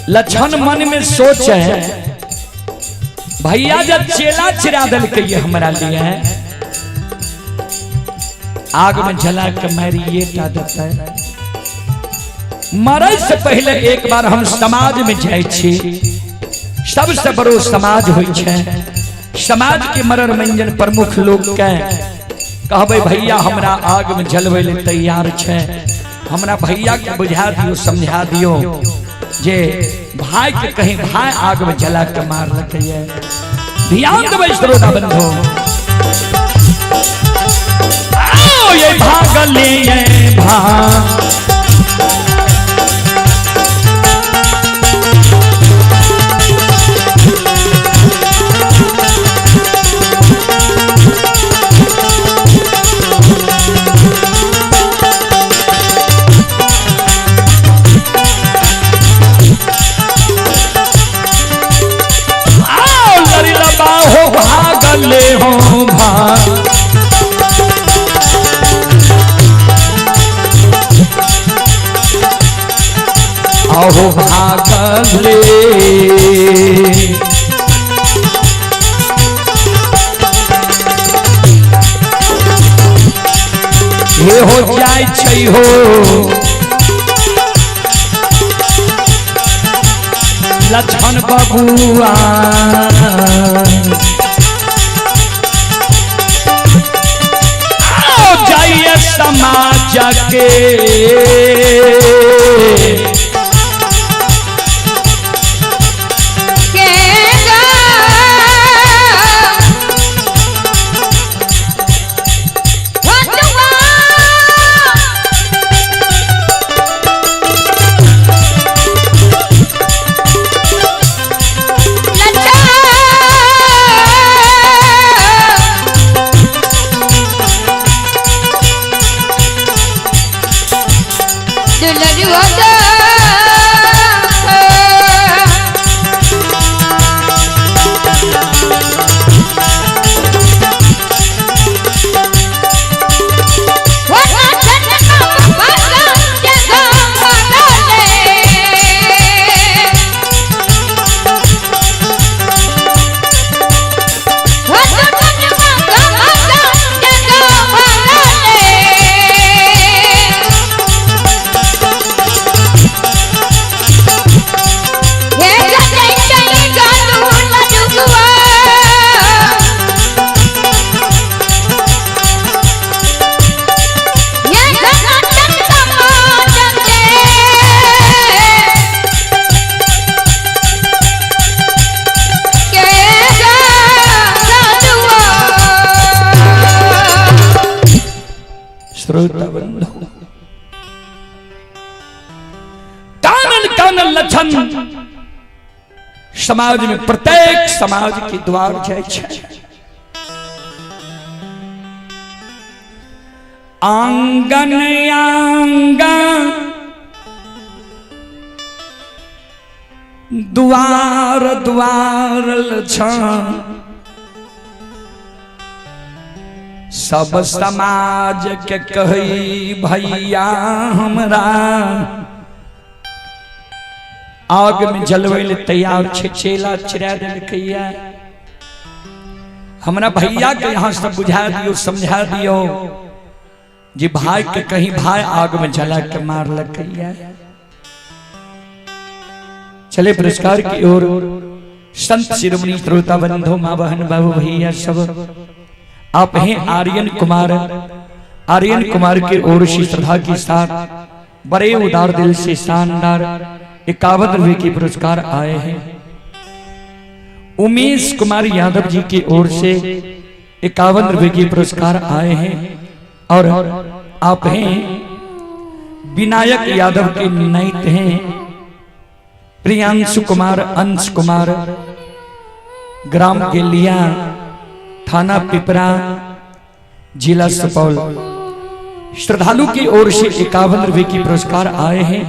लक्षण मन में सोच है भैया जब चेला चिरा दल के ये हमारा लिए है, आग में जला के मारी ये आदत है। मरे से पहले एक बार हम समाज में जाए छी, सबसे बड़ो समाज होइ छै, समाज के मरर मंजन प्रमुख लोग के कहबे भैया हमरा आग में जलवे ले तैयार छै, हमरा भैया के बुझा दियो समझा दियो जे भाई के कहीं भाई आग में जला के मार लकैया। ध्यान देबै श्रोता बंधु, आओ ये भागले ये भा हो भागले हो भा आहो भागले। हे हो जाय छै हो लक्षण बबुआ, आओ जाइए समाज के दुलरुआ। कानल कानल लक्षण समाज में प्रत्येक समाज के द्वार जाइ छै। आंगन आंगन द्वार द्वार लक्षण सब समाज के कही भैया हमरा आग में जलबै ले तैयार छै, चेला चिरा देलकैया। हमरा भैया के यहाँ सब बुझा दियो, समझा दियो जे भाई के कहीं भाई आग में जला के मारलकैया। चले पुरस्कार की ओर। संत शिरोमणि श्रोता बंधु, माँ बहन बाबू भैया सब, आप हैं आर्यन कुमार। आर्यन कुमार की ओर से श्रद्धा के साथ बड़े उदार दिल से शानदार 51 रुपए के पुरस्कार आए हैं। उमेश कुमार यादव जी की ओर से 51 रुपए के पुरस्कार आए हैं। और आप हैं विनायक यादव के नैत हैं प्रियांशु कुमार, अंश कुमार, ग्राम गेलिया, थाना पिपरा, जिला सुपौल। श्रद्धालु की ओर से 51 रुपए की पुरस्कार आए हैं।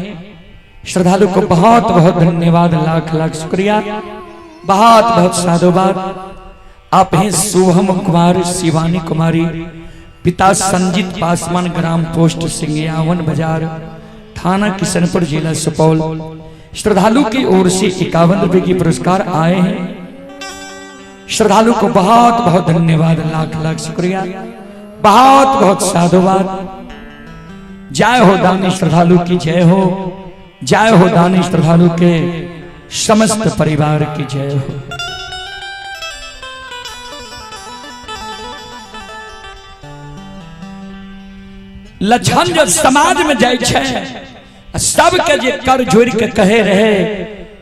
श्रद्धालु को बहुत बहुत धन्यवाद, लाख लाख शुक्रिया, बहुत बहुत साधुवाद। आप हैं शुभम कुमार, शिवानी कुमारी, पिता संजीत पासवान, ग्राम पोस्ट सिंगियावन बाजार, थाना किशनपुर, जिला सुपौल। श्रद्धालु की ओर से 51 रुपए की पुरस्कार आए हैं। श्रद्धालु को बहुत बहुत धन्यवाद, लाख लाख शुक्रिया, बहुत बहुत साधुवाद। जय हो दानी श्रद्धालु की जय हो, जय हो दानी श्रद्धालु के समस्त परिवार की जय हो। लक्षण जब समाज में जाय छै, सबके जे कर जोड़ के कहे रहे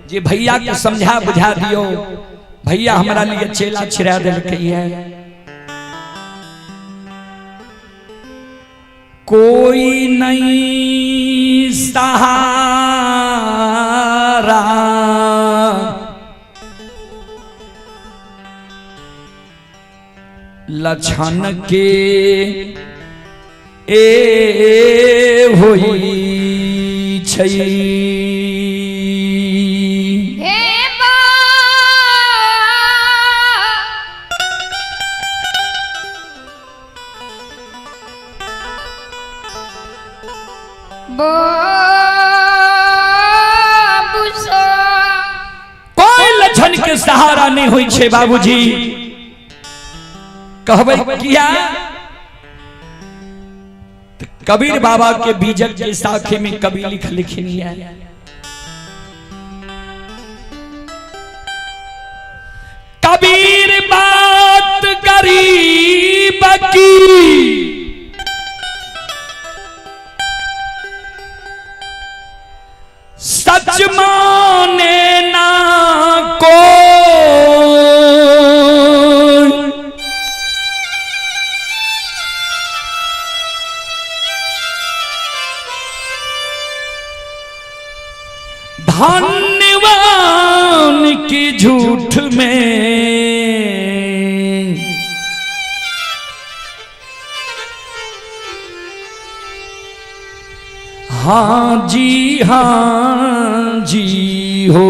जे भैया के समझा बुझा दियो, भैया हमरा लिए चेला छिड़ा देलकै। कोई नहीं सहारा लक्षण के ए होई छै। हे बा बाबूसा, कोई लक्षण के सहारा नहीं होई छै बाबूजी। कहबै किया? कबीर बाबा के बीजक के साखे में कवि लिख लिखनी है। कबीर बात गरीब की, सच माने ना को, धन्यवान की झूठ में हाँ जी हाँ जी हो।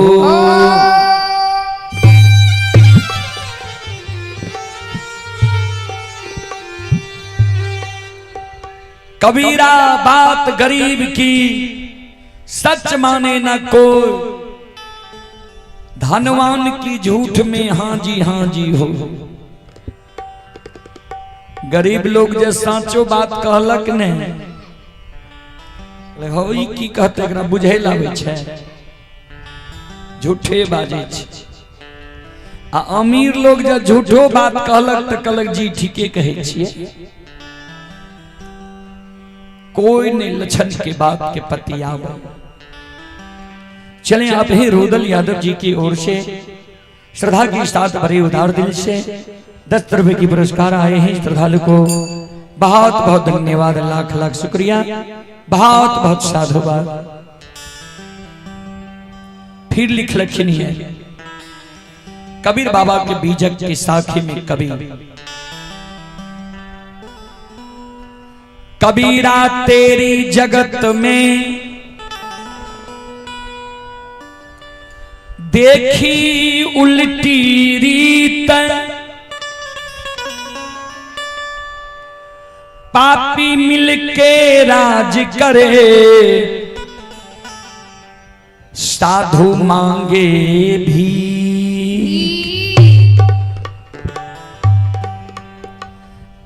कबीरा बात गरीब की सच माने न कोई, धनवान की झूठ में हाँ जी हाँ जी हो। गरीब लोग जे साचो बात कहलक ने हो, ई की कहते, एकरा बुझे लाबै छै, झूठे बाजै छै। आ अमीर लोग जे झूठो बात कहलक तऽ कहलक जी ठीके कहै छियै। कोई नहीं लक्षण के बात के पतियावे। चलें, आप ही रुदल यादव जी की ओर से श्रद्धा के साथ भरे उदार दिल से 10 रुपए की पुरस्कार आए हैं। श्रद्धालु को बहुत बहुत धन्यवाद, लाख लाख शुक्रिया, बहुत बहुत साधुवाद। फिर लिखलखिन है कबीर बाबा के बीजक के साखी में कबीर कबीरा तेरी जगत में देखी उल्टी रीत, पापी मिलके राज करे, साधु मांगे भी।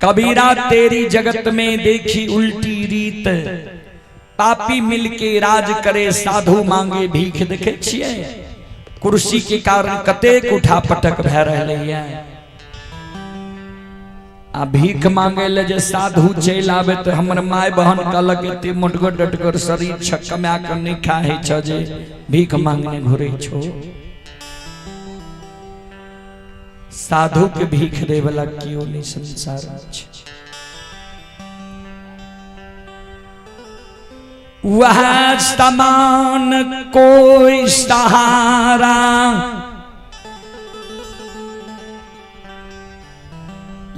कबीरा तेरी जगत में देखी उल्टी रीत, पापी मिलके राज करे, साधु मांगे भीख। देखे छियै कुर्सी के कारण कतेक उठा पटक भए रहलै है। आ भीख मांगे ले जे साधु चलि आबे तऽ हमर माय बहन कहलक एते मोटगर डटगर शरीर छ, कमा के नहि खाइ छ जे भीख मांगने घुरै छो। साधु के भीख दे वाला केओ नहीं संसार में छै। वह समान कोई सहारा,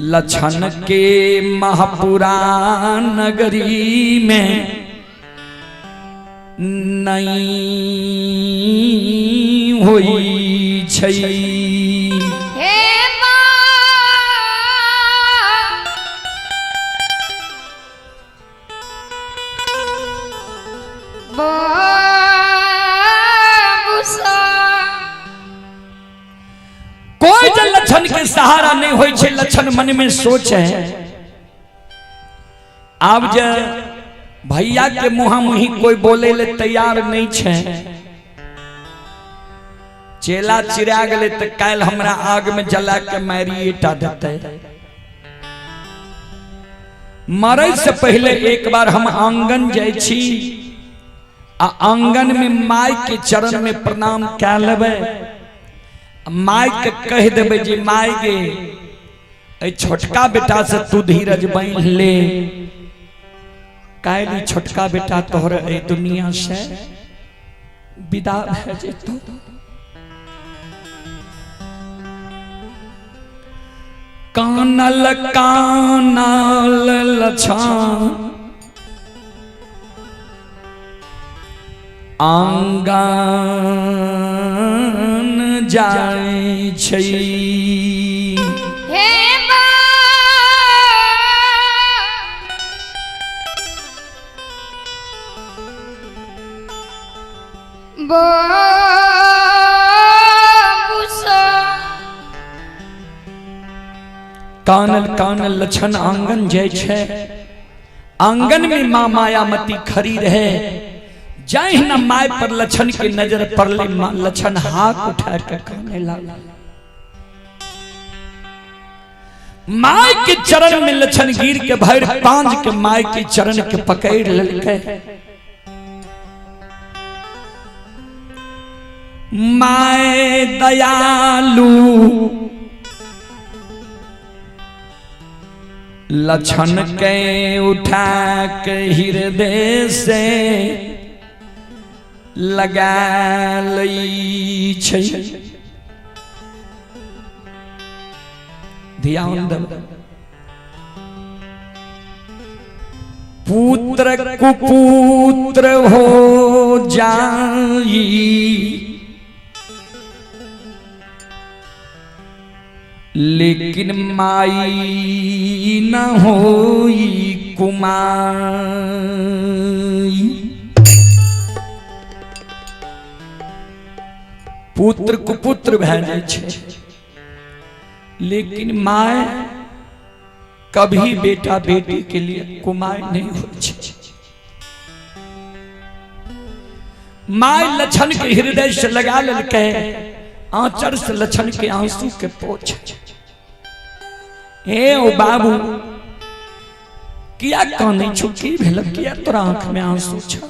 लछन के महापुरा नगरी में नहीं होई छै। हे माँ बाबूसा। कोई जब लछन के सहारा नहीं होई छै, लछन मन में सोच है आब जे भैया के मुहा मुही कोई बोले ले तैयार नहीं छै, चेला चिरा गेलै तऽ काल्हि हमरा आग में जला के मारिएटा देतै। मरै से पहले एक बार हम आंगन जाइ छी आ आंगन में माय के चरण में प्रणाम कए लेबै, माय के कहि देबै जे my गे एहि छोटका बेटा से तू धीरज बान्हि ले, काल्हि छोटका बेटा तोहर एहि दुनिया से विदा भए जेतौ। कानल कानल लछन आंगन जाइ छै। हे माँ बाबूसा। कानल कानल लछन आंगन जाइ छै, आंगन में माँ मायामती खड़ी रहे। जाहि न my पर लछन के नजर पड़ले, लछन हाथ उठा के काने लागल। My के चरण में लछन गिर के भर पांज के my के चरण के पकड़ ललकै। My दयालु लछन के उठा के हृदय से लगा लई छै। ध्यान देब, पुत्र कुपुत्र हो जाई, लेकिन माई न होई कुमाई। पुत्र कुपुत्र भए जाइ छै, लेकिन my कभी बेटा बेटी के लिए कुमाई नहीं होइ छै। My Lachhan के हृदय से लगा लेलकै, आंचर से लछन के आंसू के पोछ। हे ओ बाबू किया कानै छौ, की भेल, किया तोरा आंख में आंसू छौ?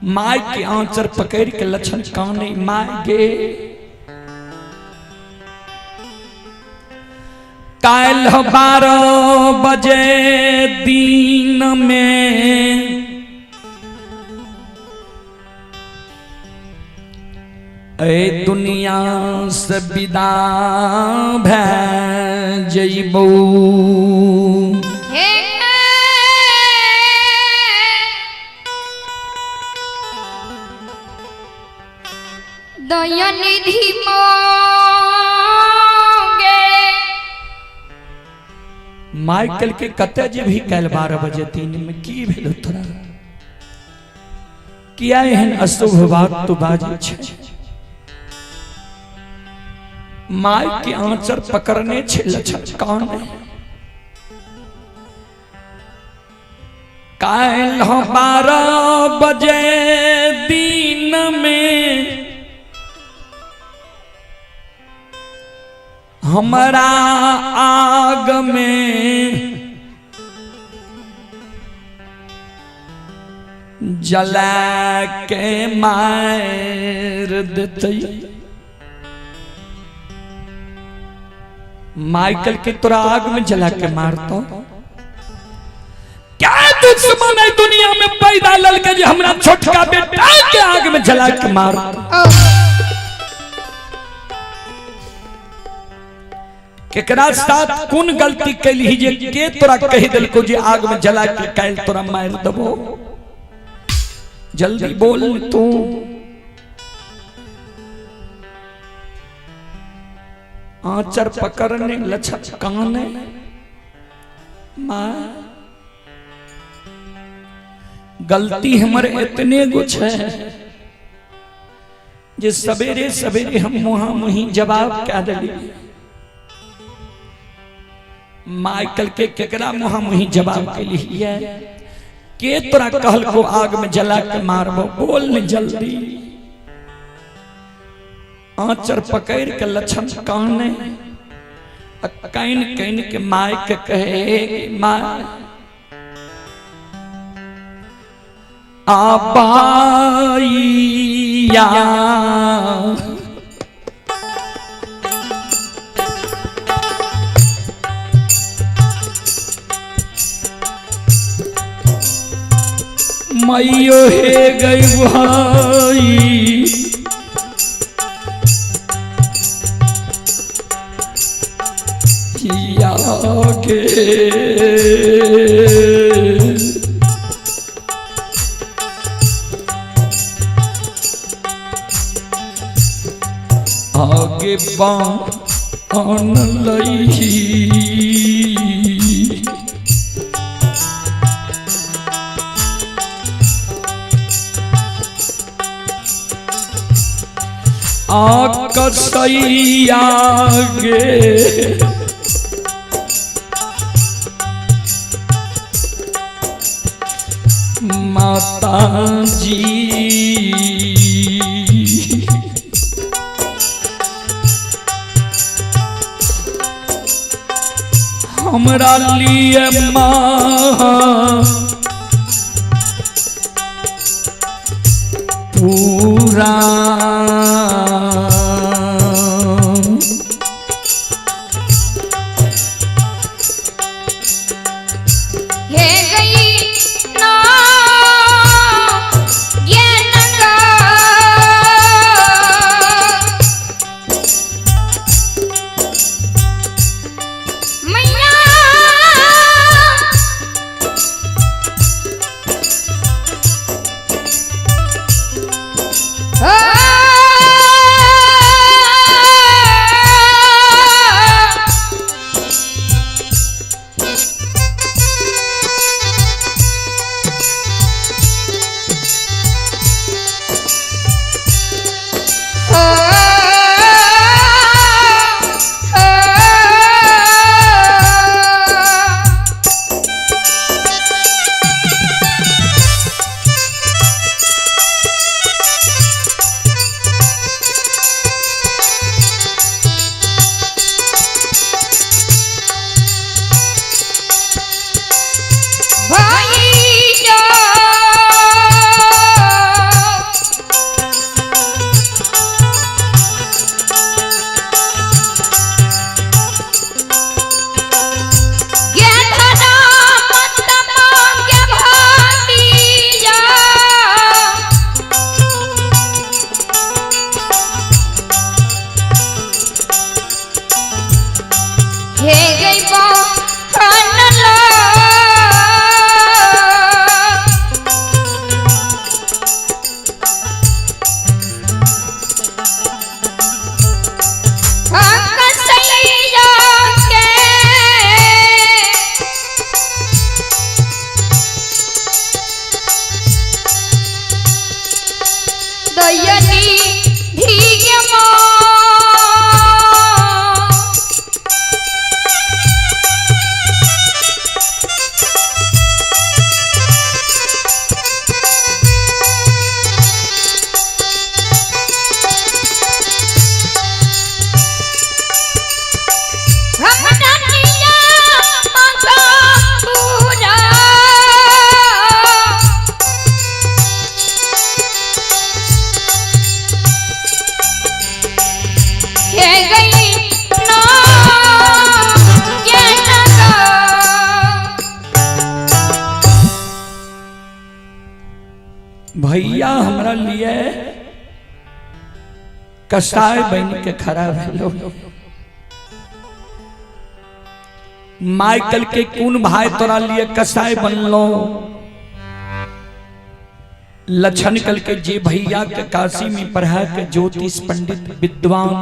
My के आंचर पकड़ के लछन काने, my गे काल्हि 12 बजे दिन में ए दुनिया से विदा भए जइबौ। हे दयानिधि मांगे। माइकल के कते जे भी काल्हि 12 बजे दिन में की भेल तोरा, किया एहन अशुभ बात तू बाजै छै? My के आंचर पकड़ने छै लछन कान। काल्हि 12 बजे दिन में हमरा आग में जला के मार देतै। माइकल के तोरा आग में जला के मारतो। क्या दुश्मन है दुनिया में पैदा ललके जे हमरा छोटका बेटा के आग में जला के मारतो। केकरा साथ कोन गलती कैली जे के तोरा कहि देलको जे आग में जला के काल्हि तोरा मार देबो? जल्दी बोल तू। आंचर पकड़ने लछक काने मां गलती हमर इतने गो छै जे सवेरे सवेरे हम मुहा मुही जवाब कह देली। माइकल के केकरा मुहा मुही जवाब के लिए के तोरा कहल को आग में जला के मारबो? बोल नहीं जल्दी। आंचर पकड़ के लछन काने can can के my के कहे my आबाइया मैयो हे गई भाई किया के आगे बान लई आकसैया गे माता जी हमरा लिए माँ पूरा हे गई ना ज्ञान का मैया ओ दयनी धीगे माँ। हमरा निया मांगा पूरा। हे गई ना के नगा। भैया हमरा लिए कसाय बन के खड़ा भेलो। माइकल के कोन भाई तोरा लिए कसाय बनलो? लक्षण कल के जे भैया के काशी में पढ़ा के ज्योतिष पंडित विद्वान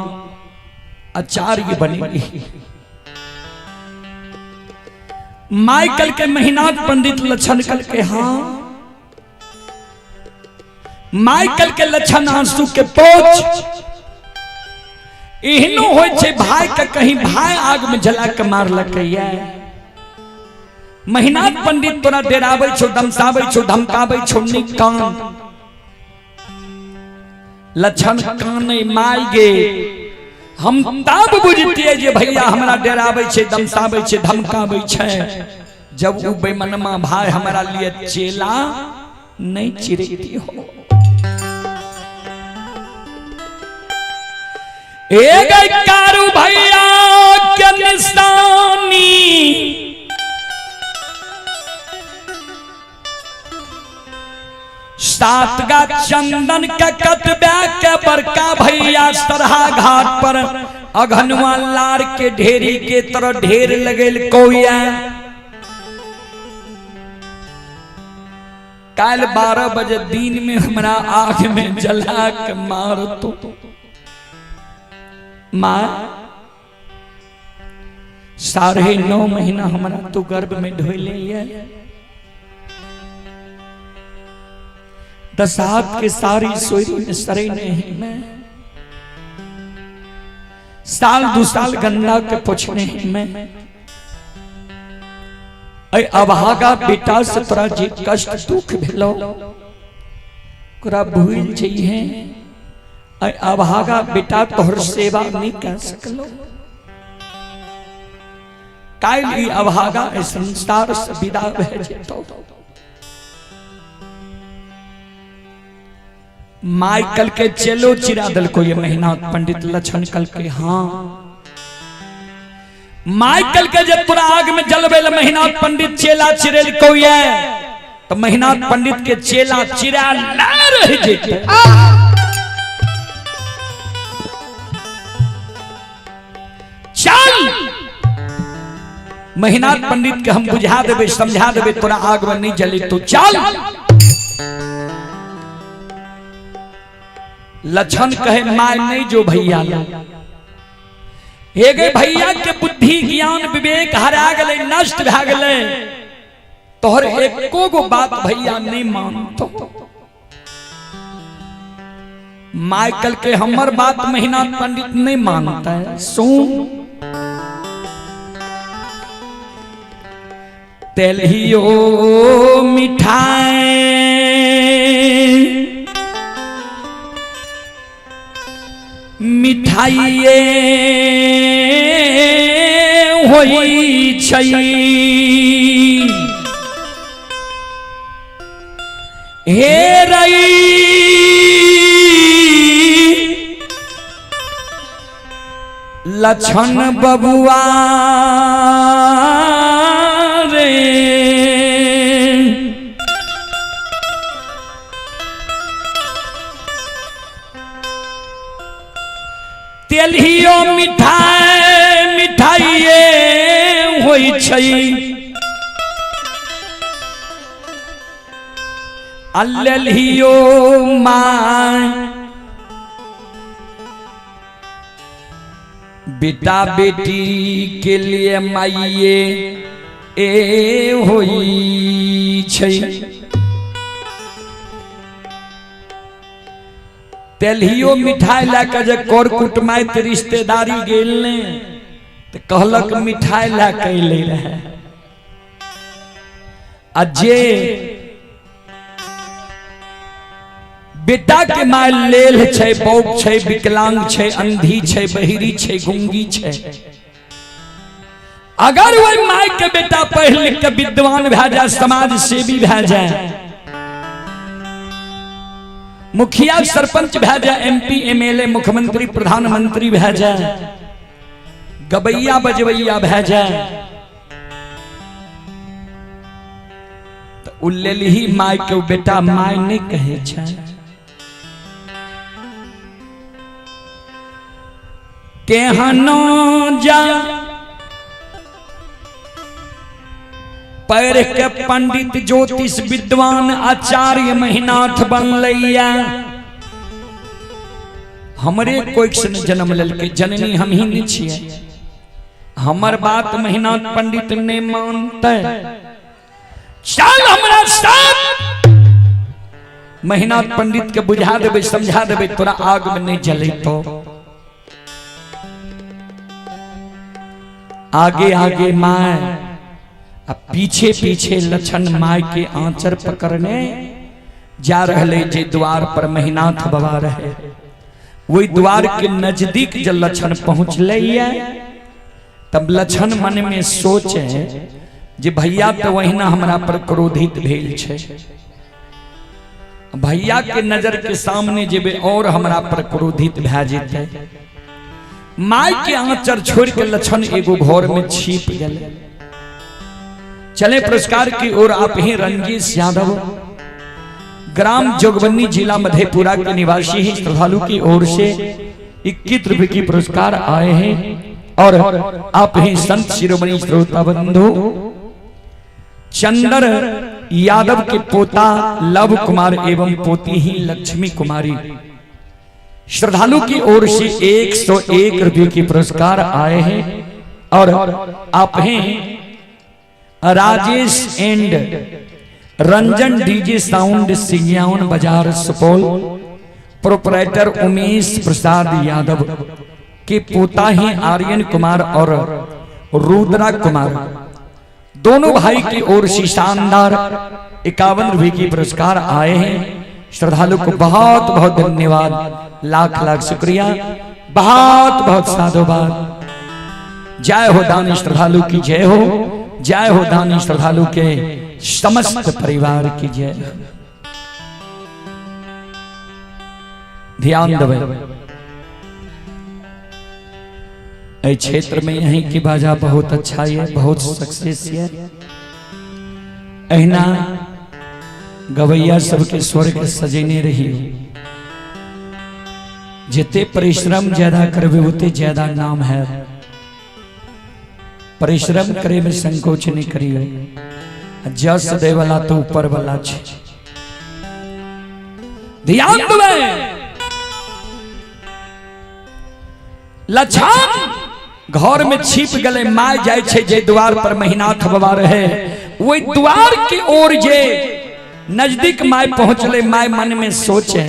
आचार्य बनेगी। माइकल के महीनाथ पंडित लक्षण कल के हाँ। माइकल के लक्षण आंसू के पोछ एहनो होइ छै भाई के कहीं भाई आग में जला के मारलकै। महीनाथ पंडित तोरा डेराबै छौ, दमसाबै छौ, धमकाबै छौ, निक कान। लक्षण काने माय गे, हम तब बुझतियै जे भैया हमरा डेराबै छै, दमसाबै छै, धमकाबै छै, जब उ बेमनमा भाई हमरा लिए चेला नहीं चिरैती हो। ए गई कारू भैया के निशानी, सात गा चंदन के कतबा के बड़का भैया सरहा घाट पर अघनुआ लार के ढेरी के तरह ढेर लगेल कोया। काल 12 बजे दिन में हमरा आंख में जला के मार तो माँ 9.5 महीना हमरा तू गर्भ में ढोले। दसात के सारी सोरी में सरे नहीं मैं, साल दो साल गंगा के पोछने मैं। अरे अभागा बेटा से तोरा जे कष्ट दुख भेलो ओकरा भूल जइहे। अरे अभागा बेटा तोहर सेवा नहीं कर सकलो। काल्हि ई अभागा एहि संसार से विदा भए जेतौ। माइकल के चेलो चिरा दलको ये महीना पंडित लक्षण कल के हाँ। माइकल के जब पूरा आग में जलबे महीना पंडित चेला चिरेल को ये, तो महीना पंडित के चेला चिरा ना रह जेते। चल महीना पंडित के हम बुझा देबे, समझा देबे, तोरा आग में नहीं जली तो चल। लक्षण कहे my नहीं जो भैया ला। हे गे भैया के बुद्धि ज्ञान विवेक हरा गले, नष्ट भा गले, तोहर एको गो बात भैया नहीं मानतो। माइकल के हमर बात महीना पंडित नहीं मानता है। सुन तेलहियो मिठाई मिठाइये होई छै, हे रई लक्षण बबुआ रे, तेलहियो मिठाई मिठाइये होई छै, अल्लहियो my बेटा बेटी के लिए माइये ए होई छै। तेलहियो मिठाई लए कऽ जे कर कुटमाइत रिश्तेदारी गेल ने तऽ कहलक मिठाई लए कऽ अयलै रहए। आ जे बेटा के माय लेल छै, बौक छै, विकलांग छै, अंधी छै, बहिरी छै, गुंगी छै, अगर वही माय के बेटा पढ़ लिख के विद्वान भए जाए, समाज सेवी भए जाए, मुखिया सरपंच भए जाए, एमपी एमएलए मुख्यमंत्री प्रधानमंत्री भए जाए, गबैया बजबैया भए जाए, तऽ ओ लेलही माय के बेटा माय नहि कहै छै। केहनो जा पैर के पंडित ज्योतिष विद्वान आचार्य महिनाथ बनलैया, हमरे कोइक से जन्म लेलकै, जननी हम ही नहीं छियै, हमर बात महिनाथ पंडित नहीं मानते, चल हमरा साथ। महिनाथ पंडित के बुझा देबै, समझा देबै, तोरा आग में नहीं जलेतो। आगे आगे my आ पीछे पीछे लक्षण my के आंचर पकड़ने जा रहले। जे द्वार पर महिनाथ बाबा रहे वही द्वार के नजदीक जब लक्षण पहुंचले तब लक्षण मन में सोचे जे भैया तो वहिना हमरा पर क्रोधित भेल छै, भैया के नजर के सामने जेबे और हमरा पर क्रोधित भए जेतै। My के आंचर छोड़ के लक्षण एगो घर में छिप गेले। चले पुरस्कार की ओर। आप ही रंजीत यादव, ग्राम जोगबनी, जिला मधेपुरा के निवासी ही श्रद्धालु की ओर से 21 रुपए की पुरस्कार आए हैं। और आप ही संत शिरोमणि श्रोता बंधु चंदर यादव के पोता लव कुमार एवं पोती ही लक्ष्मी कुमारी श्रद्धालु की ओर से 101 रुपए की पुरस्कार आए हैं। और आप हैं Rajesh and Ranjan DJ sound Singiawan बाजार सुपौल, प्रोपराइटर उमेश प्रसाद यादव के पोता ही आर्यन कुमार और रुद्रा कुमार, दोनों भाई की ओर से शानदार 51 रुपए की पुरस्कार आए हैं। श्रद्धालु को बहुत बहुत धन्यवाद, लाख लाख शुक्रिया, बहुत बहुत साधुवाद। जय हो दानी श्रद्धालु की जय हो, जय हो दानी श्रद्धालु के समस्त परिवार की जय हो। ध्यान देबै, एहि क्षेत्र में यहीं की बाजा बहुत अच्छा ये, बहुत सक्सेस ये। एहिना गवैया सबके स्वर के सजेने रही। जिते परिश्रम ज्यादा करबे उते ज्यादा नाम है। परिश्रम करे में संकोच नहीं करियो, जस दे वाला तो ऊपर वाला छे। ध्यान देबै, लछन घर में छिप गले, my जाय छे जे द्वार पर महिनाथ बाबा रहे वही द्वार के ओर जे नजदीक my पहुंचले, my मन में सोचे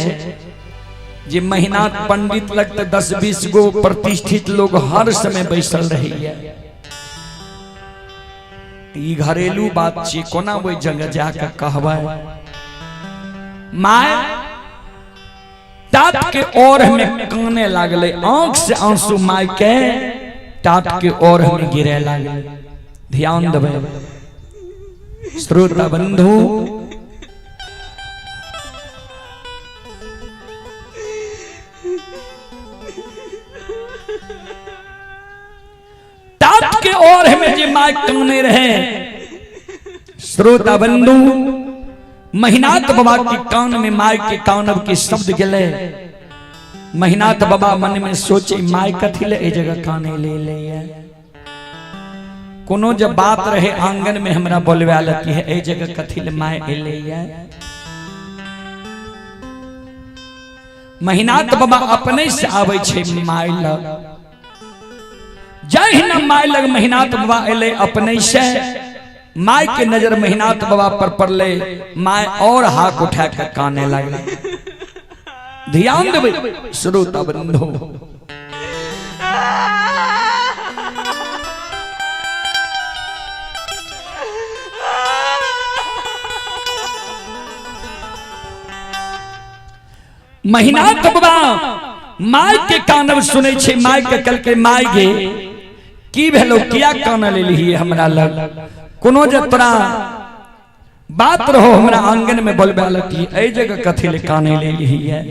जे महिनाथ पंडित लगते 10-20 गो प्रतिष्ठित लोग हर समय बैसल रही है, ई घरेलू बात छे, कोना वही जगह जाके कहबै। My तात के ओर में काने लागले, आंख से आंसू my के तात के ओर में गिरे लागले। ध्यान देबै श्रोता बंधु, तात के ओर में जे my काने रहे, श्रोता बंधु महिनाथ बाबा के कान में my के कानब के शब्द गेले। महिनाथ बाबा मन में सोचे my कथी ले ए जगह काने ले ले, कोनो जब बात रहे आंगन में हमरा बोलवा लेती है, ए जगह कथी ले my एले। महिनाथ बाबा अपने से आवे छे my लग, जहिना my लग महिनाथ बाबा एले अपने से, my के नजर महिनाथ बाबा पर पड़ले, my और हाथ उठा के काने लगले। ध्यान देबै श्रोता बंधु। महिनाथ बाबा my के कानब सुनै छै, my के कहलकै my गे की भेलो, किया कान लेलही हमरा लग? कोनो जे तोरा बात रहो हमरा आंगन में बोलबे लगी, एहि जगह कथी ले काने लेलही है?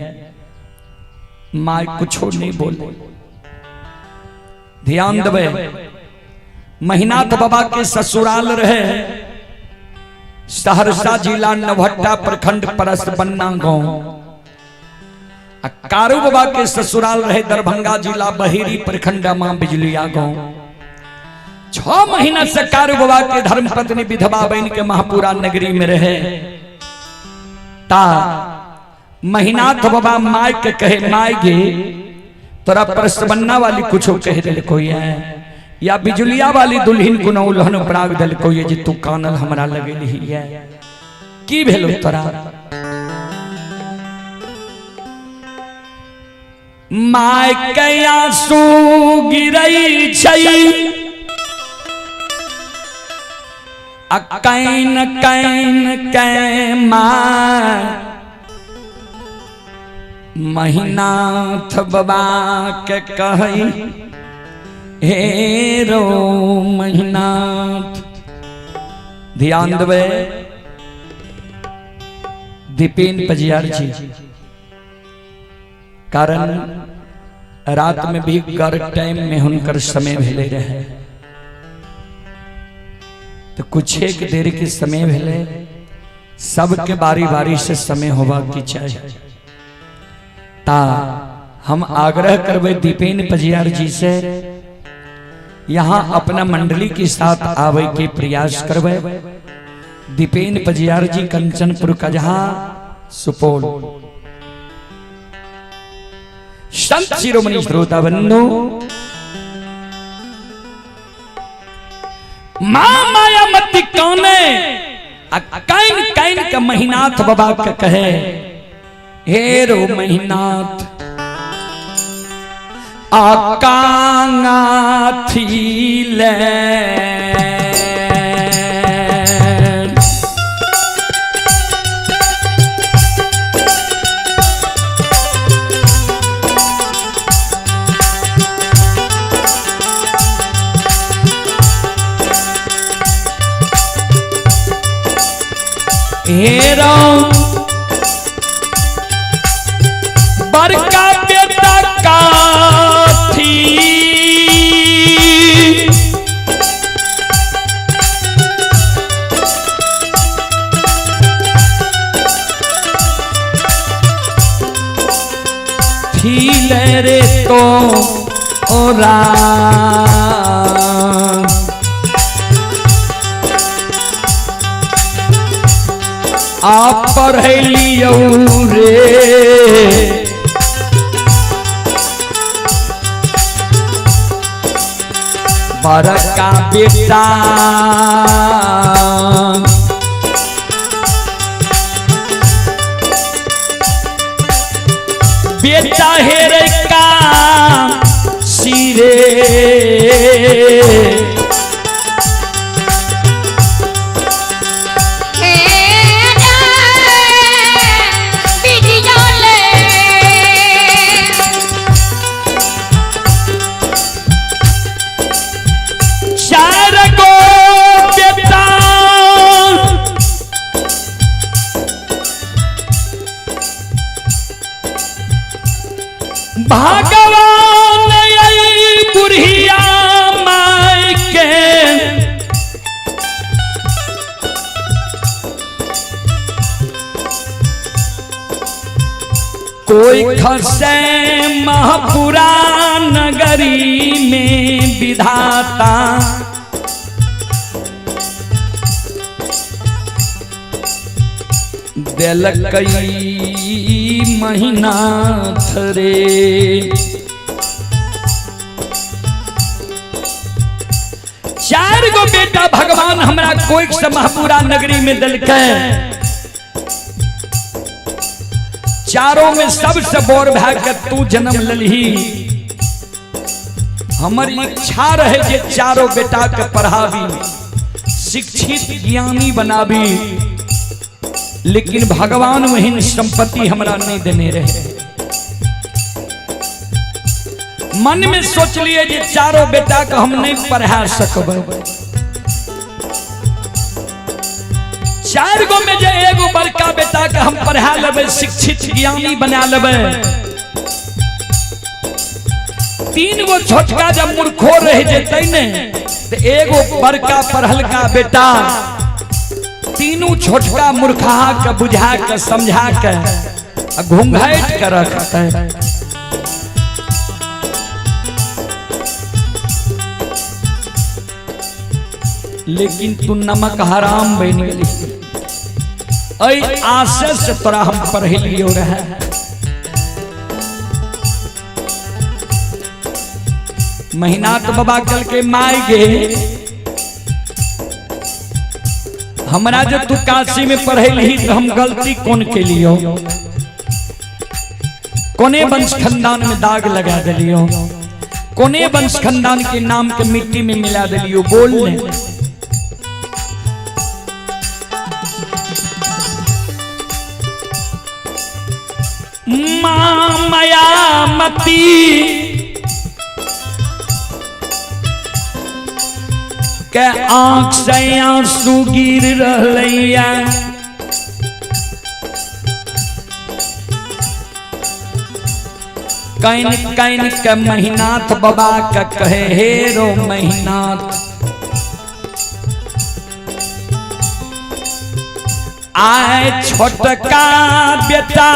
My कुछो नहीं बोले। ध्यान देबै, महिनाथ बाबा के ससुराल रहे सहरसा जिला नवहट्टा प्रखंड परसबन्ना गांव। आ कारू बाबा के ससुराल रहे दरभंगा जिला बहेरी प्रखंड मां बिजलिया गांव। 6 महीना से कारू बाबा के धर्म पत्नी विधवा बन के महापुरा नगरी में रहे। ता महिनाथ बाबा my के कहे, my गे तोरा परसबन्ना वाली कुछो कह दिल कोई है या बिजुलिया वाली दुल्हन कोनो उल्हन पराग दिल कोई है जे तू कानल हमरा लगेली है, की भेलो तोरा? My के आंसू गिरई छै आ can can के my Mahinath बाबा के कहई, हे रो महिनाथ। ध्यान देबै दीपेन पजियार जी, कारण रात में भी कर टाइम में हुनकर समय भेले रहे, तो कुछ एक देर के समय भेले, सबके बारी बारी से समय होवा की चाहिए। ता हम आग्रह करबै दीपेन पजियार जी से यहाँ अपना मंडली के साथ आवे के प्रयास करबै। दीपेन पजियार जी कंचनपुर कजहा सुपौल। संत शिरोमणि श्रोता बंधु, मां मायामती काने आ can can के महिनाथ बाबा के कहे, हे रो महिनाथ आकांगा थी ले हेरो बड़का बेटा काथी थी ले रे तो ओरा आप पढ़लियौ रे बड़का बेटा बेटा हेरे का सिरे चार गो बेटा भगवान आई बुढ़िया माय के कोई खसे महापुरा नगरी में विधाता दिलकई महिनाथ रे। चार गो बेटा भगवान हमरा कोई से महापुरा नगरी में दिलकै। चारों में सबसे बड़ भए के तू जन्म लेलही। हमर इच्छा रहे जे चारों बेटा के पढ़ाबी, शिक्षित ज्ञानी बनाबी, लेकिन भगवान वही संपत्ति हमरा नहीं देने रहे। मन में सोचलिए जे चारों बेटा के हम नहीं पढ़ा सकबै। चार गो में जे एगो बड़का बेटा के हम पढ़ा लेबै, शिक्षित ज्ञानी बना लेबै, तीन गो छोटका जब मूर्खो रह जेतै ने तो एगो बड़का पढ़लका बेटा तीनू छोटका मूर्खा के बुझा के समझा के घूंघाट के रखतै। लेकिन तू नमक हराम बन गेली। ऐ आशय से तोरा हम पढ़ेलियो रहे। महिनाथ बाबा कल के माय गे, हमरा जब तू काशी में पढ़ेली तो हम गलती कौन के लियो, कोने वंश खानदान में दाग लगा दिलियो, कोने वंश खानदान के नाम के मिट्टी में मिला दिलियो, बोल ने। मां मायामती के आंख से आंसू गिर रहलैया, can can के महिनाथ बाबा के कहे हे रो महिनाथ, आए छोटका बेटा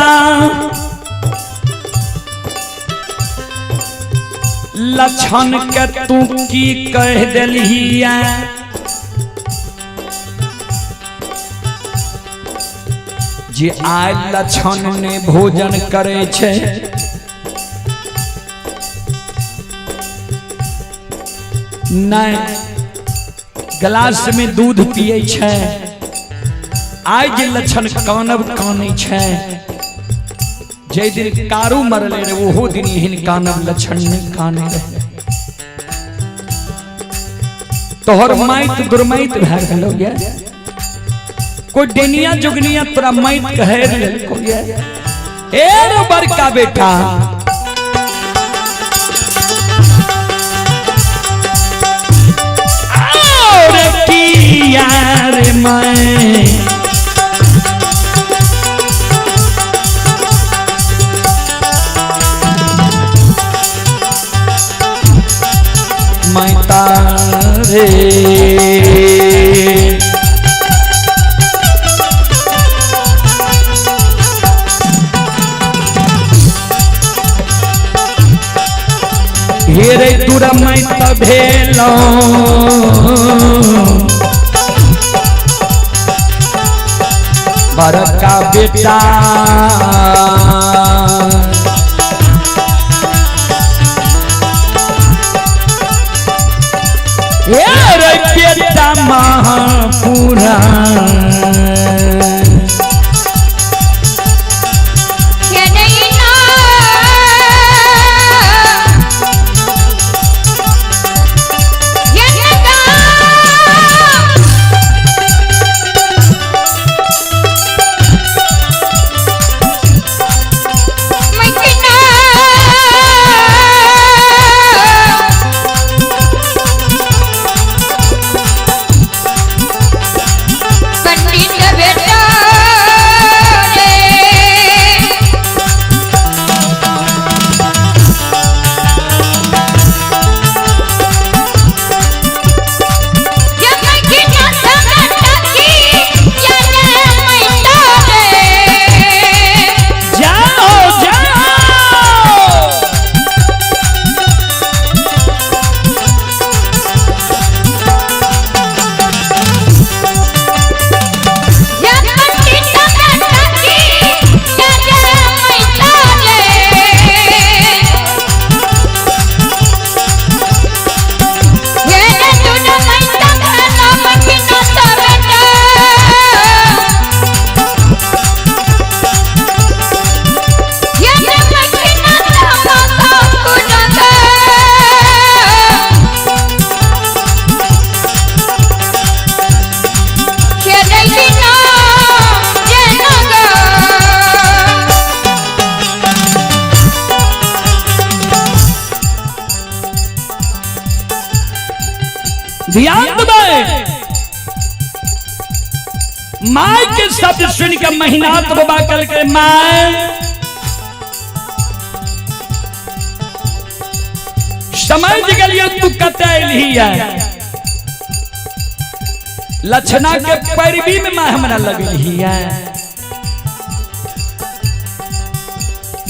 लक्षण के तू की कह दिलिया, जे आय लक्षण ने भोजन करे छे, नहीं गिलास में दूध पिए छे, आय जे लक्षण कानब कानै छे, जे दिन कारू मरले रे ओहो दिन एहन कानब लक्षण नहीं काने रहे। तोहर माइत दुर्माइत भए गेलो ये, कोई डेनिया जुगनिया तोरा माइत कहे लेलको ये। ए रे बड़का बेटा, और की यार मैं रे हे रे दुरमैत भेलो बड़का बेटा, बेटा महापुरा ध्यान देबै। My के शब्द सुन के महिनाथ बाबा कहलकै my समझ गेलियो तू कतऽ एलही है। लक्षणा के पैरवी में माय हमरा लगलही है।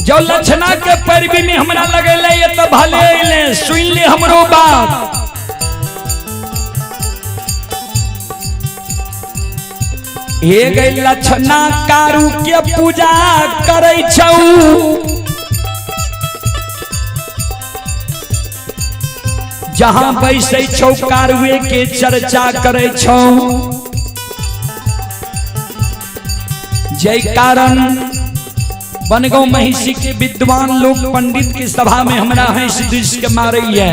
जो लक्षणा के पैरवी में हमरा लगेले तो भले अइले, सुन ले हमरो बात। हे गई लक्षणा कारू के पूजा करै छौ, जहां बैसै छौ कारुए के चर्चा करै छौ। जय कारण बनगांव महिषी के विद्वान लोग पंडित की सभा में हमरा हंस this के मारैया।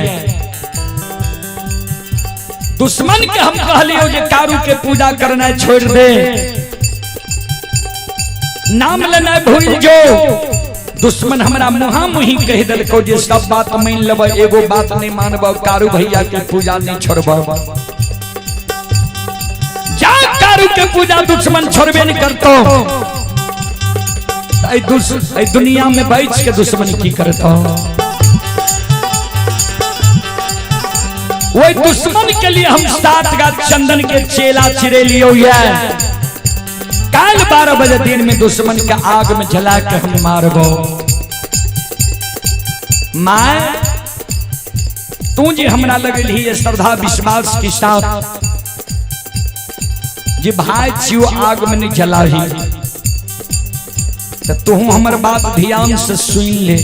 दुश्मन के हम कहलियो जे कारू के पूजा करना छोड़ दे, नाम लेना भूल जो। दुश्मन हमरा मुहा मुही कह दिलको जे सब बात मान लेब, एगो बात नहीं मानब, कारू भैया के पूजा नहीं छोड़ब। जा कारू के पूजा दुश्मन छोड़बे नहीं करतो, दुनिया में बैठ के दुश्मन की करतो। वही दुश्मन के लिए हम 7 गाछ चंदन के चेला चिरे लियो। काल 12 बजे दिन में दुश्मन के आग में जला के हम मारबो। My तू जी हमरा लगल श्रद्धा विश्वास के साथ जे भाई छियो आग में नहीं जलाही, तो तू हमर बात ध्यान से सुन ले।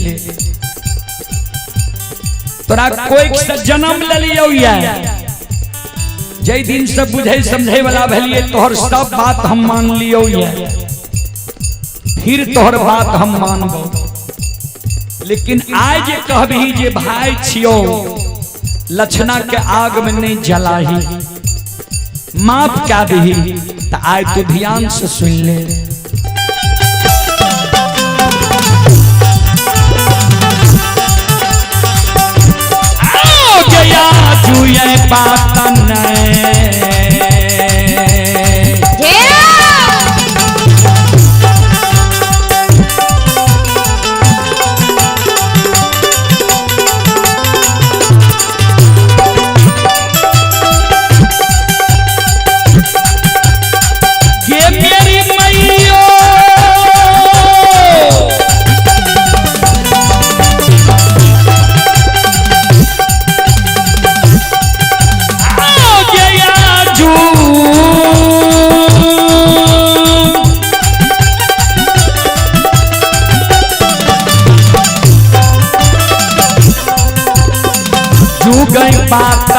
तोरा कोई से जन्म ले लियो, जय दिन से बुझे समझे वाला भेलिए तोहर सब बात हम मान लियो, फिर तोहर बात हम मानबो। लेकिन आज जे कहबही जे भाई छियो लक्षणा के आग में नहीं जलाही, माफ क्या दही, तो आज तू ध्यान से सुन ले। गया जुए बात ये मेरी मैयो गई बात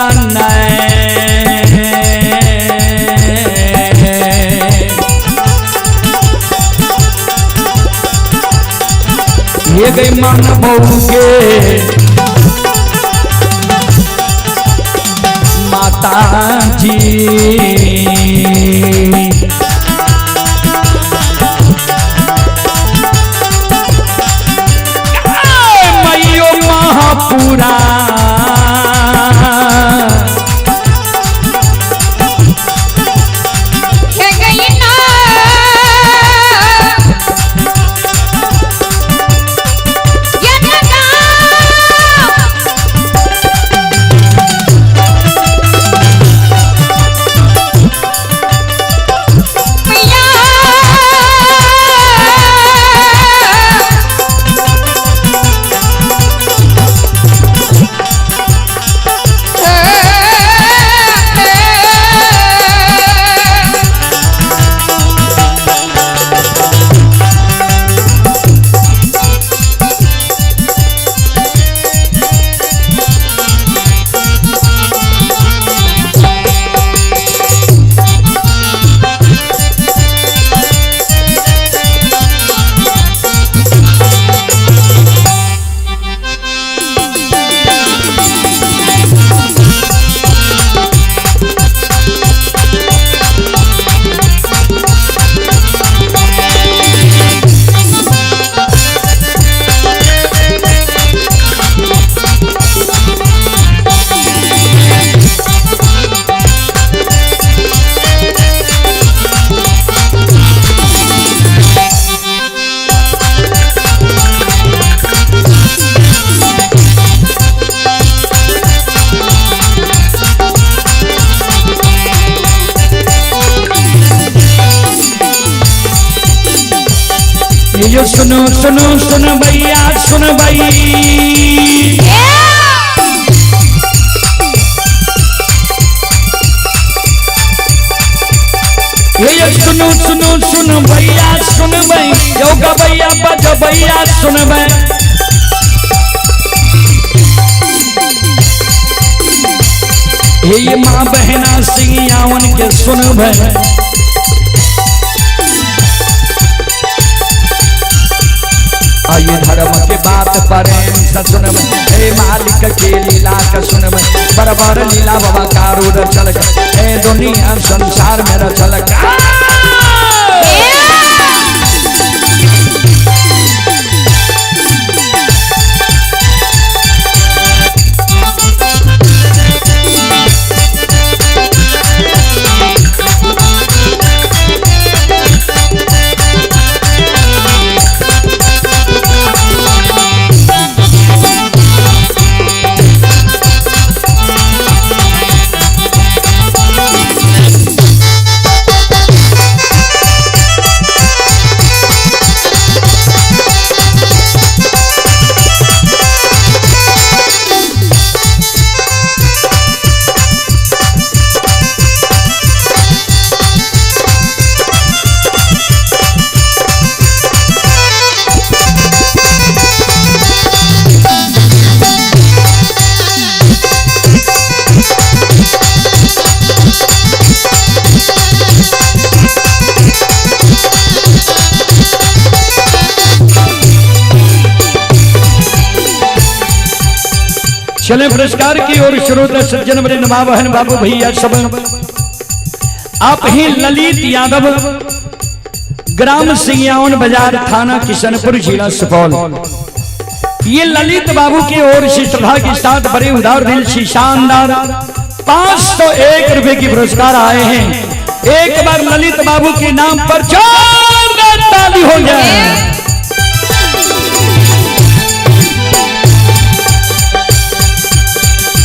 ये गई मन बहू माता जी। मैयो महापुरा सुनो सुनो सुन भैया सुन भाई। ये सुनो सुनो सुन भैया सुन भाई, योगा भैया बज भैया सुन भाई। ये माँ बहना सिंह के सुन भाई। आइए धर्म के बात प्रेम से सुन हे मालिक के लीला का सुन बराबर लीला बाबा कारू रचल हे दुनिया संसार में रचल। चले पुरस्कार की ओर श्रोता सज्जन वृंद मां बहन बाबू भैया सब आप ही ललित यादव ग्राम सिंगियावन बाजार थाना किशनपुर जिला सुपौल। ये ललित बाबू की ओर से श्रद्धा के साथ बड़े उदार दिल से शानदार 501 रुपए की पुरस्कार आए हैं। एक बार ललित बाबू के नाम पर जोरदार ताली हो जाए।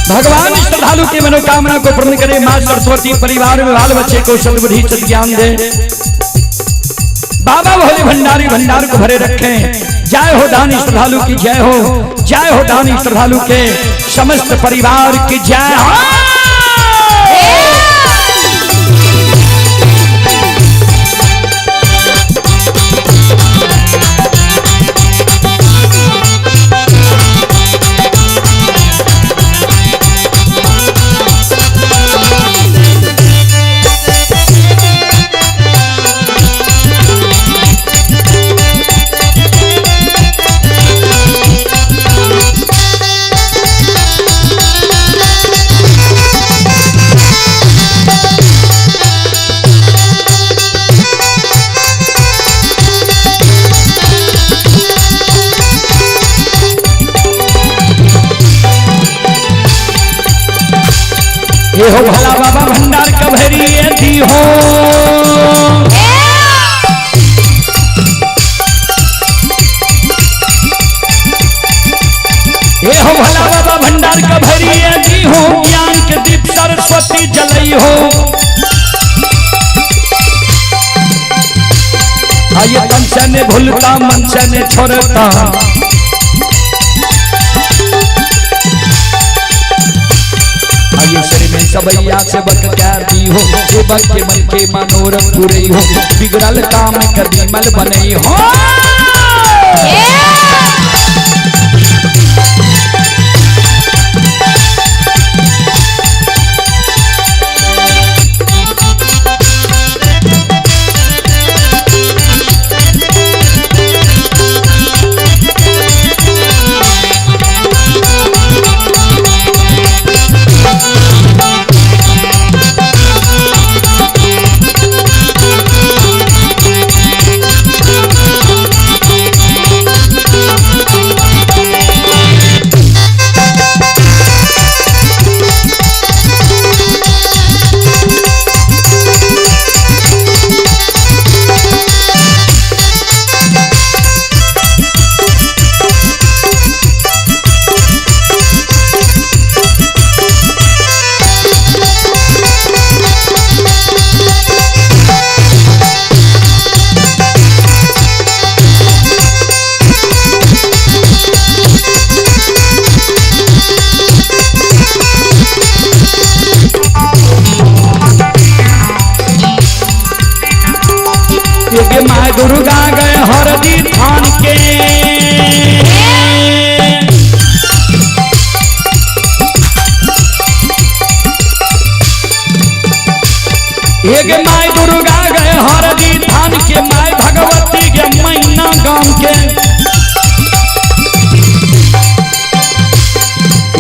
भगवान श्रद्धालु की मनोकामना को पूर्ण करे। मां सरस्वती परिवार में बाल बच्चे को सद्बुद्धि सद्ज्ञान दे। बाबा भोले भंडारी भंडार को भरे रखें। जय हो दानी श्रद्धालु की जय हो, जय हो दानी श्रद्धालु के समस्त परिवार की जय हो। ये हो भला बाबा भंडार कभरी दी हो। ये हो भला बाबा भंडार कभरी दी हो, ज्ञान के दीप सरस्वती जलई हो। आइए तन से ने भूलता मन से ने छोड़ता, सबैया से बक दी हो, सेवक के मन के मनोरथ पूरे हो, बिगड़ल काम कभी मल बनई हो।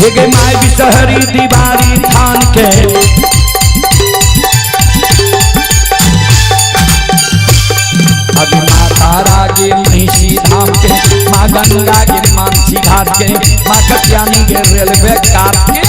हे गे my Bishahari दीवारी थान के। अभी माँ तारा के महिषी धाम के, माँ गंगा के मानसी घाट के, माँ कत्यानी के रेलवे काट के।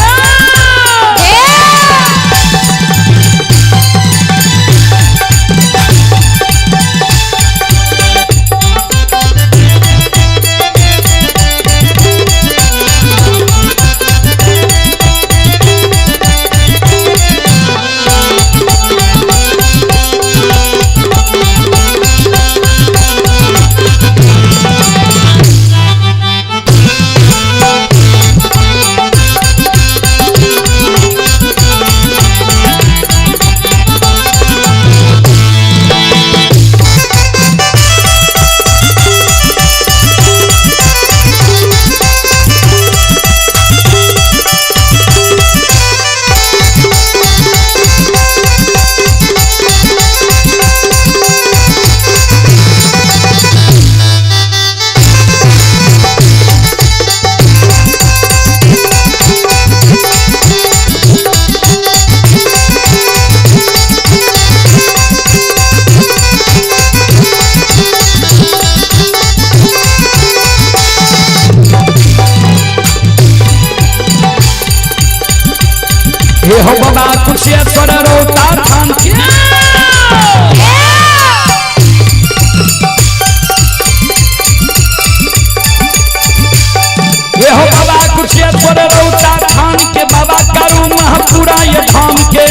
हे हो बाबा कुशेश्वर रोता थान के। हे हो बाबा कुशेश्वर रोता थान के, बाबा करू महापुरा ये धाम के।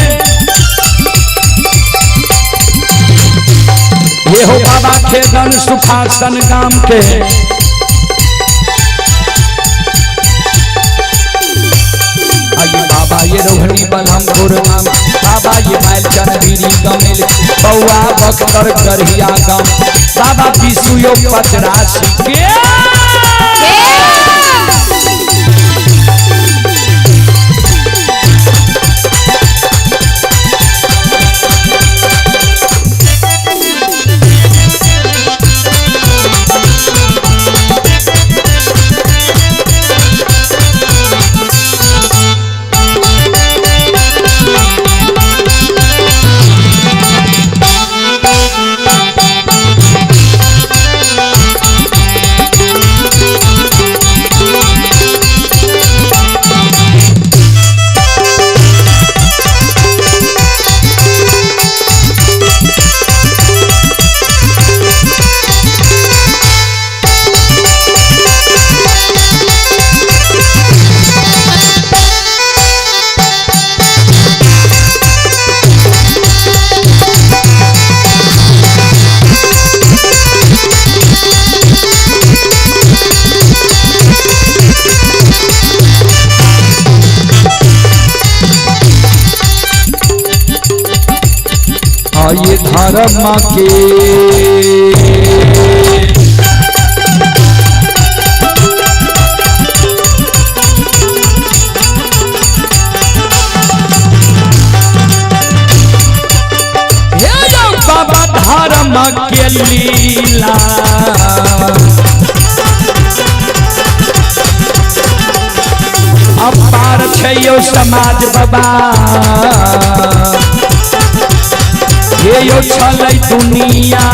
हे हो बाबा खेदन सुखासन गाम के। बाबा ये रोहणी बलहमपुर गाम, बाबा ये मैलचन बीरी गमेल, बउआ बख्तर करहिया गाम, बाबा विशुयो पचरासी के। ये धर्म के हे बाबा धर्म के लीला, अपार छै यो समाज बाबा, हे यो छलै दुनिया।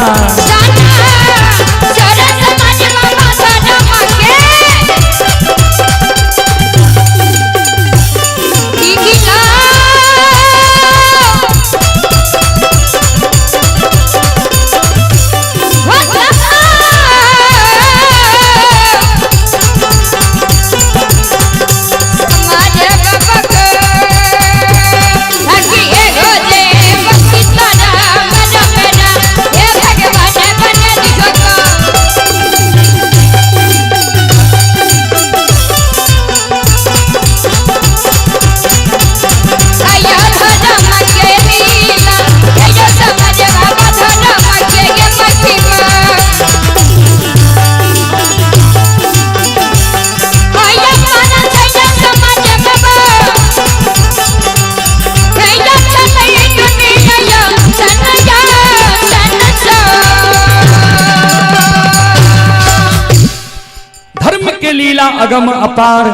लीला अगम अपार।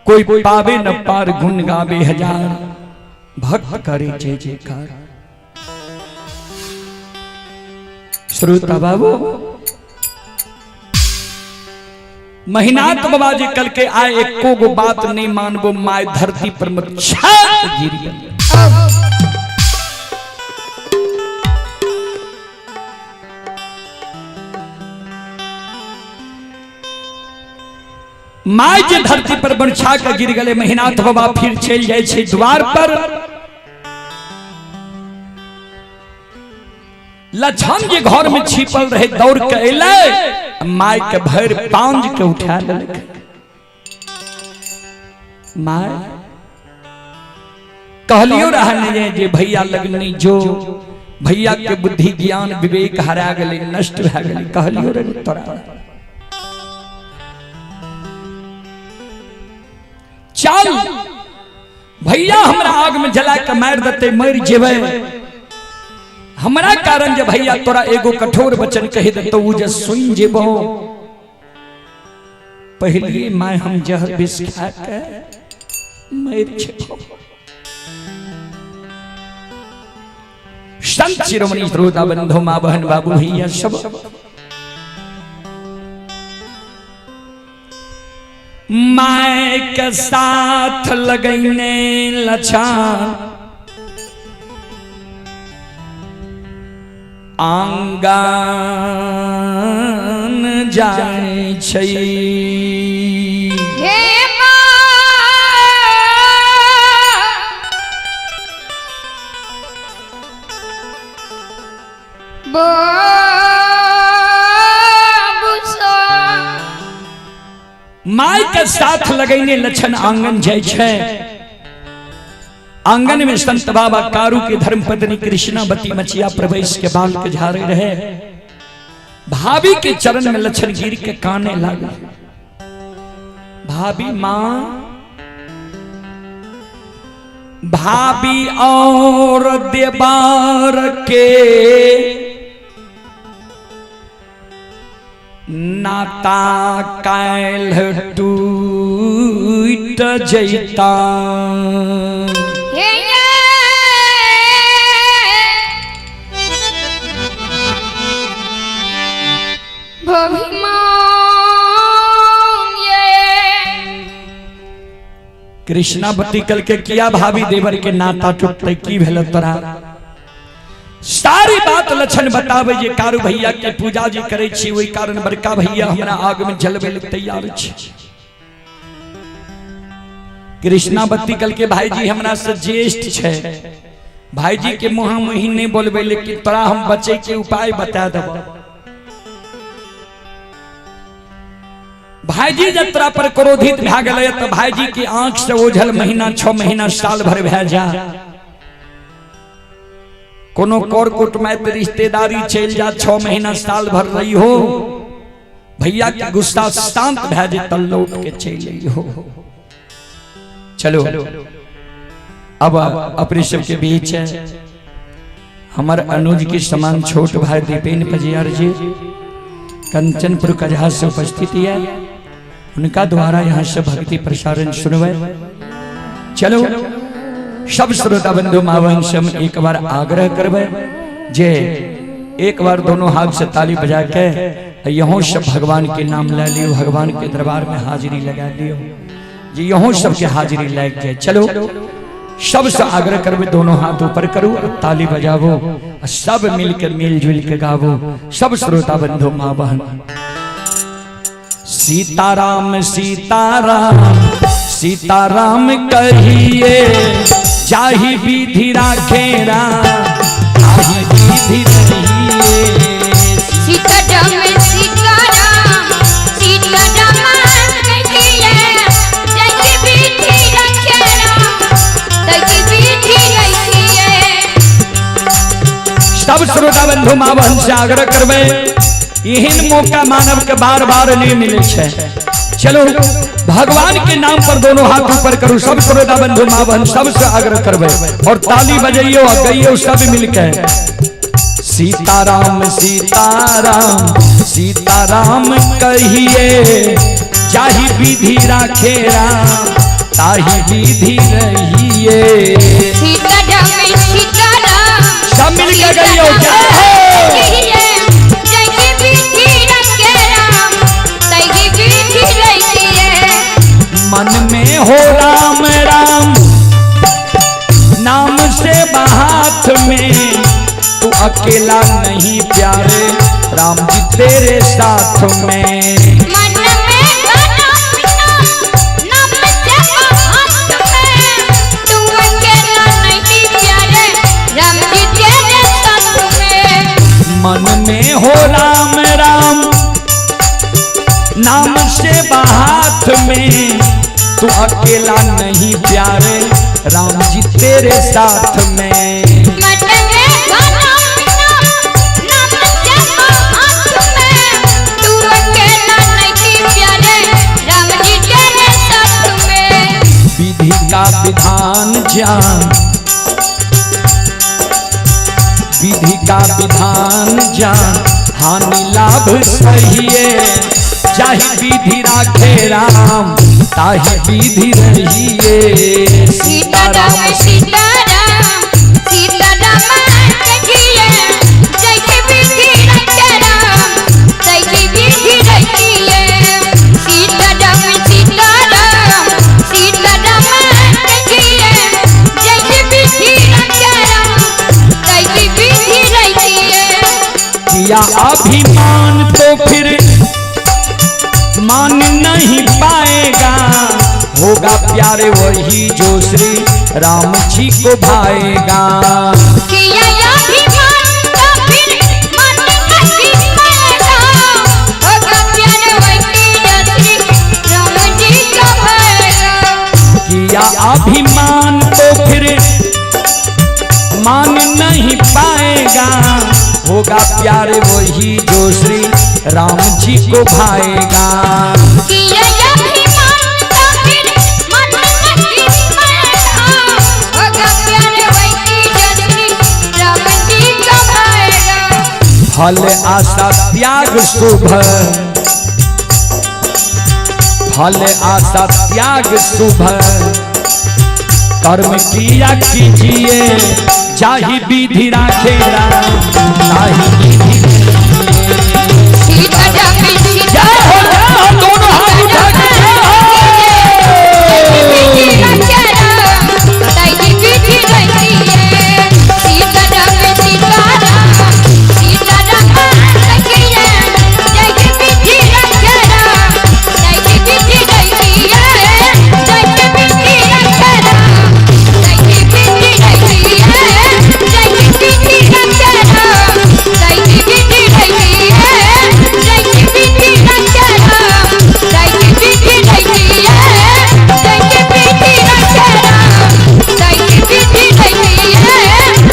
कोई पावे न पार, गुण गावे हजार, भक्त करे जय जयकार। श्रोता बाबू, महिनाथ बाबा जी कल के आए एको गो बात नहीं मानबो, my धरती पर मत छत गिर गई। My जे धरती पर बरछा के गिर गए, महिनाथ बाबा फिर चल जाए छे द्वार पर। लछन जे घर में छिपल रहे दौड़ के अलै, my के भर पांज के उठा लेलक। My कहलियो रहने जे भैया लगनी जो भैया के बुद्धि ज्ञान विवेक हरा गेलै, नष्ट भए गेलै, कहलियो रहे तोरा। चल भैया हमरा आग में जला के मार देते, मर जेबै। हमरा कारण जे भैया तोरा एगो कठोर वचन कहि देतौ, उ जे सुन जेबो। पहले my हम जहर विष खा के मर जेबो। संत शिरोमणि श्रोता बंधु माँ बहन बाबू भैया सब, my के साथ लगने लछान आंगन जाय छै। हे माँ my के साथ लगैने लछन आंगन जाय छै। आंगन में संत बाबा कारू के धर्मपत्नी कृष्णावती मचिया प्रवेश के बाल के झाड़े रहे। भाभी के चरण में लछन गिर के काने लगा। भाभी मां, भाभी और देवार के नाता कायल टूट जैता। कृष्णावती कल के किया भाभी देवर के नाता टूटते की भेल तोरा। सारी बात लक्षण बतावे जे कारू भैया के पूजा जी करे छी, ओहि कारण बड़का भैया हमरा आग में जलवे ले तैयार छी। कृष्णावती कल के भाईजी हमरा से ज्येष्ठ छै, भाईजी के मुँह मुही नहीं बोलबे, लेकिन तोरा हम बचे के उपाय बता देब। भाईजी जब तोरा पर क्रोधित भए गेलै तो भाईजी की आंख से ओझल महीना 6 महीना साल भर भए जा। कोनो कर कुटमैत रिश्तेदारी चलि जा, 6 महीना साल भर रही हो, भैया के गुस्सा शांत भए जे त लौट के चलि हो। चलो अब अपने सबके बीच हमार अनुज के समान छोट भाई दीपेन पजियार जी कंचनपुर कजहा से उपस्थित है, उनका द्वारा यहाँ से भक्ति प्रसारण सुनवे। चलो सब श्रोता बंधु मावन से हम एक बार आग्रह करवे जे एक बार दोनों हाथ से ताली बजा के यहों सब भगवान के नाम ले लियो, भगवान के दरबार में हाजिरी लगा लियो जी, यहों सबके हाजिरी लग जाए। चलो सबसे आग्रह करवे दोनों हाथ ऊपर करो, ताली बजावो, सब मिलकर मिलजुल के गावो। सब श्रोता बंधु माँ बहन, सीताराम सीताराम सीताराम कहिए, जाहि विधि राखे राम ताहि विधि रहिए। सीताराम सीताराम सीताराम कहिए, जाहि विधि राखे राम ताहि विधि रहिए। सब श्रोता बंधु माँ बहन से आग्रह करबे, एहन मौका मानव के बार बार नहीं मिले छे। चलो भगवान के नाम पर दोनों हाथ ऊपर करो, सब श्रोता बंधु माँ बहन सबसे आग्रह करबे और ताली बजाइयो और गइयो सब मिलके। सीताराम सीताराम सीताराम कहिए, जाहि विधि राखे राम ताही विधि रहिए। सीताराम सीताराम सब मिल के गइयो, जय हो। जय विधि रखे राम ताही विधि रहिए। मन में हो राम राम नाम से हाथ में, तू अकेला नहीं प्यारे राम जी तेरे साथ में। मन में हो राम नाम नाम से हाथ में, तू अकेला नहीं प्यारे राम जी तेरे साथ में। मन में हो राम राम नाम से हाथ में, तू अकेला नहीं प्यारे राम जी तेरे साथ में। मन में हो राम नाम नाम से हाथ में, तू अकेला नहीं प्यारे राम जी तेरे साथ में। विधि का विधान जान, विधि का विधान जान, हानि लाभ सहिए, चाहे विधि राखे राम ताही विधि रहिए। सीताराम सीताराम सीताराम कहिए, जय विधि रखे राम ताही विधि रहिए। सीताराम सीताराम सीताराम कहिए, जय विधि रखे राम ताही विधि रहिए। किया अभिमान तो फिर मान नहीं पाएगा, होगा प्यारे वही जो श्री राम जी को भाएगा। किया अभिमान तो फिर मान नहीं पाएगा, होगा प्यार वही जो श्री राम जी को भाएगा। किया अभिमान तो फिर मान नहीं पाएगा, होगा प्यार वही जो श्री राम जी को भाएगा। किया अभिमान तो फिर मान नहीं पाएगा, होगा प्यार वही जो श्री राम जी को भाएगा। फल आशा त्याग शुभ, फल आशा त्याग शुभ, कर्म किया कीजिए, जाहि विधि राखे राम ताहि विधि रहिए। सीताराम जय हो जय हो, दोनों हाथ उठा के जय हो। विधि रखे राम ताही विधि रहिए। सीताराम सीताराम सीताराम कहिए, जय विधि रखे राम ताही विधि रहिए। जय विधि रखे राम ताही विधि रहिए। जय विधि रखे राम ताही विधि रहिए। जय विधि रखे राम ताही विधि रहिए। जय विधि रखे राम ताही विधि रहिए।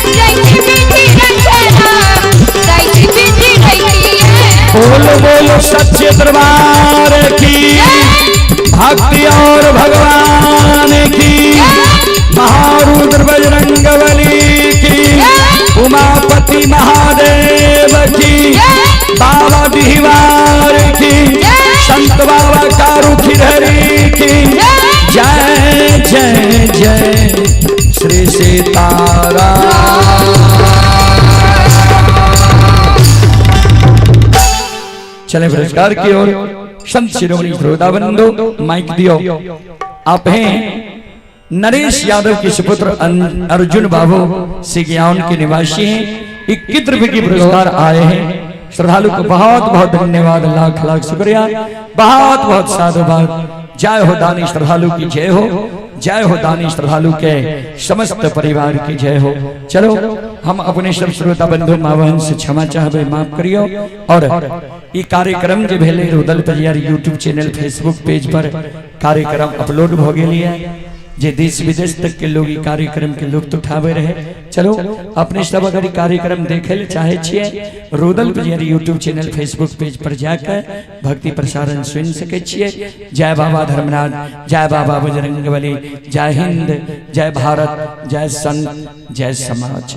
जय विधि रखे राम ताही विधि रहिए। बोलो बोलो सच्चे दरबार की, भक्ति और भगवान की, महारुद्र बजरंग बली की, उमापति महादेव की, बाबा दीवार की, संत बाबा कारू खिरहरी की, जय जय जय श्री सीताराम। चले पुरस्कार की ओर। संत शिरोमणि श्रोता बंधु माइक दियो। आप हैं नरेश यादव के सुपुत्र अर्जुन बाबू सिगियान के निवासी हैं। 21 रुपए के पुरस्कार आए हैं। श्रद्धालु को बहुत बहुत धन्यवाद, लाख लाख शुक्रिया, बहुत बहुत साधुवाद। जय हो दानी श्रद्धालु की जय हो, जय हो दानी श्रद्धालु के समस्त परिवार की जय हो। चलो हम अपने सब श्रोता बंधु माँ बहन से क्षमा चाहबे, माफ करियो। और ये कार्यक्रम जे भेले Rudal Pajiyar YouTube channel Facebook page पर कार्यक्रम अपलोड भ गेल है, जे देश विदेश तक के लोग कार्यक्रम के लुत्फ उठावे रहे। चलो अपने सब अगर कार्यक्रम देखे ले चाहे छिए Rudal Pajiyar YouTube channel Facebook page पर जाकर भक्ति प्रसारण सुन सके छिए। जय बाबा धर्मनाथ, जय बाबा बजरंगबली, जय हिंद, जय भारत, जय संत, जय समाज।